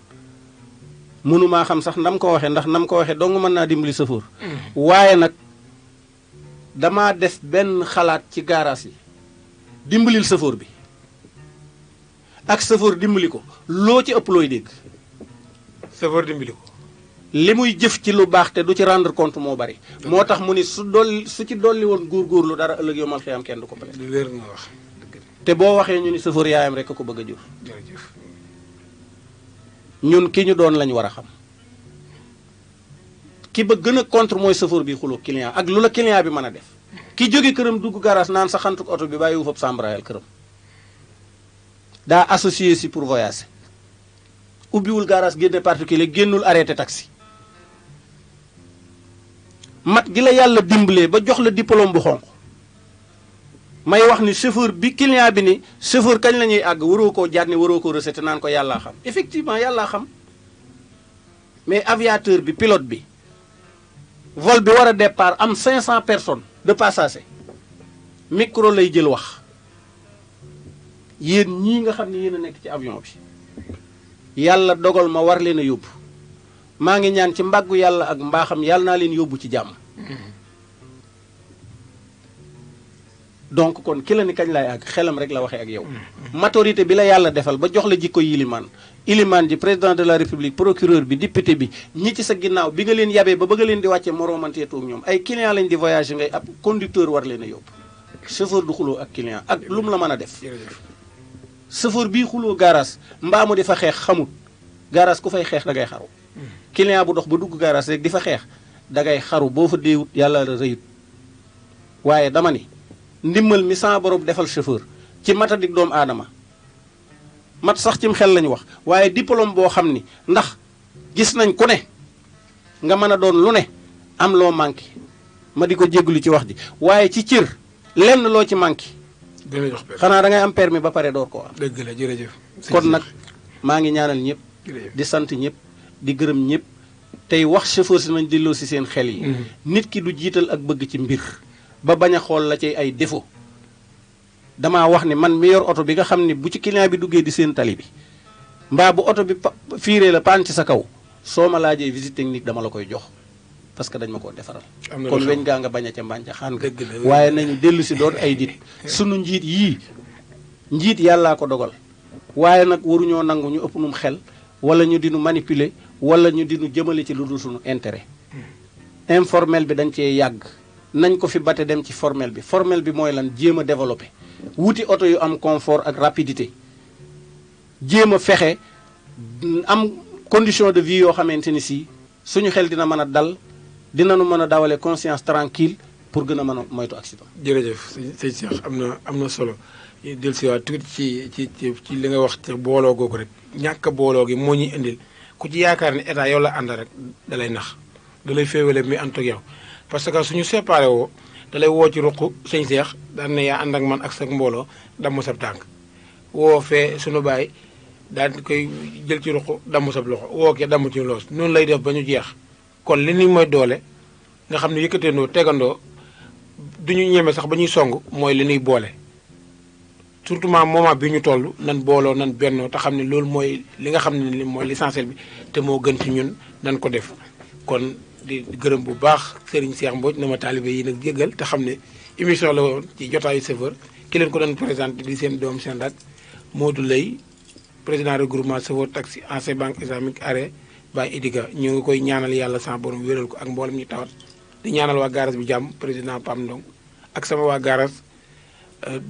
mënumaa xam sax ndam ko waxee ndax nam ko waxee dong mën naa dimbali chauffeur waaye nag damaa def benn xalaat ci gaaraas yi dimbalil chauffeur bi ak chauffeur dimbali ko loo ci ëpp looy dégg chauffeur dimbali ko. li muy jëf ci lu baax te du ci rendre compte moo bari moo tax mu ni su ci dolli woon góorgóorlu dara ëllëg yomal xiyam kenn du ko pale lu wér nga wax dëgg la. te boo waxee ñu ni chauffeur yaayam rek a ko bëgg a jur jërëjëf. ñun ki ñu doon lañ war a xam ki ba gën a contre mooy chauffeur bi xuloo client ak lu la client bi mën a def ki jóge këram dugg garage naan sa xantuk oto bi bàyyiwu fab sambrayal këram daa associé si pour voyager ubbiwul garage génne particulier génnul arrêté taxi mat gi la yàlla dimbalee ba jox la diplôme bu xonq may wax ni chauffeur bi client bi ni chauffeur kañ la ñuy àgg waroo koo jànni waroo koo recette naan ko yàllaa xam effectivement yàllaa xam mais aviateur bi pilote bi vol bi war a départ am 500 personnes de passagers micro lay jël wax yéen ñii nga xam ne yéen a nekk ci avion bi yàlla dogal ma war leen a yóbbu maa ngi ñaan ci mbàggu yàlla ak mbaaxam yàlla naa leen yóbbu ci jàmm donc kon ki la ni kañ laay àgg xelam rek la waxee ak yow maturité bi la yàlla defal ba jox la jikko yilimaan ilimaan ji président de la république procureur bi député bi ñi ci sa ginnaaw bi nga leen yabee ba bëgg leen di wàcce moroomanteetu ak ñoom ay client lañ di voyager ngay ab conducteur war leen a yóbbu chauffeur du xuloo ak client ak lu mu la mën a def chauffeur bii xuloo garage mbaa mu di fa xeex xamut garage ku fay xeex da ngay xaru client bu dox ba dugg garage rek di fa xeex da ngay xaru boo fa déewut yàlla la rëyut waaye dama ni ndimmal mi sama borom defal chauffeur ci matadik doomu aadama mat sax cim xel lañu wax waaye diplôme boo xam ni ndax gis nañ ku ne nga mën a doon lu ne am loo manqué ma di ko jégglu ci wax ji waaye ci cër lenn loo ci manqué dina jox permis xanaa da ngay am permis ba pare door koo am dëgg la jërëjëf. kon nag maa ngi ñaanal ñëpp jërëjëf. di sant ñëpp di gërëm ñëpp tey wax chauffeur si nañ delloo si seen xel yi. nit ki du jiital ak bëgg ci mbir ba bañ a xool la ci ay défaut. damaa wax ni man mi yor oto bi nga xam ne bu ci client bi duggee di seen tali bi mbaa bu oto bi fiiree la paan ci sa kaw soo ma laajee visite technique dama la koy jox parce que dañ ma koo defaral. kon weñ gaa nga bañ a ca mbànca xaan nga. waaye nañu dellu si doon ay dit sunu njiit yii njiit yàllaa ko dogal waaye nag waruñoo nangu ñu ëpp num xel wala ñu dinu manipuler wala ñu dinu jëmale ci lu dul suñu intérêt. informel bi dañ cee yàgg nañ ko fi bate dem ci formel bi mooy lan jéem a développé wuti oto yu am confort ak rapidité jéem a fexe am condition de vie yoo xamante ni si suñu xel dina mën a dal dinañu mën a dawale conscience tranquille pour gën a mën a moytu accident. jërëjëf sëñ Cheikh am na solo del si waat tuuti ci li nga wax te booloo googu rek ñàkk booloo gi moo ñuy indil ku ci yaakaar ne état yow la ànd rek da lay nax da lay féewale mi ànd ak yow parce que suñu séparé woo da lay woo ci ruq sëñ Cheikh daan ne yaa ànd ak man ak sa mbooloo damm sab tànk woo fee suñu baay daal koy jël ci ruq damm sab loxo woo kee damm ci loos noonu lay def ba ñu jeex kon li ni mooy doole nga xam ne yëkkateendoo tegandoo du ñu ñeme sax ba ñuy song mooy li ñuy boole surtout moment bi ñu toll nan booloo nan bennoo te xam ne loolu mooy li nga xam ne mooy l'essentiel bi te moo gën ci ñun nan ko def kon di gërëm bu baax Serigne Cheikh Mbodj na ma taalibe yi nag jéggal te xam ne émission la woon ci jotaayu chauffeur ki leen ko doon présenté di seen doom seen rak Modou Lay président regroupement chauffeur taxi ancien banque islamique arrêt Baye Idika ñu ngi koy ñaanal yàlla sa borom wéral ko ak mboolem ñu tawat di ñaanal waa garage bi jàmm président Pam Ndong ak sama waa garage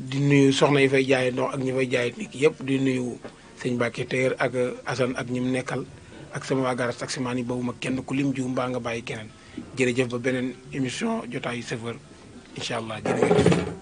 di nuyu soxna yi fay jaay ndox ak ñi fay jaay nit yëpp di nuyu sëñ Mbacke Téer ak Assane ak ñi mu nekkal ak sama waa garage taximaan yi boobu ma kenn ku lim jiw mbaa nga bàyyi keneen jërëjëf ba beneen émission jotaayu chauffeur incha allah jërëjëf.